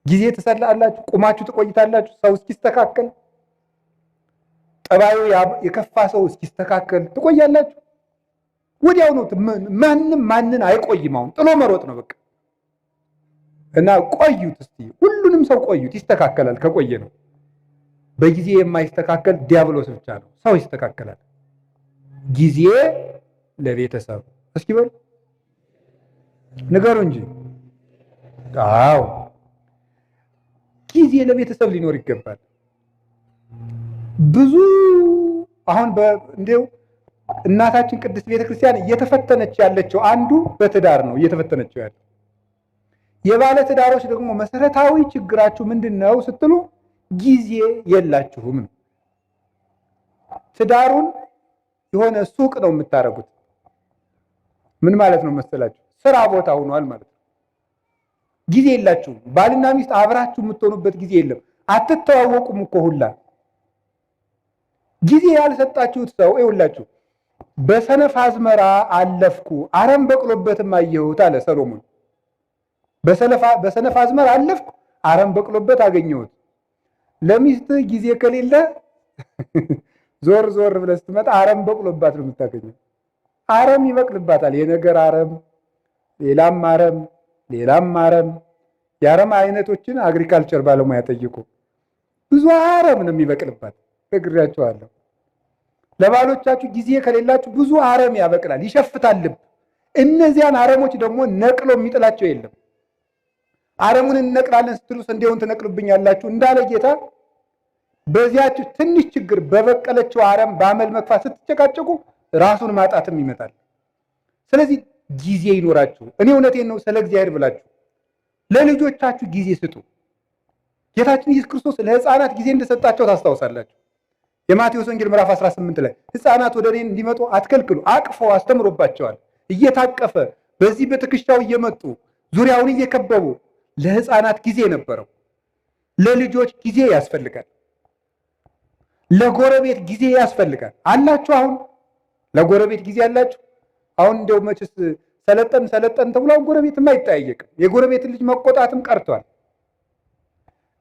ጊዜ ትሰጣላችሁ? ቁማችሁ ትቆይታላችሁ? ሰው እስኪስተካከል፣ ጠባዩ የከፋ ሰው እስኪስተካከል ትቆያላችሁ? ወዲያው ነው። ማንም ማንን አይቆይም። አሁን ጥሎ መሮጥ ነው በቃ። እና ቆዩት እስቲ ሁሉንም ሰው ቆዩት፣ ይስተካከላል። ከቆየ ነው። በጊዜ የማይስተካከል ዲያብሎስ ብቻ ነው። ሰው ይስተካከላል። ጊዜ ለቤተሰብ እስኪ በሉ ንገሩ እንጂ። አዎ ጊዜ ለቤተሰብ ሊኖር ይገባል። ብዙ አሁን እንደው እናታችን ቅድስት ቤተክርስቲያን እየተፈተነች ያለችው አንዱ በትዳር ነው እየተፈተነችው ያለው። የባለ ትዳሮች ደግሞ መሰረታዊ ችግራችሁ ምንድን ነው ስትሉ ጊዜ የላችሁም ነው። ትዳሩን የሆነ ሱቅ ነው የምታደርጉት። ምን ማለት ነው መሰላችሁ? ስራ ቦታ ሆኗል ማለት ነው። ጊዜ የላችሁም። ባልና ሚስት አብራችሁ የምትሆኑበት ጊዜ የለም። አትተዋወቁም እኮ ሁላ። ጊዜ ያልሰጣችሁት ሰው ይኸውላችሁ፣ በሰነፍ አዝመራ አለፍኩ አረም በቅሎበትም አየሁት አለ ሰሎሞን። በሰነፍ አዝመራ አለፍኩ አረም በቅሎበት አገኘሁት። ለሚስት ጊዜ ከሌለ ዞር ዞር ብለህ ስትመጣ አረም በቅሎባት ነው የምታገኘው። አረም ይበቅልባታል። የነገር አረም፣ ሌላም አረም፣ ሌላም አረም። የአረም አይነቶችን agriculture ባለሙያ ጠይቁ። ብዙ አረም ነው የሚበቅልባት። ነግሬያችኋለሁ። ለባሎቻችሁ ጊዜ ከሌላችሁ ብዙ አረም ያበቅላል፣ ይሸፍታል ልብ። እነዚያን አረሞች ደግሞ ነቅሎ የሚጥላቸው የለም። አረሙን እንነቅላለን ስትሉ ስንዴውን ትነቅሉብኛላችሁ እንዳለ ጌታ በዚያችሁ ትንሽ ችግር በበቀለችው አረም በአመል መግፋት ስትጨቃጨቁ ራሱን ማጣትም ይመጣል። ስለዚህ ጊዜ ይኖራችሁ። እኔ እውነቴን ነው፣ ስለ እግዚአብሔር ብላችሁ ለልጆቻችሁ ጊዜ ስጡ። ጌታችን ኢየሱስ ክርስቶስ ለሕፃናት ጊዜ እንደሰጣቸው ታስታውሳላችሁ። የማቴዎስ ወንጌል ምዕራፍ 18 ላይ ሕፃናት ወደ እኔ እንዲመጡ አትከልክሉ፣ አቅፎ አስተምሮባቸዋል። እየታቀፈ በዚህ በትከሻው እየመጡ ዙሪያውን እየከበቡ ለሕፃናት ጊዜ ነበረው። ለልጆች ጊዜ ያስፈልጋል። ለጎረቤት ጊዜ ያስፈልጋል። አላችሁ አሁን ለጎረቤት ጊዜ አላችሁ? አሁን እንደው መችስ ሰለጠን ሰለጠን ተብሎ አሁን ጎረቤትም አይጠያየቅም። የጎረቤትን ልጅ መቆጣትም ቀርቷል።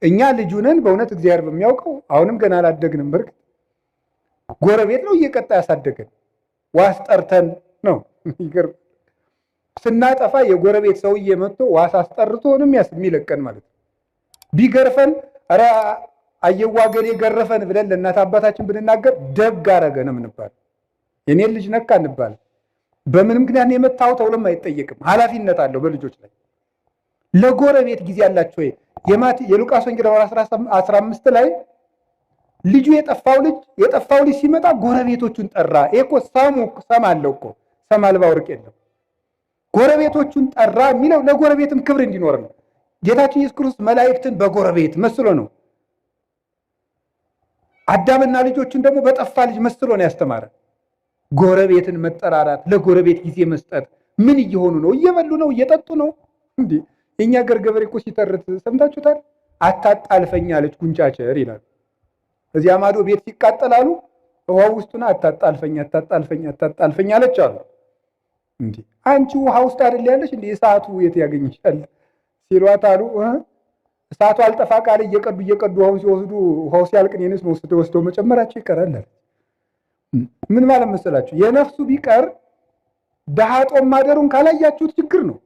እኛ ልጁ ነን በእውነት እግዚአብሔር በሚያውቀው አሁንም ገና አላደግንም። በርግጥ ጎረቤት ነው እየቀጣ ያሳደገን። ዋስ ጠርተን ነው። ይገርም። ስናጠፋ የጎረቤት ሰውዬ መጥቶ ዋስ አስጠርቶ ነው የሚለቀን ማለት ነው። ቢገርፈን ኧረ አየዋ ገሌ ገረፈን ብለን ለእናት አባታችን ብንናገር ደግ አደረገ ነው የምንባል። የኔን ልጅ ነካ እንባል። በምን ምክንያት ነው የመታው ተብሎም አይጠየቅም። ኃላፊነት አለው በልጆች ላይ። ለጎረቤት ጊዜ አላችሁ ወይ? የሉቃስ ወንጌል ምዕራፍ 15 ላይ ልጁ የጠፋው ልጅ ሲመጣ ጎረቤቶቹን ጠራ። ይሄ እኮ ሰም አለው እኮ ሰም አልባ ወርቅ የለም። ጎረቤቶቹን ጠራ የሚለው ለጎረቤትም ክብር እንዲኖር ነው። ጌታችን ኢየሱስ ክርስቶስ መላእክትን በጎረቤት መስሎ ነው። አዳምና ልጆቹን ደግሞ በጠፋ ልጅ መስሎ ነው ያስተማረ። ጎረቤትን መጠራራት፣ ለጎረቤት ጊዜ መስጠት። ምን እየሆኑ ነው? እየበሉ ነው? እየጠጡ ነው? እንዴ የኛ ሀገር ገበሬ እኮ ሲተርት ሰምታችሁታል። አታጣልፈኝ አለች ጉንጫቸር ይላል። እዚያ ማዶ ቤት ሲቃጠላሉ ውሃ ውስጡና አታጣልፈኝ አታጣልፈኝ አታጣልፈኝ አለች አሉ። እንዴ አንቺ ውሃ ውስጥ አይደል ያለሽ? እንዴ እሳቱ የት ያገኝሻል ሲሏት አሉ እሳቱ አልጠፋ ቃል እየቀዱ እየቀዱ ውሃውን ሲወስዱ ውሃው ሲያልቅ እኔንስ ወስደው መጨመራቸው ይቀራል። ምን ማለት መሰላችሁ? የነፍሱ ቢቀር ደሃ ጦም ማደሩን ካላያችሁት ችግር ነው።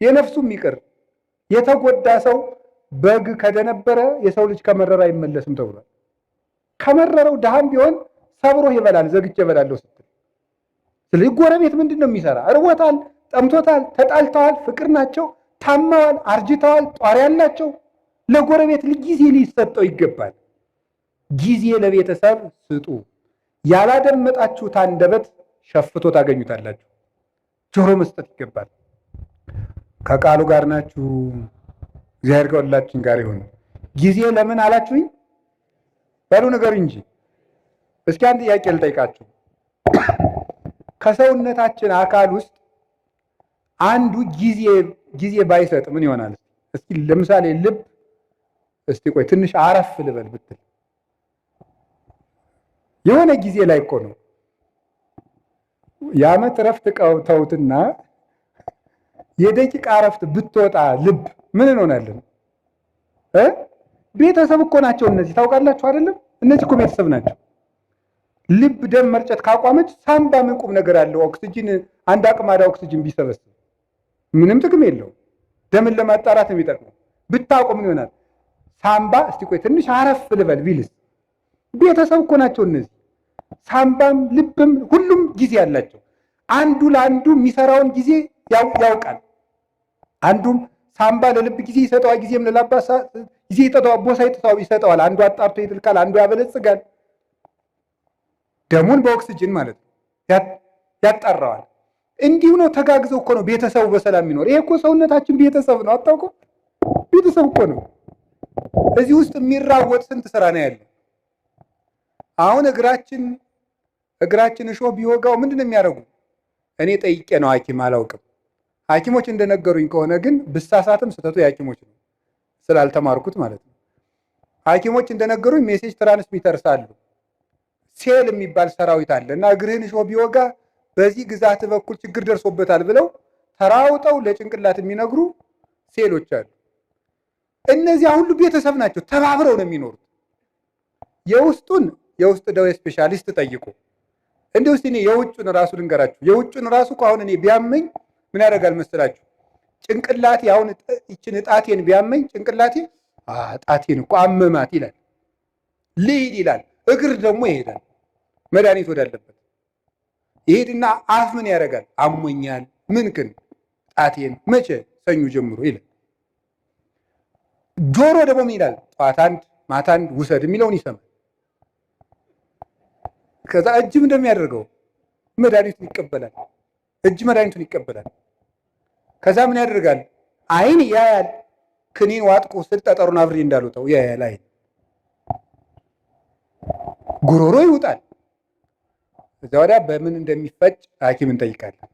የነፍሱም ይቅር የተጎዳ ሰው በግ ከደነበረ የሰው ልጅ ከመረረ አይመለስም ተብሏል። ከመረረው ደሃም ቢሆን ሰብሮ ይበላል፣ ዘግቼ እበላለሁ ስትል። ስለዚህ ጎረቤት ምንድን ነው የሚሰራ? እርቦታል፣ ጠምቶታል፣ ተጣልተዋል፣ ፍቅር ናቸው፣ ታመዋል፣ አርጅተዋል፣ ጧሪ ያላቸው። ለጎረቤት ጊዜ ሊሰጠው ይገባል። ጊዜ ለቤተሰብ ስጡ። ያላደመጣችሁት አንደበት ሸፍቶ ታገኙታላችሁ። ጆሮ መስጠት ይገባል። ከቃሉ ጋር ናችሁ። እግዚአብሔር ከሁላችን ጋር ይሁን። ጊዜ ለምን አላችሁኝ? በሉ ነገር እንጂ። እስኪ አንድ ጥያቄ ልጠይቃችሁ። ከሰውነታችን አካል ውስጥ አንዱ ጊዜ ባይሰጥ ምን ይሆናል? እስኪ ለምሳሌ ልብ፣ እስቲ ቆይ ትንሽ አረፍ ልበል ብትል የሆነ ጊዜ ላይ እኮ ነው የዓመት እረፍት ተውትና የደቂቃ እረፍት ብትወጣ ልብ ምን እንሆናለን? ቤተሰብ እኮ ናቸው እነዚህ፣ ታውቃላችሁ አይደለም? እነዚህ እኮ ቤተሰብ ናቸው። ልብ ደም መርጨት ካቋመች ሳምባ ምን ቁም ነገር አለው? ኦክሲጅን አንድ አቅማዳ ኦክሲጅን ቢሰበስብ ምንም ጥቅም የለውም። ደምን ለማጣራት ነው የሚጠቅመው። ብታቆም ምን ይሆናል? ሳምባ እስቲ ቆይ ትንሽ አረፍ ልበል ቢልስ? ቤተሰብ እኮ ናቸው እነዚህ። ሳምባም ልብም ሁሉም ጊዜ አላቸው። አንዱ ለአንዱ የሚሰራውን ጊዜ ያውቃል። አንዱም ሳምባ ለልብ ጊዜ ይሰጠዋል፣ ጊዜም ለላባ ጊዜ ይሰጠዋል፣ ቦሳ ይሰጠዋል። አንዱ አጣርቶ ይጥልካል፣ አንዱ ያበለጽጋል። ደሙን በኦክሲጅን ማለት ነው ያጣራዋል። እንዲሁ ነው ተጋግዘው እኮ ነው ቤተሰቡ በሰላም የሚኖር። ይሄ እኮ ሰውነታችን ቤተሰብ ነው፣ አታውቀው? ቤተሰብ እኮ ነው። እዚህ ውስጥ የሚራወጥ ስንት ስራ ነው ያለው። አሁን እግራችን እሾህ ቢወጋው ምንድን ነው የሚያደርጉ? እኔ ጠይቄ ነው ሐኪም አላውቅም። ሐኪሞች እንደነገሩኝ ከሆነ ግን ብሳሳትም ስህተቱ የሐኪሞች ነው ስላልተማርኩት ማለት ነው። ሐኪሞች እንደነገሩኝ message transmitters አሉ፣ ሴል የሚባል ሰራዊት አለ እና እግርህን እሾህ ቢወጋ በዚህ ግዛት በኩል ችግር ደርሶበታል ብለው ተራውጠው ለጭንቅላት የሚነግሩ ሴሎች አሉ። እነዚያ ሁሉ ቤተሰብ ናቸው፣ ተባብረው ነው የሚኖሩት። የውስጡን የውስጥ ደዌ specialist ጠይቁ። እንዲሁ እስቲ እኔ የውጩን ራሱ ልንገራችሁ። የውጩን ራሱ እኮ አሁን እኔ ቢያመኝ ምን ያደርጋል መሰላችሁ? ጭንቅላቴ አሁን ይችን ጣቴን ቢያመኝ ጭንቅላቴ ጣቴን እኮ አመማት ይላል፣ ልሂድ ይላል። እግር ደግሞ ይሄዳል መድኃኒት ወዳለበት ይሄድና አፍ ምን ያደርጋል? አሞኛል፣ ምን ክን ጣቴን መቼ ሰኞ ጀምሮ ይላል። ጆሮ ደግሞ ምን ይላል? ጠዋት አንድ ማታ አንድ ውሰድ የሚለውን ይሰማል። ከዛ እጅም እንደሚያደርገው መድኃኒቱን ይቀበላል። እጅ መድኃኒቱን ይቀበላል። ከዛ ምን ያደርጋል? አይን ያያል። ክኒን ዋጥቁ ስል ጠጠሩን አብሬ እንዳልወጣው ያያል። አይን ጉሮሮ ይውጣል። እዛ ወዲያ በምን እንደሚፈጭ ሐኪም እንጠይቃለን።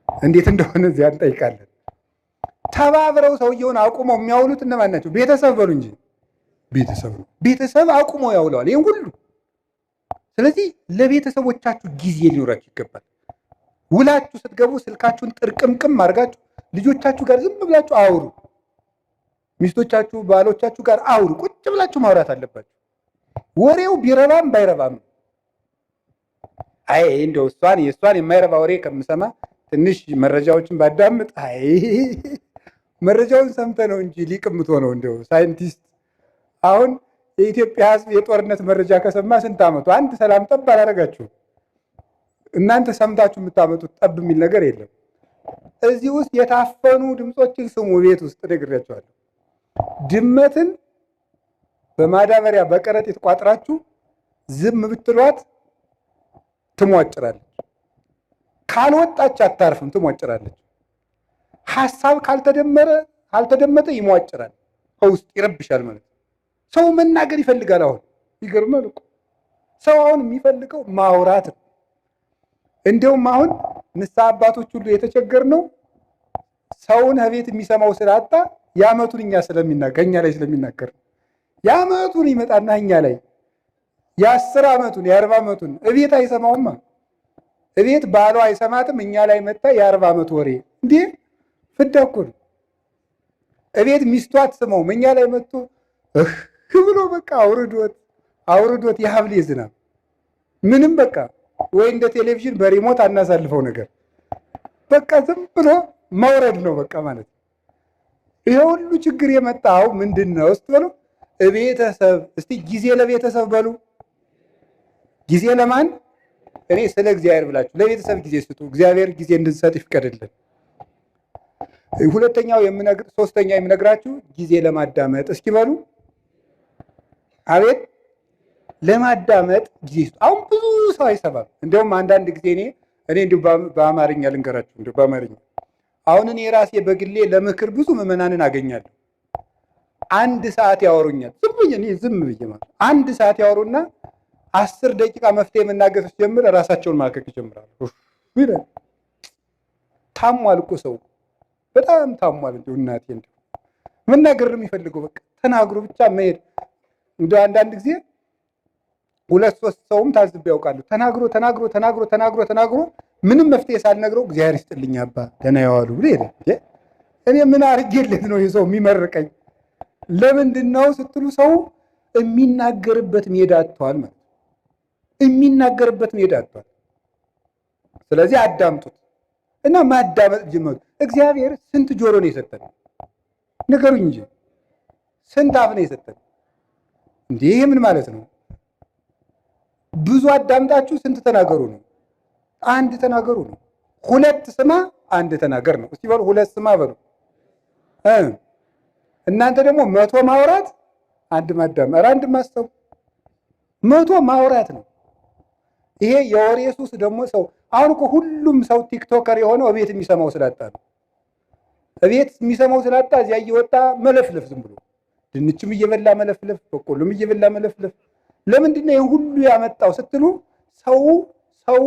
እንዴት እንደሆነ እዚያ እንጠይቃለን። ተባብረው ሰውየውን አቁመው የሚያውሉት እነማን ናቸው? ቤተሰብ በሉ እንጂ ቤተሰብ ነው። ቤተሰብ አቁሞ ያውለዋል ይሄን ሁሉ። ስለዚህ ለቤተሰቦቻችሁ ጊዜ ሊኖራችሁ ይገባል። ውላችሁ ስትገቡ ስልካችሁን ጥርቅምቅም አድርጋችሁ ልጆቻችሁ ጋር ዝም ብላችሁ አውሩ። ሚስቶቻችሁ ባሎቻችሁ ጋር አውሩ። ቁጭ ብላችሁ ማውራት አለባችሁ። ወሬው ቢረባም ባይረባም አይ እንደው እሷን የእሷን የማይረባ ወሬ ከምሰማ ትንሽ መረጃዎችን ባዳምጥ፣ አይ መረጃውን ሰምተህ ነው እንጂ ሊቅ የምትሆነው እንደው ሳይንቲስት። አሁን የኢትዮጵያ ሕዝብ የጦርነት መረጃ ከሰማ ስንት ዓመቱ? አንድ ሰላም ጠብ አላደረጋችሁም። እናንተ ሰምታችሁ የምታመጡት ጠብ የሚል ነገር የለም። እዚህ ውስጥ የታፈኑ ድምፆችን ስሙ። ቤት ውስጥ ነግሬያቸዋለሁ። ድመትን በማዳበሪያ በከረጢት ቋጥራችሁ ዝም ብትሏት ትሟጭራለች። ካልወጣች አታርፍም፣ ትሟጭራለች። ሐሳብ ካልተደመረ ካልተደመጠ ይሟጭራል፣ ከውስጥ ይረብሻል ማለት ነው። ሰው መናገር ይፈልጋል። አሁን ይገርማል እኮ ሰው አሁን የሚፈልገው ማውራት ነው። እንደውም አሁን ንስሐ አባቶች ሁሉ የተቸገርነው ሰውን ከቤት የሚሰማው ስላጣ የዓመቱን እኛ ስለሚናገር እኛ ላይ ስለሚናገር የዓመቱን ይመጣና እኛ ላይ የ10 ዓመቱን የ40 ዓመቱን እቤት አይሰማውማ። እቤት ባሏ አይሰማትም። እኛ ላይ መጣ የ40 ዓመቱ ወሬ እንዴ ፍዳ እኮ ነው። እቤት ሚስቱ አትሰማውም። እኛ ላይ መጥቶ እህ ብሎ በቃ አውርዶት አውርዶት የሐምሌ ዝናብ ምንም በቃ ወይ እንደ ቴሌቪዥን በሪሞት አናሳልፈው ነገር በቃ ዝም ብሎ መውረድ ነው በቃ ማለት ነው። ይሄ ሁሉ ችግር የመጣው ምንድነው ስትሉ ቤተሰብ። እስቲ ጊዜ ለቤተሰብ በሉ። ጊዜ ለማን? እኔ ስለ እግዚአብሔር ብላችሁ ለቤተሰብ ጊዜ ስጡ። እግዚአብሔር ጊዜ እንድንሰጥ ይፍቀድልን። ሁለተኛው የምነግር ሶስተኛ የምነግራችሁ ጊዜ ለማዳመጥ እስኪ በሉ። አቤት ለማዳመጥ ጊዜ ስጡ። አሁን ብዙ ሰው አይሰማም። እንደውም አንዳንድ ጊዜ እኔ እንደው በአማርኛ ልንገራችሁ፣ እንደው በአማርኛ አሁን እኔ ራሴ በግሌ ለምክር ብዙ ምዕመናንን አገኛለሁ። አንድ ሰዓት ያወሩኛል። ዝም ብዬ እኔ ዝም ብዬ ማለት አንድ ሰዓት ያወሩና 10 ደቂቃ መፍትሄ መናገር ሲጀምር ራሳቸውን ማከክ ይጀምራሉ። ይላል ታሟል እኮ ሰው በጣም ታሟል። እንደው እናቴ እንደው መናገር ነው የሚፈልገው በቃ ተናግሮ ብቻ መሄድ። እንደው አንዳንድ ጊዜ 2 3 ሰውም ታዝቤ ያውቃሉ። ተናግሮ ተናግሮ ተናግሮ ተናግሮ ተናግሮ ምንም መፍትሄ ሳልነግረው እግዚአብሔር ይስጥልኝ አባ ደህና ያዋሉ ብሎ ሄደ። እኔ ምን አድርጌለት ነው የሰው የሚመርቀኝ? ለምንድን ነው ስትሉ ሰው የሚናገርበት ሜዳ አጥቷል ማለት የሚናገርበት ሜዳ አጥቷል። ስለዚህ አዳምጡት እና ማዳመጥ ጀመሩ። እግዚአብሔር ስንት ጆሮ ነው የሰጠን? ንገሩኝ እንጂ ስንት አፍ ነው የሰጠን? እንዴ ይሄ ምን ማለት ነው? ብዙ አዳምጣችሁ ስንት ተናገሩ ነው? አንድ ተናገሩ ነው። ሁለት ስማ አንድ ተናገር ነው። እስቲ በሉ ሁለት ስማ በሉ። እናንተ ደግሞ 100 ማውራት አንድ ማዳመጥ፣ ኧረ አንድ ማሰብ 100 ማውራት ነው። ይሄ የወሬ ሱስ ደግሞ ሰው አሁን እኮ ሁሉም ሰው TikToker የሆነው እቤት የሚሰማው ስላጣ ነው። እቤት የሚሰማው ስላጣ እዚያ እየወጣ መለፍለፍ፣ ዝም ብሎ ድንችም እየበላ መለፍለፍ፣ በቆሎም እየበላ መለፍለፍ። ለምንድን ነው ይሄ ሁሉ ያመጣው ስትሉ ሰው ሰው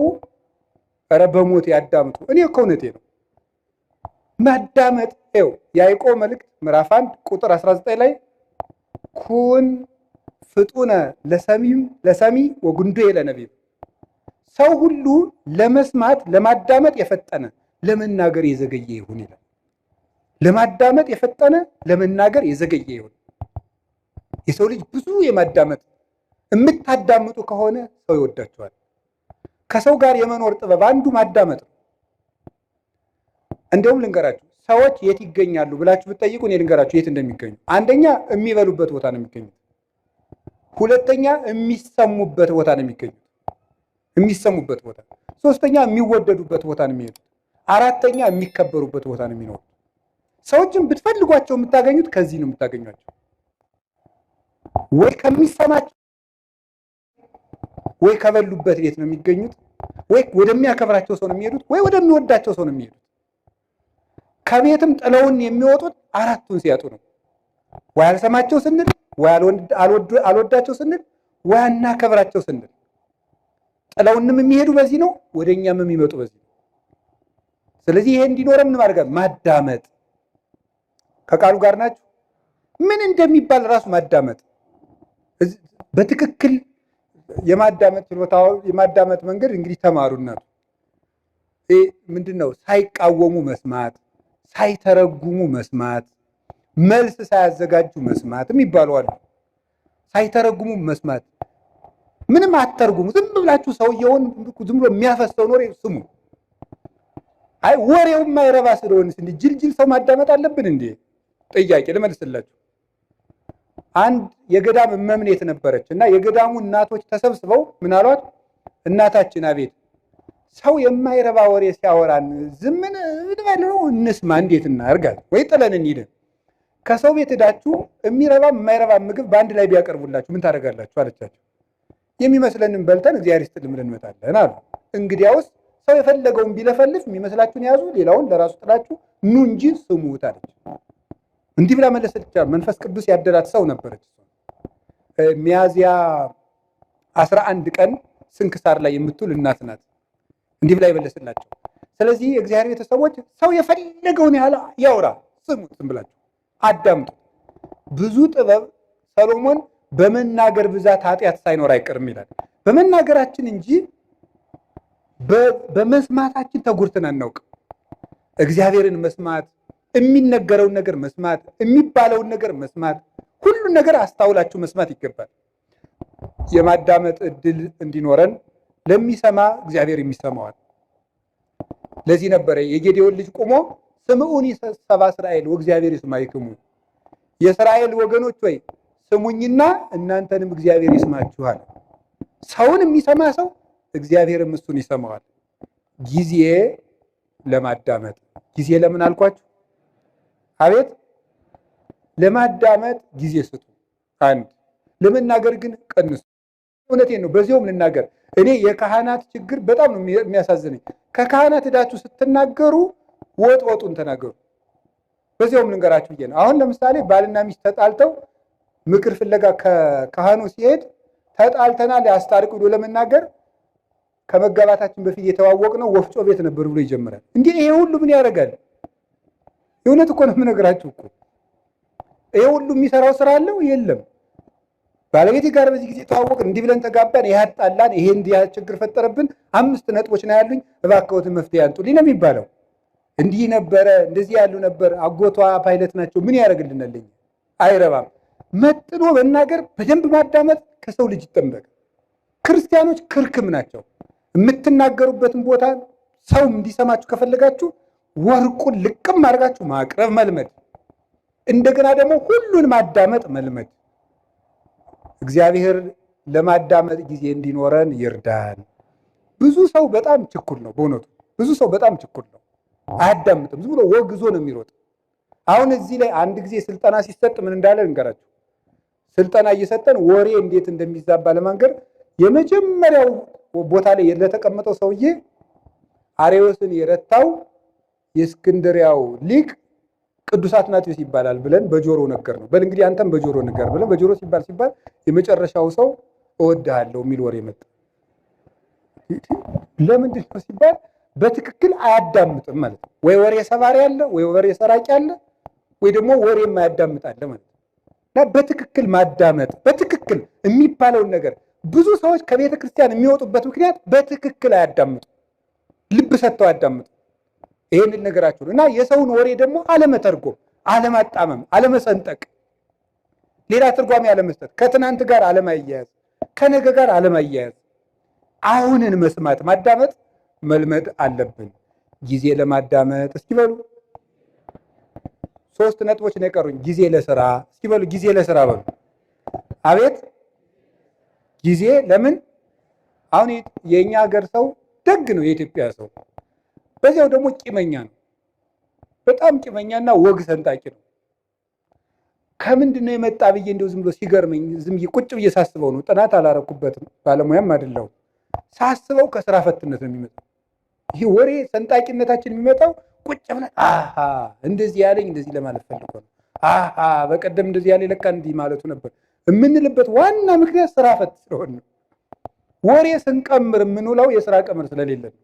ኧረ በሞት ያዳምጡ። እኔ እኮ እውነቴ ነው። ማዳመጥ ይኸው ያዕቆብ መልእክት ምዕራፍ 1 ቁጥር 19 ላይ ኩን ፍጡነ ለሰሚም ለሰሚ ወጉንዱየ ለነቢብ፣ ሰው ሁሉ ለመስማት ለማዳመጥ የፈጠነ ለመናገር የዘገየ ይሁን ይላል። ለማዳመጥ የፈጠነ ለመናገር የዘገየ ይሁን። የሰው ልጅ ብዙ የማዳመጥ የምታዳምጡ ከሆነ ሰው ይወዳቸዋል። ከሰው ጋር የመኖር ጥበብ አንዱ ማዳመጥ ነው። እንደውም ልንገራችሁ ሰዎች የት ይገኛሉ ብላችሁ ብትጠይቁ እኔ ልንገራችሁ የት እንደሚገኙ። አንደኛ የሚበሉበት ቦታ ነው የሚገኙት። ሁለተኛ የሚሰሙበት ቦታ ነው የሚገኙት፣ የሚሰሙበት ቦታ። ሶስተኛ የሚወደዱበት ቦታ ነው የሚሄዱት። አራተኛ የሚከበሩበት ቦታ ነው የሚኖሩት። ሰዎችን ብትፈልጓቸው የምታገኙት ከዚህ ነው የምታገኟቸው። ወይ ከሚሰማቸው ወይ ከበሉበት ቤት ነው የሚገኙት፣ ወይ ወደሚያከብራቸው ሰው ነው የሚሄዱት፣ ወይ ወደሚወዳቸው ሰው ነው የሚሄዱት። ከቤትም ጥለውን የሚወጡት አራቱን ሲያጡ ነው። ወይ አልሰማቸው ስንል፣ ወይ አልወዳቸው ስንል፣ ወይ አናከብራቸው ስንል ጥለውንም የሚሄዱ በዚህ ነው፣ ወደኛም የሚመጡ በዚህ ነው። ስለዚህ ይሄ እንዲኖረ ምን ማድረግ ማዳመጥ። ከቃሉ ጋር ናችሁ። ምን እንደሚባል ራሱ ማዳመጥ። በትክክል የማዳመጥ ችሎታው የማዳመጥ መንገድ እንግዲህ ተማሩ። እናቱ ምንድነው? ሳይቃወሙ መስማት፣ ሳይተረጉሙ መስማት፣ መልስ ሳያዘጋጁ መስማት የሚባሉ አሉ። ሳይተረጉሙ መስማት፣ ምንም አትተርጉሙ። ዝም ብላችሁ ሰውየውን ዝም ብሎ የሚያፈሰውን ወሬ ስሙ። አይ ወሬው የማይረባ ስለሆነ እንዴ ጅልጅል ሰው ማዳመጥ አለብን እንዴ? ጥያቄ ልመልስላችሁ። አንድ የገዳም እመምኔት ነበረች እና የገዳሙ እናቶች ተሰብስበው ምን አሏት? እናታችን አቤት፣ ሰው የማይረባ ወሬ ሲያወራን ዝም እንበለው እንስማ፣ እንዴት እናርጋል? ወይ ጥለን እንሂድ። ከሰው ቤት ሄዳችሁ የሚረባ የማይረባ ምግብ በአንድ ላይ ቢያቀርቡላችሁ ምን ታደርጋላችሁ? አለቻቸው። የሚመስለንን በልተን እግዚአብሔር ይስጥልን ብለን እንመጣለን አሉ። እንግዲያውስ ሰው የፈለገውን ቢለፈልፍ የሚመስላችሁን ያዙ፣ ሌላውን ለራሱ ጥላችሁ ኑ እንጂ ስሙት አለች። እንዲህ ብላ መለሰች። መንፈስ ቅዱስ ያደላት ሰው ነበረች። ሚያዝያ 11 ቀን ስንክሳር ላይ የምትውል እናት ናት። እንዲህ ብላ የመለሰላቸው። ስለዚህ የእግዚአብሔር ቤተሰቦች ሰው የፈለገውን ያህል ያውራ፣ ስሙት፣ ዝም ብላችሁ አዳምጡ። ብዙ ጥበብ ሰሎሞን በመናገር ብዛት ኃጢአት ሳይኖር አይቀርም ይላል። በመናገራችን እንጂ በመስማታችን ተጎድተን አናውቅም። እግዚአብሔርን መስማት፣ የሚነገረውን ነገር መስማት፣ የሚባለውን ነገር መስማት፣ ሁሉን ነገር አስታውላችሁ መስማት ይገባል። የማዳመጥ እድል እንዲኖረን ለሚሰማ እግዚአብሔር የሚሰማዋል። ለዚህ ነበረ የጌዴዎን ልጅ ቆሞ ስምዑኒ ሰብአ እስራኤል ወእግዚአብሔር ይስማዕክሙ፣ የእስራኤል ወገኖች ወይ ስሙኝና እናንተንም እግዚአብሔር ይስማችኋል። ሰውን የሚሰማ ሰው እግዚአብሔርም እሱን ይሰማዋል። ጊዜ ለማዳመጥ ጊዜ ለምን አልኳችሁ? አቤት ለማዳመጥ ጊዜ ስጡ። አንድ ለመናገር ግን ቀንሱ። እውነቴን ነው። በዚያውም ልናገር፣ እኔ የካህናት ችግር በጣም ነው የሚያሳዝነኝ። ከካህናት ሄዳችሁ ስትናገሩ ወጥ ወጡን ተናገሩ። በዚያውም ልንገራችሁ ብዬ ነው። አሁን ለምሳሌ ባልና ሚስት ተጣልተው ምክር ፍለጋ ከካህኑ ሲሄድ ተጣልተናል አስታርቅ ብሎ ለመናገር ከመጋባታችን በፊት የተዋወቅነው ወፍጮ ቤት ነበር ብሎ ይጀምራል። እንዴ ይሄ ሁሉ ምን ያደርጋል? የእውነት እኮ ነው የምነግራችሁ እኮ። ይሄ ሁሉ የሚሰራው ስራ አለው የለም። ባለቤቴ ጋር በዚህ ጊዜ ተዋወቅን፣ እንዲህ ብለን ተጋባን፣ ይሄ አጣላን፣ ይሄ እንዲህ ችግር ፈጠረብን፣ 5 ነጥቦች ነው ያሉኝ፣ እባክዎትን መፍትሄ ያምጡልኝ ነው የሚባለው። እንዲህ ነበረ፣ እንደዚህ ያሉ ነበር፣ አጎቷ ፓይለት ናቸው፣ ምን ያደርግልናል? አይረባም። መጥኖ መናገር፣ በደንብ ማዳመጥ ከሰው ልጅ ይጠበቅ። ክርስቲያኖች ክርክም ናቸው። የምትናገሩበትን ቦታ ሰው እንዲሰማችሁ ከፈለጋችሁ ወርቁን ልቅም አድርጋችሁ ማቅረብ መልመድ፣ እንደገና ደግሞ ሁሉን ማዳመጥ መልመድ። እግዚአብሔር ለማዳመጥ ጊዜ እንዲኖረን ይርዳን። ብዙ ሰው በጣም ችኩል ነው። በእውነቱ ብዙ ሰው በጣም ችኩል ነው። አያዳምጥም። ዝም ብሎ ወግዞ ነው የሚሮጥ። አሁን እዚህ ላይ አንድ ጊዜ ስልጠና ሲሰጥ ምን እንዳለ ልንገራችሁ። ስልጠና እየሰጠን ወሬ እንዴት እንደሚዛባ ለማንገር የመጀመሪያው ቦታ ላይ ለተቀመጠው ሰውዬ አሬዎስን የረታው የእስክንድሪያው ሊቅ ቅዱስ አትናቴዎስ ይባላል ብለን በጆሮ ነገር ነው። በል እንግዲህ አንተም በጆሮ ነገር ብለን በጆሮ ሲባል ሲባል የመጨረሻው ሰው እወድሃለሁ የሚል ወሬ መጣ። ለምንድን ነው ሲባል በትክክል አያዳምጥም ማለት ነው። ወይ ወሬ ሰባሪ አለ፣ ወይ ወሬ ሰራቂ አለ፣ ወይ ደግሞ ወሬ የማያዳምጥ አለ ማለት ነው። እና በትክክል ማዳመጥ፣ በትክክል የሚባለውን ነገር ብዙ ሰዎች ከቤተ ክርስቲያን የሚወጡበት ምክንያት በትክክል አያዳምጡ፣ ልብ ሰጥተው አያዳምጡ። ይሄንን ነገራችሁ እና የሰውን ወሬ ደግሞ አለመተርጎም፣ አለማጣመም፣ አለመሰንጠቅ፣ ሌላ ትርጓሜ አለመስጠት፣ ከትናንት ጋር አለማያያዝ፣ ከነገ ጋር አለማያያዝ፣ አሁንን መስማት ማዳመጥ መልመድ አለብን። ጊዜ ለማዳመጥ እስኪ በሉ 3 ነጥቦች ነው የቀሩኝ። ጊዜ ለስራ እስኪ በሉ፣ ጊዜ ለስራ በሉ። አቤት ጊዜ ለምን? አሁን የኛ ሀገር ሰው ደግ ነው፣ የኢትዮጵያ ሰው በዚያው ደግሞ ቂመኛ ነው። በጣም ቂመኛና ወግ ሰንጣቂ ነው። ከምንድን ነው የመጣ ብዬ እንደው ዝም ብሎ ሲገርመኝ ዝም ብዬ ቁጭ ብዬ ሳስበው ነው። ጥናት አላረኩበትም፣ ባለሙያም አይደለሁም። ሳስበው ከስራ ፈትነት ነው የሚመጣው። ይሄ ወሬ ሰንጣቂነታችን የሚመጣው ቁጭ ብለን አሃ እንደዚህ ያለኝ እንደዚህ ለማለት ፈልጎ ነው፣ አሃ በቀደም እንደዚህ ያለኝ ለካ እንዲህ ማለቱ ነበር የምንልበት ዋና ምክንያት ስራ ፈት ስለሆነ ነው። ወሬ ስንቀምር የምንውለው የስራ ቀምር ስለሌለ ነው።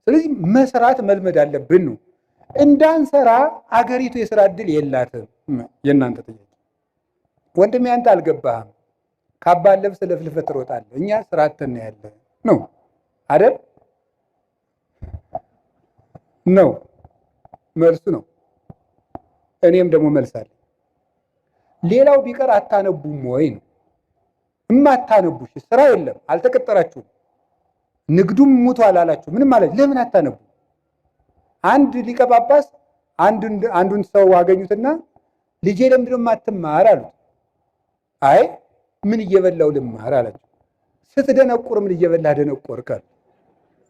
ስለዚህ መስራት መልመድ አለብን ነው። እንዳንሰራ አገሪቱ የስራ እድል የላትም። የእናንተ ጥያቄ ወንድሜ አንተ አልገባህም። ካባ ለብሰህ ለፍልፈህ ትሮጣለህ። እኛ ስራ አጥተን ነው ያለ ነው አይደል? ነው መልሱ ነው። እኔም ደግሞ መልስ አለ። ሌላው ቢቀር አታነቡም ወይ ነው። እማታነቡሽ ስራ የለም፣ አልተቀጠራችሁም፣ ንግዱም ሙቷል አላችሁ፣ ምንም ማለት ለምን አታነቡ? አንድ ሊቀ ጳጳስ አንዱን ሰው አገኙትና ልጄ ለምንድን ነው የማትማር አሉት። አይ ምን እየበላው ልማር አላቸው። ስትደነቁር ምን እየበላህ ደነቆርክ አሉት።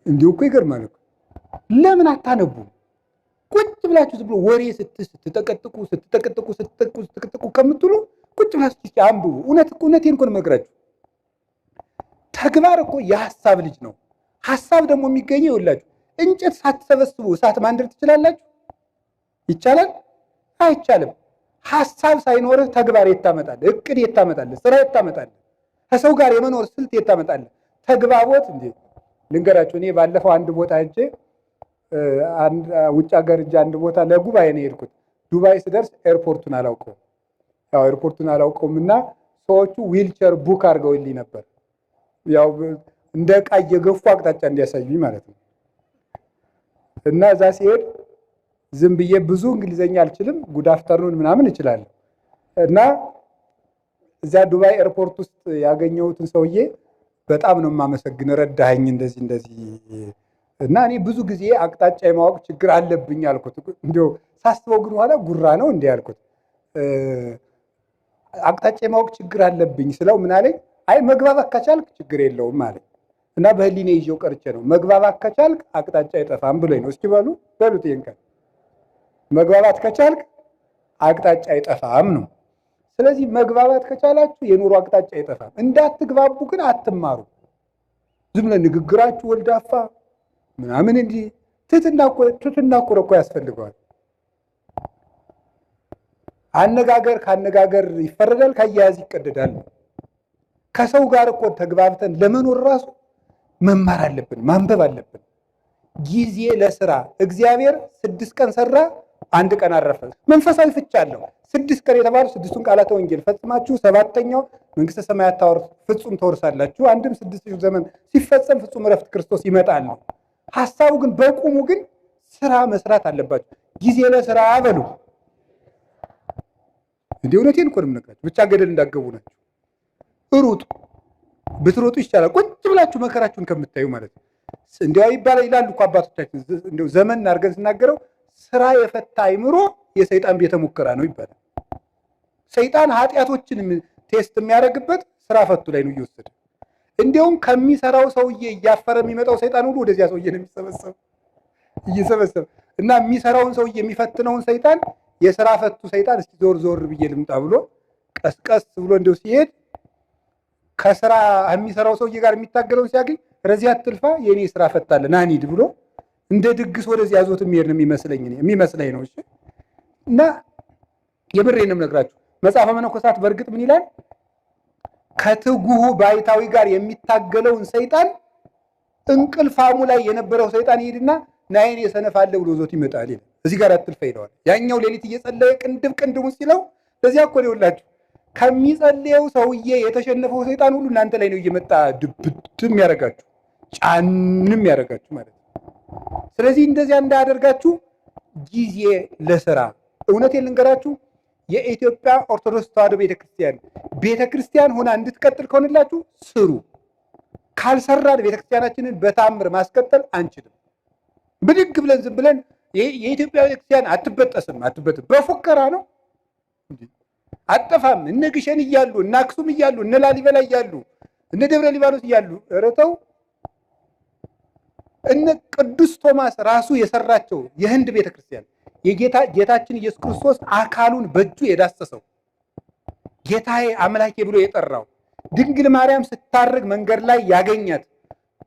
እንዲሁ እኮ ይገርማል እኮ። ለምን አታነቡም? ቁጭ ብላችሁ ዝም ብሎ ወሬ ስትጠቀጥቁ ስትጠቀጥቁ ስትጠቅጡ ስትጠቅጥቁ ከምትሉ ቁጭ ብላችሁ እስኪ አንብቡ። እውነት እውነቴን እኮ ነው የምነግራችሁ። ተግባር እኮ የሐሳብ ልጅ ነው። ሐሳብ ደግሞ የሚገኘው ይኸውላችሁ እንጨት ሳትሰበስቡ እሳት ማንደድ ትችላላችሁ? ይቻላል? አይቻልም። ሐሳብ ሳይኖርህ ተግባር የት ታመጣለህ? እቅድ የት ታመጣለህ? ስራ የት ታመጣለህ? ከሰው ጋር የመኖር ስልት የት ታመጣለህ? ተግባቦት እንዴ ልንገራችሁ። እኔ ባለፈው አንድ ቦታ ሄጄ ውጭ ሀገር ሄጄ አንድ ቦታ ለጉባኤ ነው የሄድኩት። ዱባይ ስደርስ ኤርፖርቱን አላውቀውም። ያው ኤርፖርቱን አላውቀውም እና ሰዎቹ wheelchair book አድርገውልኝ ነበር። ያው እንደ ዕቃ እየገፉ አቅጣጫ እንዲያሳዩኝ ማለት ነው። እና እዛ ሲሄድ ዝም ብዬ ብዙ እንግሊዘኛ አልችልም፣ good afternoon ምናምን እችላለሁ። እና እዚያ ዱባይ ኤርፖርት ውስጥ ያገኘሁትን ሰውዬ በጣም ነው የማመሰግን፣ ረዳኸኝ እንደዚህ እንደዚህ እና እኔ ብዙ ጊዜ አቅጣጫ የማወቅ ችግር አለብኝ አልኩት። እንዲያው ሳስበው ግን ኋላ ጉራ ነው እንዲህ አልኩት። አቅጣጫ የማወቅ ችግር አለብኝ ስለው ምን አለኝ? አይ መግባባት ከቻልክ ችግር የለውም አለኝ። እና በህሊኔ ይዤው ቀርቼ ነው መግባባት ከቻልክ አቅጣጫ አይጠፋም ብሎኝ ነው። እስኪ በሉ በሉት ይሄን ቃል መግባባት ከቻልክ አቅጣጫ አይጠፋም ነው። ስለዚህ መግባባት ከቻላችሁ የኑሮ አቅጣጫ አይጠፋም። እንዳትግባቡ ግን አትማሩ። ዝም ብለን ንግግራችሁ ወልዳፋ ምናምን እንዲህ ትህትና እኮ ያስፈልገዋል። አነጋገር ካነጋገር ይፈረዳል፣ ካያያዝ ይቀደዳል። ከሰው ጋር እኮ ተግባብተን ለመኖር ራሱ መማር አለብን፣ ማንበብ አለብን። ጊዜ ለስራ እግዚአብሔር 6 ቀን ሰራ፣ 1 ቀን አረፈ። መንፈሳዊ ፍቻ አለው። 6 ቀን የተባሉ 6ቱን ቃላተ ወንጌል ፈጽማችሁ 7ኛው መንግስተ ሰማያት ፍጹም ተወርሳላችሁ። አንድም 6000 ዘመን ሲፈጸም ፍጹም እረፍት ክርስቶስ ይመጣል ነው ሐሳቡ። ግን በቁሙ ግን ስራ መስራት አለባችሁ። ጊዜ ለስራ በሉ። እንዴ እውነቴን እኮ ነው የምነግራችሁ። ብቻ ገደል እንዳገቡ ናችሁ። ሩጡ፣ ብትሮጡ ይቻላል። ቁጭ ብላችሁ መከራችሁን ከምታዩ ማለት ነው። እንዲያው ይባላል ይላሉ እኮ አባቶቻችን። እንዲያው ዘመን አድርገን ስናገረው ስራ የፈታ አይምሮ የሰይጣን ቤተ ሙከራ ነው ይባላል። ሰይጣን ኃጢአቶችን test የሚያደርግበት ስራ ፈቱ ላይ ነው እየወሰደ። እንዲያውም ከሚሰራው ሰውዬ እያፈረ የሚመጣው ሰይጣን ሁሉ ወደዚያ ሰውዬ ነው የሚሰበሰብ እየሰበሰበ እና የሚሰራውን ሰውዬ የሚፈትነውን ሰይጣን የስራ ፈቱ ሰይጣን እስኪ ዞር ዞር ብዬ ልምጣ ብሎ ቀስቀስ ብሎ እንደው ሲሄድ ከስራ የሚሰራው ሰውዬ ጋር የሚታገለውን ሲያገኝ ረዚያ አትልፋ የኔ ስራ ፈታለ ና እንሂድ ብሎ እንደ ድግስ ወደዚህ ያዞት የሚሄድ ነው የሚመስለኝ የሚመስለኝ ነው። እሺ እና የምሬን ነው የምነግራችሁ። መጽሐፈ መነኮሳት በእርግጥ ምን ይላል? ከትጉሁ ባይታዊ ጋር የሚታገለውን ሰይጣን እንቅልፋሙ ላይ የነበረው ሰይጣን ይሄድና ናይን የሰነፋለ ብሎ ዞት ይመጣል ይላል። እዚህ ጋር አትልፋ ይለዋል። ያኛው ሌሊት እየጸለየ ቅንድብ ቅንድቡን ሲለው ለዚያ እኮ ነው ይኸውላችሁ ከሚጸልየው ሰውዬ የተሸነፈው ሰይጣን ሁሉ እናንተ ላይ ነው እየመጣ ድብድም ያደርጋችሁ ጫንም ያደርጋችሁ ማለት ነው። ስለዚህ እንደዚያ እንዳያደርጋችሁ ጊዜ ለስራ። እውነቴን ልንገራችሁ የኢትዮጵያ ኦርቶዶክስ ተዋሕዶ ቤተክርስቲያን ሆና እንድትቀጥል ከሆነላችሁ ስሩ። ካልሰራን ቤተክርስቲያናችንን በታምር ማስቀጠል አንችልም። ብድግ ብለን ዝም ብለን የኢትዮጵያ ቤተክርስቲያን አትበጠስም አትበጥም በፉከራ ነው አጠፋም። እነ ግሸን እያሉ እነ አክሱም እያሉ እነ ላሊበላ እያሉ እነ ደብረ ሊባኖስ እያሉ ረተው እነ ቅዱስ ቶማስ ራሱ የሰራቸው የህንድ ቤተክርስቲያን የጌታችን ኢየሱስ ክርስቶስ አካሉን በእጁ የዳሰሰው ጌታዬ አምላኬ ብሎ የጠራው ድንግል ማርያም ስታርግ መንገድ ላይ ያገኛት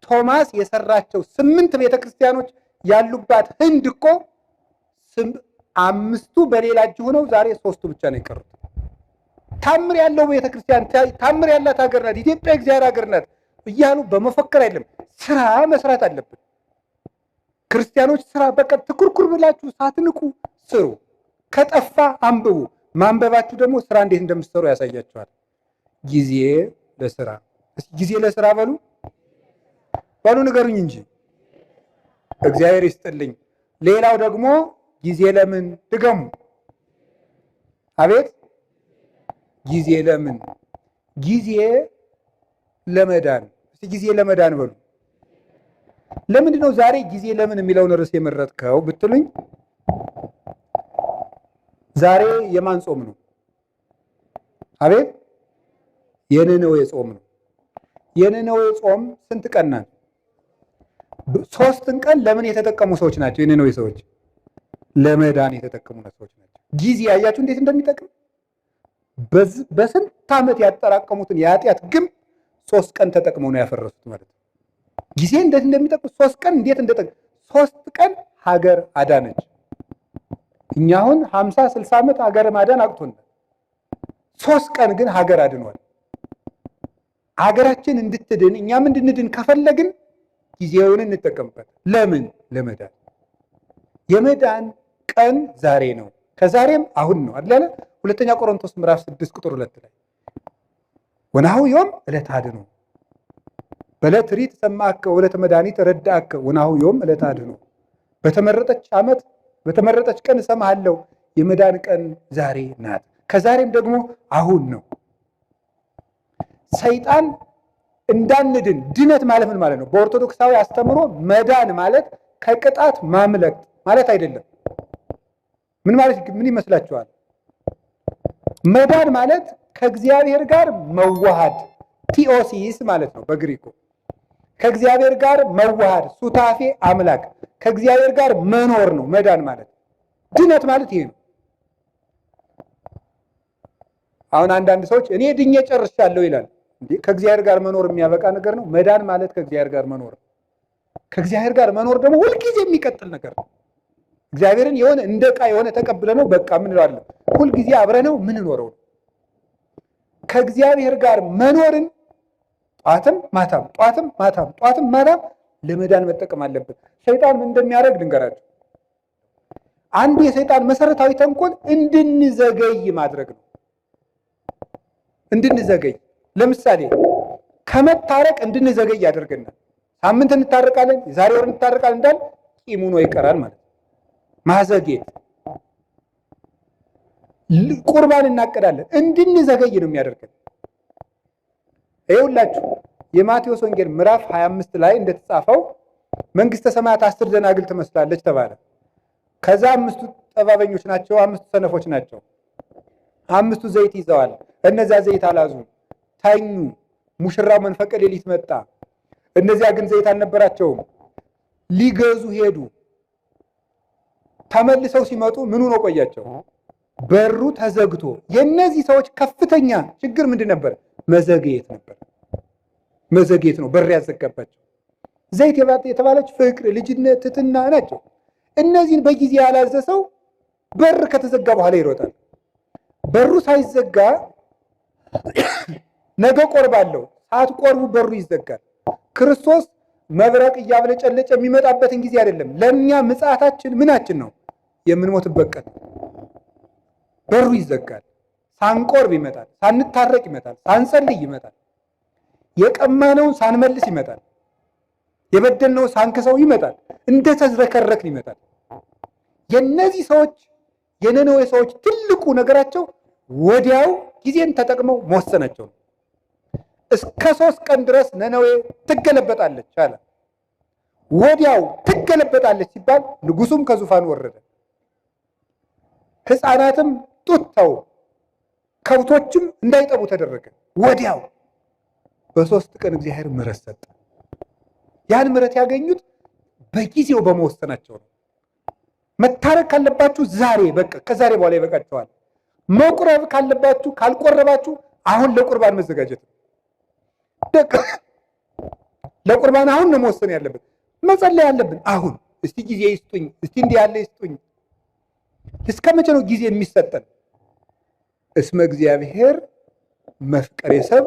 ቶማስ የሰራቸው 8 ቤተክርስቲያኖች ያሉባት ህንድ እኮ 5ቱ በሌላ እጅ ሆነው ዛሬ 3ቱ ብቻ ነው የቀሩት። ታምር ያለው ቤተክርስቲያን ታምር ያላት ሀገር ናት ኢትዮጵያ፣ እግዚአብሔር ሀገር ናት እያሉ በመፈከር አይደለም፣ ስራ መስራት አለብን። ክርስቲያኖች ስራ በቃ ትኩርኩር ብላችሁ ሳትንቁ ስሩ። ከጠፋ አንብቡ። ማንበባችሁ ደግሞ ስራ እንዴት እንደምትሰሩ ያሳያችኋል። ጊዜ ለስራ። እስኪ ጊዜ ለስራ በሉ በሉ ንገሩኝ እንጂ እግዚአብሔር ይስጥልኝ። ሌላው ደግሞ ጊዜ ለምን ድገሙ። አቤት ጊዜ ለምን? ጊዜ ለመዳን። እስኪ ጊዜ ለመዳን በሉ። ለምንድን ነው ዛሬ ጊዜ ለምን የሚለውን ርዕስ የመረጥከው ብትሉኝ፣ ዛሬ የማን ጾም ነው? አቤት የነነዌ ጾም ነው። የነነዌ ጾም ስንት ቀን ናት? 3 ቀን ለምን የተጠቀሙ ሰዎች ናቸው? የነነዌ ሰዎች ለመዳን የተጠቀሙ ሰዎች ናቸው። ጊዜ አያችሁ እንዴት እንደሚጠቅም። በስንት ዓመት ያጠራቀሙትን የኃጢአት ግንብ 3 ቀን ተጠቅመው ነው ያፈረሱት ማለት ነው። ጊዜ እንዴት እንደሚጠቅም 3 ቀን እንዴት እንደጠቅም 3 ቀን ሀገር አዳነች። እኛ አሁን 50 60 ዓመት ሀገር ማዳን አቅቶናል። 3 ቀን ግን ሀገር አድኗል። ሀገራችን እንድትድን እኛም እንድንድን ከፈለግን ጊዜውን እንጠቀምበት። ለምን? ለመዳን። የመዳን ቀን ዛሬ ነው፣ ከዛሬም አሁን ነው አይደል? ሁለተኛ ቆሮንቶስ ምዕራፍ 6 ቁጥር 2 ላይ ወናሁ ዮም ዕለተ አድኅኖ በዕለተ ሪት ሰማዕከ ወዕለተ መድኃኒት ረዳእከ ወናሁ ዮም ዕለተ አድኅኖ። በተመረጠች ዓመት በተመረጠች ቀን እሰማሃለሁ፣ የመዳን ቀን ዛሬ ናት፣ ከዛሬም ደግሞ አሁን ነው። ሰይጣን እንዳንድን ድነት ማለት ምን ማለት ነው? በኦርቶዶክሳዊ አስተምሮ መዳን ማለት ከቅጣት ማምለጥ ማለት አይደለም። ምን ማለት ምን ይመስላችኋል? መዳን ማለት ከእግዚአብሔር ጋር መዋሃድ ቲኦሲስ ማለት ነው በግሪኩ። ከእግዚአብሔር ጋር መዋሃድ ሱታፌ አምላክ፣ ከእግዚአብሔር ጋር መኖር ነው መዳን ማለት። ድነት ማለት ይሄ ነው። አሁን አንዳንድ ሰዎች እኔ ድኜ ጨርሻለሁ ይላል። እንዴ ከእግዚአብሔር ጋር መኖር የሚያበቃ ነገር ነው? መዳን ማለት ከእግዚአብሔር ጋር መኖር። ከእግዚአብሔር ጋር መኖር ደግሞ ሁልጊዜ የሚቀጥል ነገር ነው። እግዚአብሔርን የሆነ እንደ ዕቃ የሆነ ተቀብለ ነው በቃ ምን እላለሁ፣ ሁልጊዜ አብረነው ምን ኖረው ነው። ከእግዚአብሔር ጋር መኖርን ጧትም ማታም ጧትም ማታም ጧትም ማታም ለመዳን መጠቀም አለብን። ሰይጣን ምን እንደሚያደርግ ልንገራችሁ። አንዱ የሰይጣን መሰረታዊ ተንኮል እንድንዘገይ ማድረግ ነው። እንድንዘገይ ለምሳሌ ከመታረቅ እንድንዘገይ ያደርገናል። ሳምንት እንታረቃለን፣ የዛሬ ወር እንታረቃለን እንዳል ቂም ሆኖ ይቀራል ማለት ነው። ማዘግየት። ቁርባን እናቀዳለን፣ እንድንዘገይ ነው የሚያደርገን። ይኸውላችሁ የማቴዎስ ወንጌል ምዕራፍ 25 ላይ እንደተጻፈው መንግስተ ሰማያት 10 ደናግል ትመስላለች ተባለ። ከዛ 5ቱ ጠባበኞች ናቸው፣ 5ቱ ሰነፎች ናቸው። 5ቱ ዘይት ይዘዋል፣ እነዛ ዘይት አላዙም፣ ተኙ። ሙሽራው መንፈቀ ሌሊት መጣ። እነዚያ ግን ዘይት አልነበራቸውም፣ ሊገዙ ሄዱ። ተመልሰው ሲመጡ ምን ሆኖ ቆያቸው? በሩ ተዘግቶ። የነዚህ ሰዎች ከፍተኛ ችግር ምንድን ነበር? መዘግየት ነበር። መዘግየት ነው በር ያዘጋባቸው። ዘይት የተባለች ፍቅር፣ ልጅነት፣ ትሕትና ናቸው። እነዚህን በጊዜ ያላዘ ሰው በር ከተዘጋ በኋላ ይሮጣል። በሩ ሳይዘጋ ነገ ቆርባለሁ፣ ሳትቆርቡ በሩ ይዘጋል። ክርስቶስ መብረቅ እያብለጨለጨ የሚመጣበትን ጊዜ አይደለም። ለእኛ ምጽአታችን ምናችን ነው? የምንሞትበት ቀን። በሩ ይዘጋል። ሳንቆርብ ይመጣል፣ ሳንታረቅ ይመጣል፣ ሳንጸልይ ይመጣል፣ የቀማነውን ሳንመልስ ይመጣል፣ የበደልነውን ሳንክሰው ይመጣል፣ እንደተዝረከረክን ይመጣል። የነዚህ ሰዎች የነነዌ ሰዎች ትልቁ ነገራቸው ወዲያው ጊዜን ተጠቅመው መወሰናቸው ነው። እስከ 3 ቀን ድረስ ነነዌ ትገለበጣለች አለ። ወዲያው ትገለበጣለች ሲባል ንጉሱም ከዙፋን ወረደ፣ ሕፃናትም ጡት ተው፣ ከብቶችም እንዳይጠቡ ተደረገ። ወዲያው በ3 ቀን እግዚአብሔር ምሕረት ሰጠ። ያን ምሕረት ያገኙት በጊዜው በመወሰናቸው ነው። መታረቅ ካለባችሁ ዛሬ በቃ ከዛሬ በኋላ ይበቃችኋል። መቁረብ ካለባችሁ ካልቆረባችሁ አሁን ለቁርባን መዘጋጀት ነው። ለቁርባን አሁን ነው መወሰን ያለብን። መጸለይ ያለብን አሁን። እስቲ ጊዜ ይስጡኝ፣ እስቲ እንዲህ ያለ ይስጡኝ። እስከ መቼ ነው ጊዜ የሚሰጠን? እስመ እግዚአብሔር መፍቀሬ ሰብ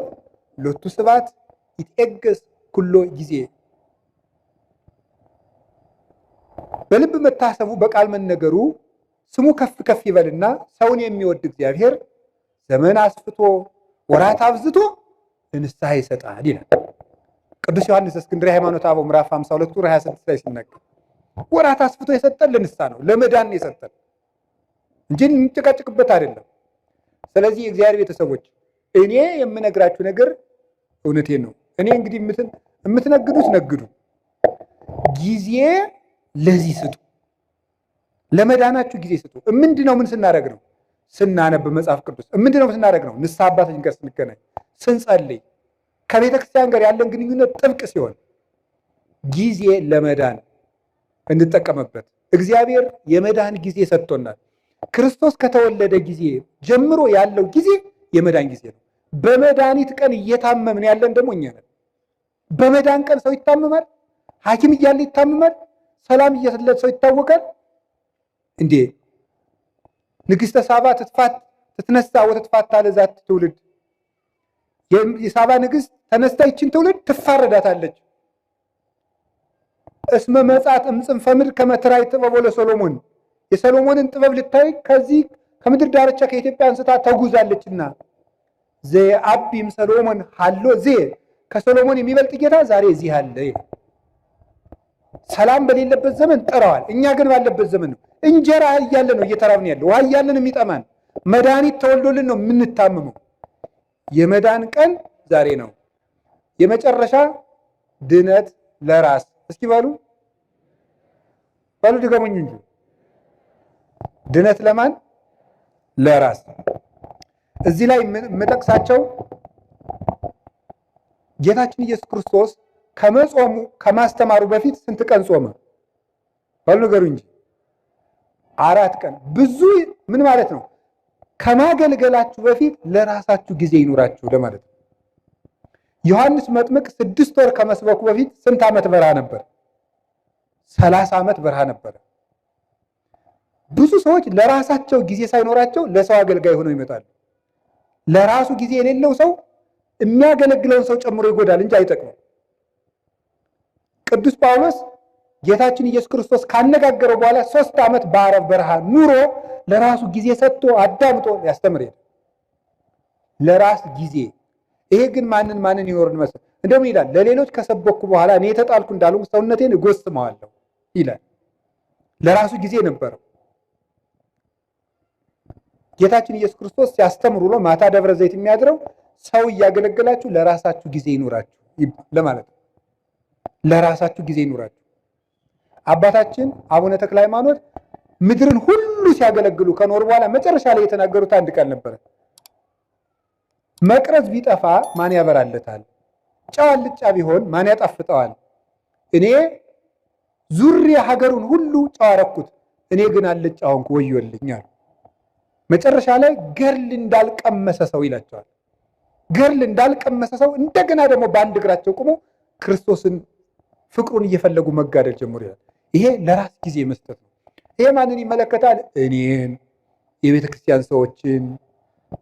ሎቱ ስብሐት ይትኤገስ ኩሎ ጊዜ። በልብ መታሰቡ በቃል መነገሩ ስሙ ከፍ ከፍ ይበልና ሰውን የሚወድ እግዚአብሔር ዘመን አስፍቶ ወራት አብዝቶ ለንስሐ ይሰጣል ይላል ቅዱስ ዮሐንስ እስክንድርያ ሃይማኖተ አበው ምዕራፍ 52 ቁጥር 26 ላይ ሲናገር ወራት አስፍቶ የሰጠን ለንስሐ ነው፣ ለመዳን የሰጠን እንጂ እንጨቃጭቅበት አይደለም። ስለዚህ የእግዚአብሔር ቤተሰቦች እኔ የምነግራችሁ ነገር እውነቴን ነው። እኔ እንግዲህ የምትነግዱት ነግዱ፣ ጊዜ ለዚህ ስጡ፣ ለመዳናችሁ ጊዜ ስጡ። ምንድነው ምን ስናደርግ ነው? ስናነብ መጽሐፍ ቅዱስ። ምንድነው ስናደርግ ነው? ንስሐ አባታችን ጋር ስንገናኝ፣ ስንጸልይ፣ ከቤተ ክርስቲያን ጋር ያለን ግንኙነት ጥብቅ ሲሆን ጊዜ ለመዳን እንጠቀምበት። እግዚአብሔር የመዳን ጊዜ ሰጥቶናል። ክርስቶስ ከተወለደ ጊዜ ጀምሮ ያለው ጊዜ የመዳን ጊዜ ነው። በመድኃኒት ቀን እየታመምን ያለን ደግሞ እኛ ነን። በመዳን ቀን ሰው ይታመማል። ሐኪም እያለ ይታመማል። ሰላም እየተለለ ሰው ይታወቃል። እንዴ ንግሥተ ሳባ ትትነሳ ወትትፋታ ለዛት ትውልድ፣ የሳባ ንግሥት ተነስታ ይችን ትውልድ ትፋረዳታለች። እስመ መጻት እምጽንፈ ምድር ከመ ትራይ ጥበቦ ለሰሎሞን፣ የሰሎሞንን ጥበብ ልታይ ከዚህ ከምድር ዳርቻ ከኢትዮጵያ አንስታ ተጉዛለችና ዘአቢም ሰሎሞን ሀሎ ዜ፣ ከሰሎሞን የሚበልጥ ጌታ ዛሬ እዚህ አለ። ሰላም በሌለበት ዘመን ጥረዋል። እኛ ግን ባለበት ዘመን ነው። እንጀራ እያለ ነው እየተራብን ያለ፣ ውሃ እያለን የሚጠማን፣ መድኃኒት ተወልዶልን ነው የምንታመመው። የመዳን ቀን ዛሬ ነው። የመጨረሻ ድነት ለራስ እስኪ በሉ በሉ ድገሙኝ እንጂ ድነት ለማን? ለራስ። እዚህ ላይ የምጠቅሳቸው ጌታችን ኢየሱስ ክርስቶስ ከመጾሙ ከማስተማሩ በፊት ስንት ቀን ጾመ? በሉ ንገሩ እንጂ 4 ቀን። ብዙ ምን ማለት ነው? ከማገልገላችሁ በፊት ለራሳችሁ ጊዜ ይኑራችሁ ለማለት ነው። ዮሐንስ መጥምቅ 6 ወር ከመስበኩ በፊት ስንት ዓመት በረሃ ነበር? 30 ዓመት በረሃ ነበር። ብዙ ሰዎች ለራሳቸው ጊዜ ሳይኖራቸው ለሰው አገልጋይ ሆነው ይመጣሉ። ለራሱ ጊዜ የሌለው ሰው የሚያገለግለውን ሰው ጨምሮ ይጎዳል እንጂ አይጠቅምም። ቅዱስ ጳውሎስ ጌታችን ኢየሱስ ክርስቶስ ካነጋገረው በኋላ 3 ዓመት በአረብ በረሃ ኑሮ ለራሱ ጊዜ ሰጥቶ አዳምጦ ያስተምር። ለራስ ጊዜ። ይሄ ግን ማንን ማንን ይኖርን መሰል? እንደምን ይላል? ለሌሎች ከሰበኩ በኋላ እኔ የተጣልኩ እንዳልሆንኩ ሰውነቴን እጎስመዋለሁ ይላል። ለራሱ ጊዜ ነበረው። ጌታችን ኢየሱስ ክርስቶስ ሲያስተምር ውሎ ማታ ደብረ ዘይት የሚያድረው ሰው እያገለገላችሁ ለራሳችሁ ጊዜ ይኑራችሁ ለማለት ነው። ለራሳችሁ ጊዜ ይኑራችሁ። አባታችን አቡነ ተክለ ሃይማኖት ምድርን ሁሉ ሲያገለግሉ ከኖሩ በኋላ መጨረሻ ላይ የተናገሩት አንድ ቃል ነበረ። መቅረዝ ቢጠፋ ማን ያበራለታል? ጨው አልጫ ቢሆን ማን ያጣፍጠዋል? እኔ ዙሪያ ሀገሩን ሁሉ ጨው አረኩት፣ እኔ ግን አልጫ ሆንኩ፣ ወዮልኝ አሉ። መጨረሻ ላይ ገድል እንዳልቀመሰ ሰው ይላቸዋል። ገድል እንዳልቀመሰ ሰው እንደገና ደግሞ በአንድ እግራቸው ቆሞ ክርስቶስን ፍቅሩን እየፈለጉ መጋደል ጀመሩ ይላል። ይሄ ለራስ ጊዜ መስጠት ነው። ይሄ ማንን ይመለከታል? እኔን፣ የቤተ ክርስቲያን ሰዎችን።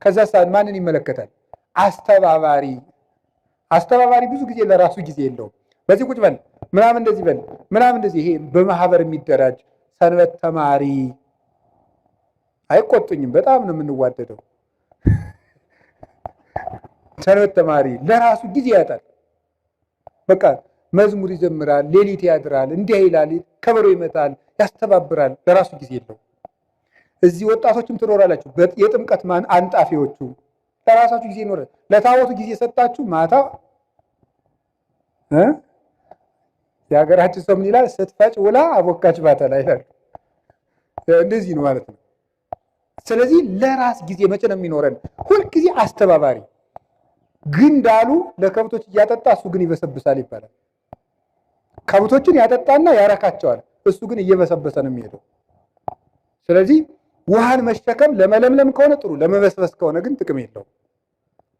ከዛ ሰዓት ማንን ይመለከታል? አስተባባሪ። አስተባባሪ ብዙ ጊዜ ለራሱ ጊዜ የለውም። በዚህ ቁጭ በል ምናምን እንደዚህ በል ምናምን እንደዚህ። ይሄ በማህበር የሚደራጅ ሰንበት ተማሪ አይቆጡኝም፣ በጣም ነው የምንዋደደው። ሰንበት ተማሪ ለራሱ ጊዜ ያጣል። በቃ መዝሙር ይዘምራል፣ ሌሊት ያድራል፣ እንዲህ ይላል፣ ከበሮ ይመታል፣ ያስተባብራል። ለራሱ ጊዜ የለውም። እዚህ ወጣቶችም ትኖራላችሁ፣ የጥምቀት ማን አንጣፊዎቹ ለራሳችሁ ጊዜ ይኖራል። ለታቦቱ ጊዜ ሰጣችሁ ማታ የሀገራችን ሰው ምን ይላል? ስትፈጭ ውላ አቦካች ባተላ ይላል። እንደዚህ ነው ማለት ነው። ስለዚህ ለራስ ጊዜ መቼ ነው የሚኖረን? ሁልጊዜ አስተባባሪ ግን እንዳሉ ለከብቶች እያጠጣ እሱ ግን ይበሰብሳል ይባላል። ከብቶችን ያጠጣና ያረካቸዋል፣ እሱ ግን እየበሰበሰ ነው የሚሄደው። ስለዚህ ውሃን መሸከም ለመለምለም ከሆነ ጥሩ፣ ለመበስበስ ከሆነ ግን ጥቅም የለውም።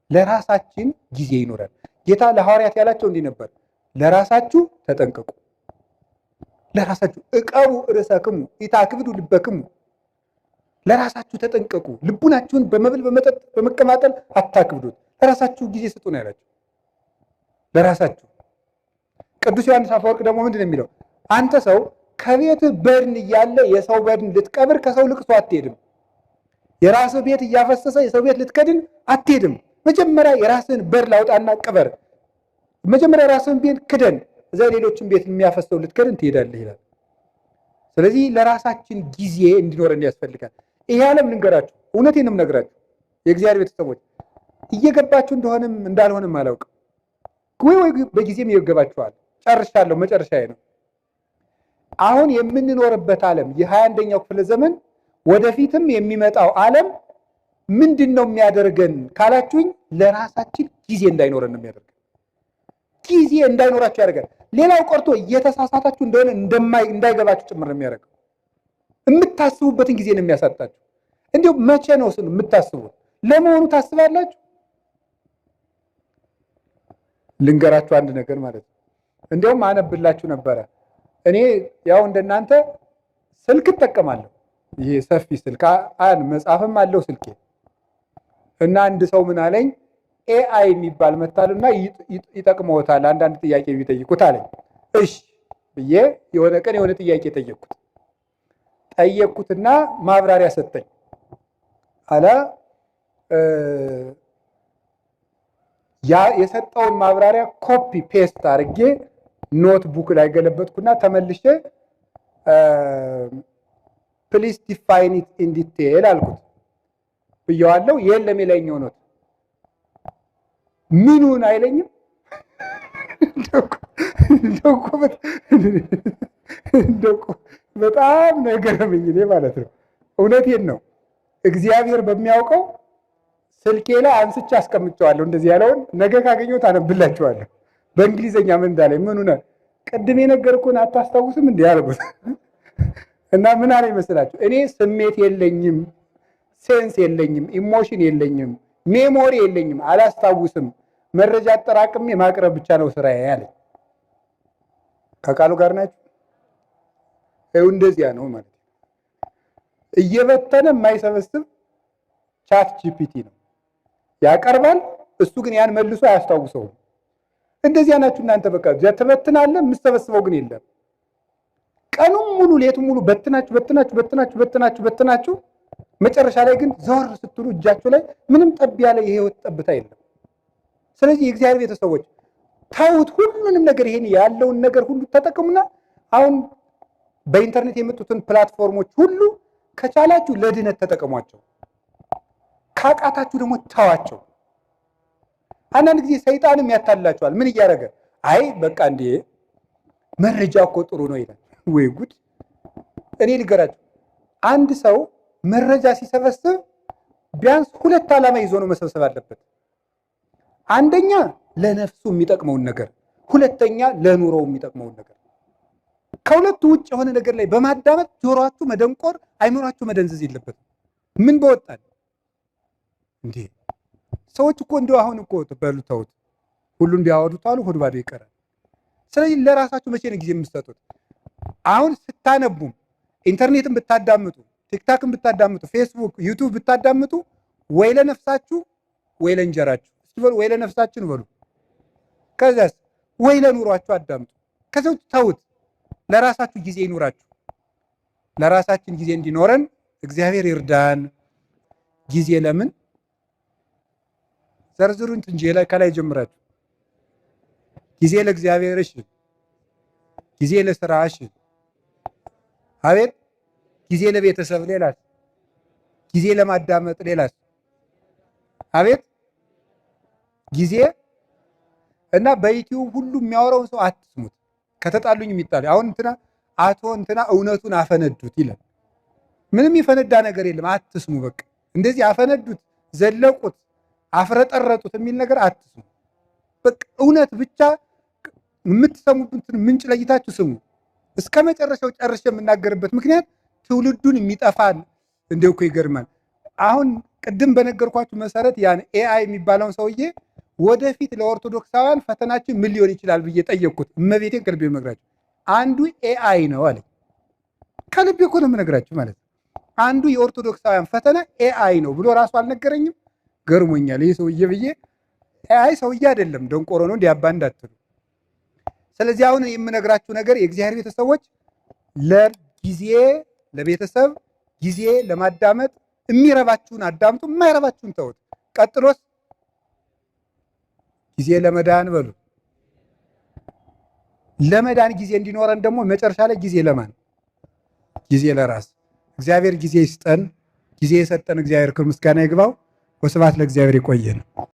ለራሳችን ጊዜ ይኖራል። ጌታ ለሐዋርያት ያላቸው እንዲህ ነበር፣ ለራሳችሁ ተጠንቀቁ፣ ለራሳችሁ እቀቡ ርእሰክሙ ኢታክብዱ ልበክሙ፣ ለራሳችሁ ተጠንቀቁ፣ ልቡናችሁን በመብል በመጠጥ በመቀማጠል አታክብዱት፣ ለራሳችሁ ጊዜ ስጡ ነው ያላቸው። ለራሳችሁ። ቅዱስ ዮሐንስ አፈወርቅ ደግሞ ምንድን ነው የሚለው? አንተ ሰው ከቤት በድን እያለ የሰው በድን ልትቀብር ከሰው ልቅሶ አትሄድም። የራስህ ቤት እያፈሰሰ የሰው ቤት ልትከድን አትሄድም። መጀመሪያ የራስህን በር ላውጣና ቅበር። መጀመሪያ የራስህን ቤት ክደን፣ እዛ ሌሎችን ቤት የሚያፈሰው ልትከድን ትሄዳለህ ይላል። ስለዚህ ለራሳችን ጊዜ እንዲኖረን ያስፈልጋል። ይሄ ዓለም ልንገራችሁ፣ እውነቴንም ነግራችሁ የእግዚአብሔር ቤተሰቦች እየገባችሁ እንደሆነም እንዳልሆነም አላውቅም፣ ወይ ወይ በጊዜም ይገባችኋል። ጨርሻለሁ፣ መጨረሻዬ ነው። አሁን የምንኖርበት ዓለም የ21ኛው ክፍለ ዘመን ወደፊትም የሚመጣው ዓለም ምንድን ነው የሚያደርገን ካላችሁኝ፣ ለራሳችን ጊዜ እንዳይኖረን ነው የሚያደርገን። ጊዜ እንዳይኖራችሁ ያደርጋል። ሌላው ቀርቶ እየተሳሳታችሁ እንደሆነ እንዳይገባችሁ ጭምር ነው የሚያደርገው። የምታስቡበትን ጊዜ ነው የሚያሳጣችሁ። እንዲሁ መቼ ነው የምታስቡት? ለመሆኑ ታስባላችሁ? ልንገራችሁ አንድ ነገር ማለት ነው። እንዲያውም አነብላችሁ ነበረ። እኔ ያው እንደናንተ ስልክ እጠቀማለሁ። ይሄ ሰፊ ስልክ መጽሐፍም አለው ስልኬ። እና አንድ ሰው ምን አለኝ፣ AI የሚባል መታልና ይጠቅመዎታል አንዳንድ ጥያቄ ቢጠይቁት አለኝ። እሺ ብዬ የሆነ ቀን የሆነ ጥያቄ ጠየቅኩትና ማብራሪያ ሰጠኝ። አለ ያ የሰጠውን ማብራሪያ copy paste አድርጌ notebook ላይ ገለበጥኩና ተመልሼ please define it in detail አልኩት ብየዋለሁ። የለም የላይኛው note ምኑን አይለኝም። እንደው በጣም ነገረመኝ እኔ ማለት ነው። እውነቴን ነው። እግዚአብሔር በሚያውቀው ስልኬ ላይ አንስቼ አስቀምጨዋለሁ። እንደዚህ ያለውን ነገ ካገኘሁት አነብላችኋለሁ። በእንግሊዘኛ ምን እንዳለኝ ምኑን ቅድም የነገርኩህን አታስታውስም እንዴ አልኩት። እና ምን አለኝ መሰላችሁ? እኔ ስሜት የለኝም፣ sense የለኝም፣ emotion የለኝም፣ memory የለኝም፣ አላስታውስም። መረጃ አጠራቅሜ ማቅረብ ብቻ ነው ስራዬ አለኝ። ከቃሉ ጋር ናችሁ? ይኸው እንደዚያ ነው ማለት ነው። እየበተነ የማይሰበስብ ChatGPT ነው ያቀርባል። እሱ ግን ያን መልሶ አያስታውሰውም። እንደዚያ ናችሁ እናንተ። በቃ ትበትናለህ፣ የምትሰበስበው ግን የለም። ቀኑን ሙሉ ሌቱን ሙሉ በትናችሁ በትናችሁ በትናችሁ በትናችሁ በትናችሁ መጨረሻ ላይ ግን ዘወር ስትሉ እጃችሁ ላይ ምንም ጠብ ያለ የህይወት ጠብታ የለም። ስለዚህ የእግዚአብሔር ቤተሰቦች ተውት፣ ሁሉንም ነገር ይሄን ያለውን ነገር ሁሉ ተጠቅሙና አሁን በኢንተርኔት የመጡትን platform ኦች ሁሉ ከቻላችሁ ለድነት ተጠቀሟቸው፣ ካቃታችሁ ደግሞ ተዋቸው። አንዳንድ ጊዜ ሰይጣንም ያታልላችኋል። ምን እያደረገ አይ በቃ እንዴ መረጃ እኮ ጥሩ ነው ይላል። ወይ ጉድ! እኔ ልገራችሁ፣ አንድ ሰው መረጃ ሲሰበስብ ቢያንስ ሁለት ዓላማ ይዞ ነው መሰብሰብ አለበት። አንደኛ ለነፍሱ የሚጠቅመውን ነገር፣ ሁለተኛ ለኑሮው የሚጠቅመውን ነገር። ከሁለቱ ውጭ የሆነ ነገር ላይ በማዳመጥ ጆሮአችሁ መደንቆር፣ አይምሯችሁ መደንዘዝ የለበትም። ምን በወጣን እንዴ! ሰዎች እኮ እንደው አሁን እኮ በሉ ተውት፣ ሁሉን ቢያወዱት አሉ ሆድ ባዶ ይቀራል። ስለዚህ ለራሳችሁ መቼ ነው ጊዜ የምትሰጡት? አሁን ስታነቡም ኢንተርኔትን ብታዳምጡ፣ TikTok ን ብታዳምጡ፣ ፌስቡክ፣ YouTube ብታዳምጡ ወይ ለነፍሳችሁ ወይ ለእንጀራችሁ እስቲ በሉ፣ ወይ ለነፍሳችን በሉ፣ ከዚያስ ወይ ለኑሯችሁ አዳምጡ። ከዚያው ተውት። ለራሳችሁ ጊዜ ይኑራችሁ። ለራሳችን ጊዜ እንዲኖረን እግዚአብሔር ይርዳን። ጊዜ ለምን ዘርዝሩን እንጂ ላይ ከላይ ጀምራችሁ ጊዜ ለእግዚአብሔር እሺ፣ ጊዜ ለስራ እሺ፣ አቤት ጊዜ ለቤተሰብ ሌላስ፣ ጊዜ ለማዳመጥ ሌላስ፣ አቤት ጊዜ እና በዩቲዩብ ሁሉ የሚያወራውን ሰው አትስሙት። ከተጣሉኝ የሚጣሉ አሁን እንትና አቶ እንትና እውነቱን አፈነዱት ይላል። ምንም የፈነዳ ነገር የለም። አትስሙ። በቃ እንደዚህ አፈነዱት፣ ዘለቁት፣ አፍረጠረጡት የሚል ነገር አትስሙ። በቃ እውነት ብቻ የምትሰሙበትን ምንጭ ለይታችሁ ስሙ። እስከ መጨረሻው ጨርሼ የምናገርበት ምክንያት ትውልዱን የሚጠፋን እንደው እኮ ይገርማል። አሁን ቅድም በነገርኳችሁ መሰረት ያን AI የሚባለውን ሰውዬ ወደፊት ለኦርቶዶክሳውያን ፈተናችን ምን ሊሆን ይችላል ብዬ ጠየቅኩት። እመቤቴን ከልቤ መግራችሁ አንዱ AI ነው አለኝ። ከልቤ እኮ ነው የምነግራችሁ ማለት ነው። አንዱ የኦርቶዶክሳውያን ፈተና AI ነው ብሎ ራሱ አልነገረኝም። ገርሞኛል። ይህ ሰውዬ ብዬ AI ሰውዬ አይደለም ደንቆሮ ነው እንዲያባ እንዳትሉ። ስለዚህ አሁን የምነግራችሁ ነገር የእግዚአብሔር ቤተሰቦች ለጊዜ ለቤተሰብ ጊዜ ለማዳመጥ የሚረባችሁን አዳምጡ፣ የማይረባችሁን ተውት። ቀጥሎስ ጊዜ ለመዳን በሉ። ለመዳን ጊዜ እንዲኖረን ደግሞ መጨረሻ ላይ ጊዜ ለማን? ጊዜ ለራስ። እግዚአብሔር ጊዜ ይስጠን። ጊዜ የሰጠን እግዚአብሔር ክብር ምስጋና ይግባው። ወስብሐት ለእግዚአብሔር። ይቆየን።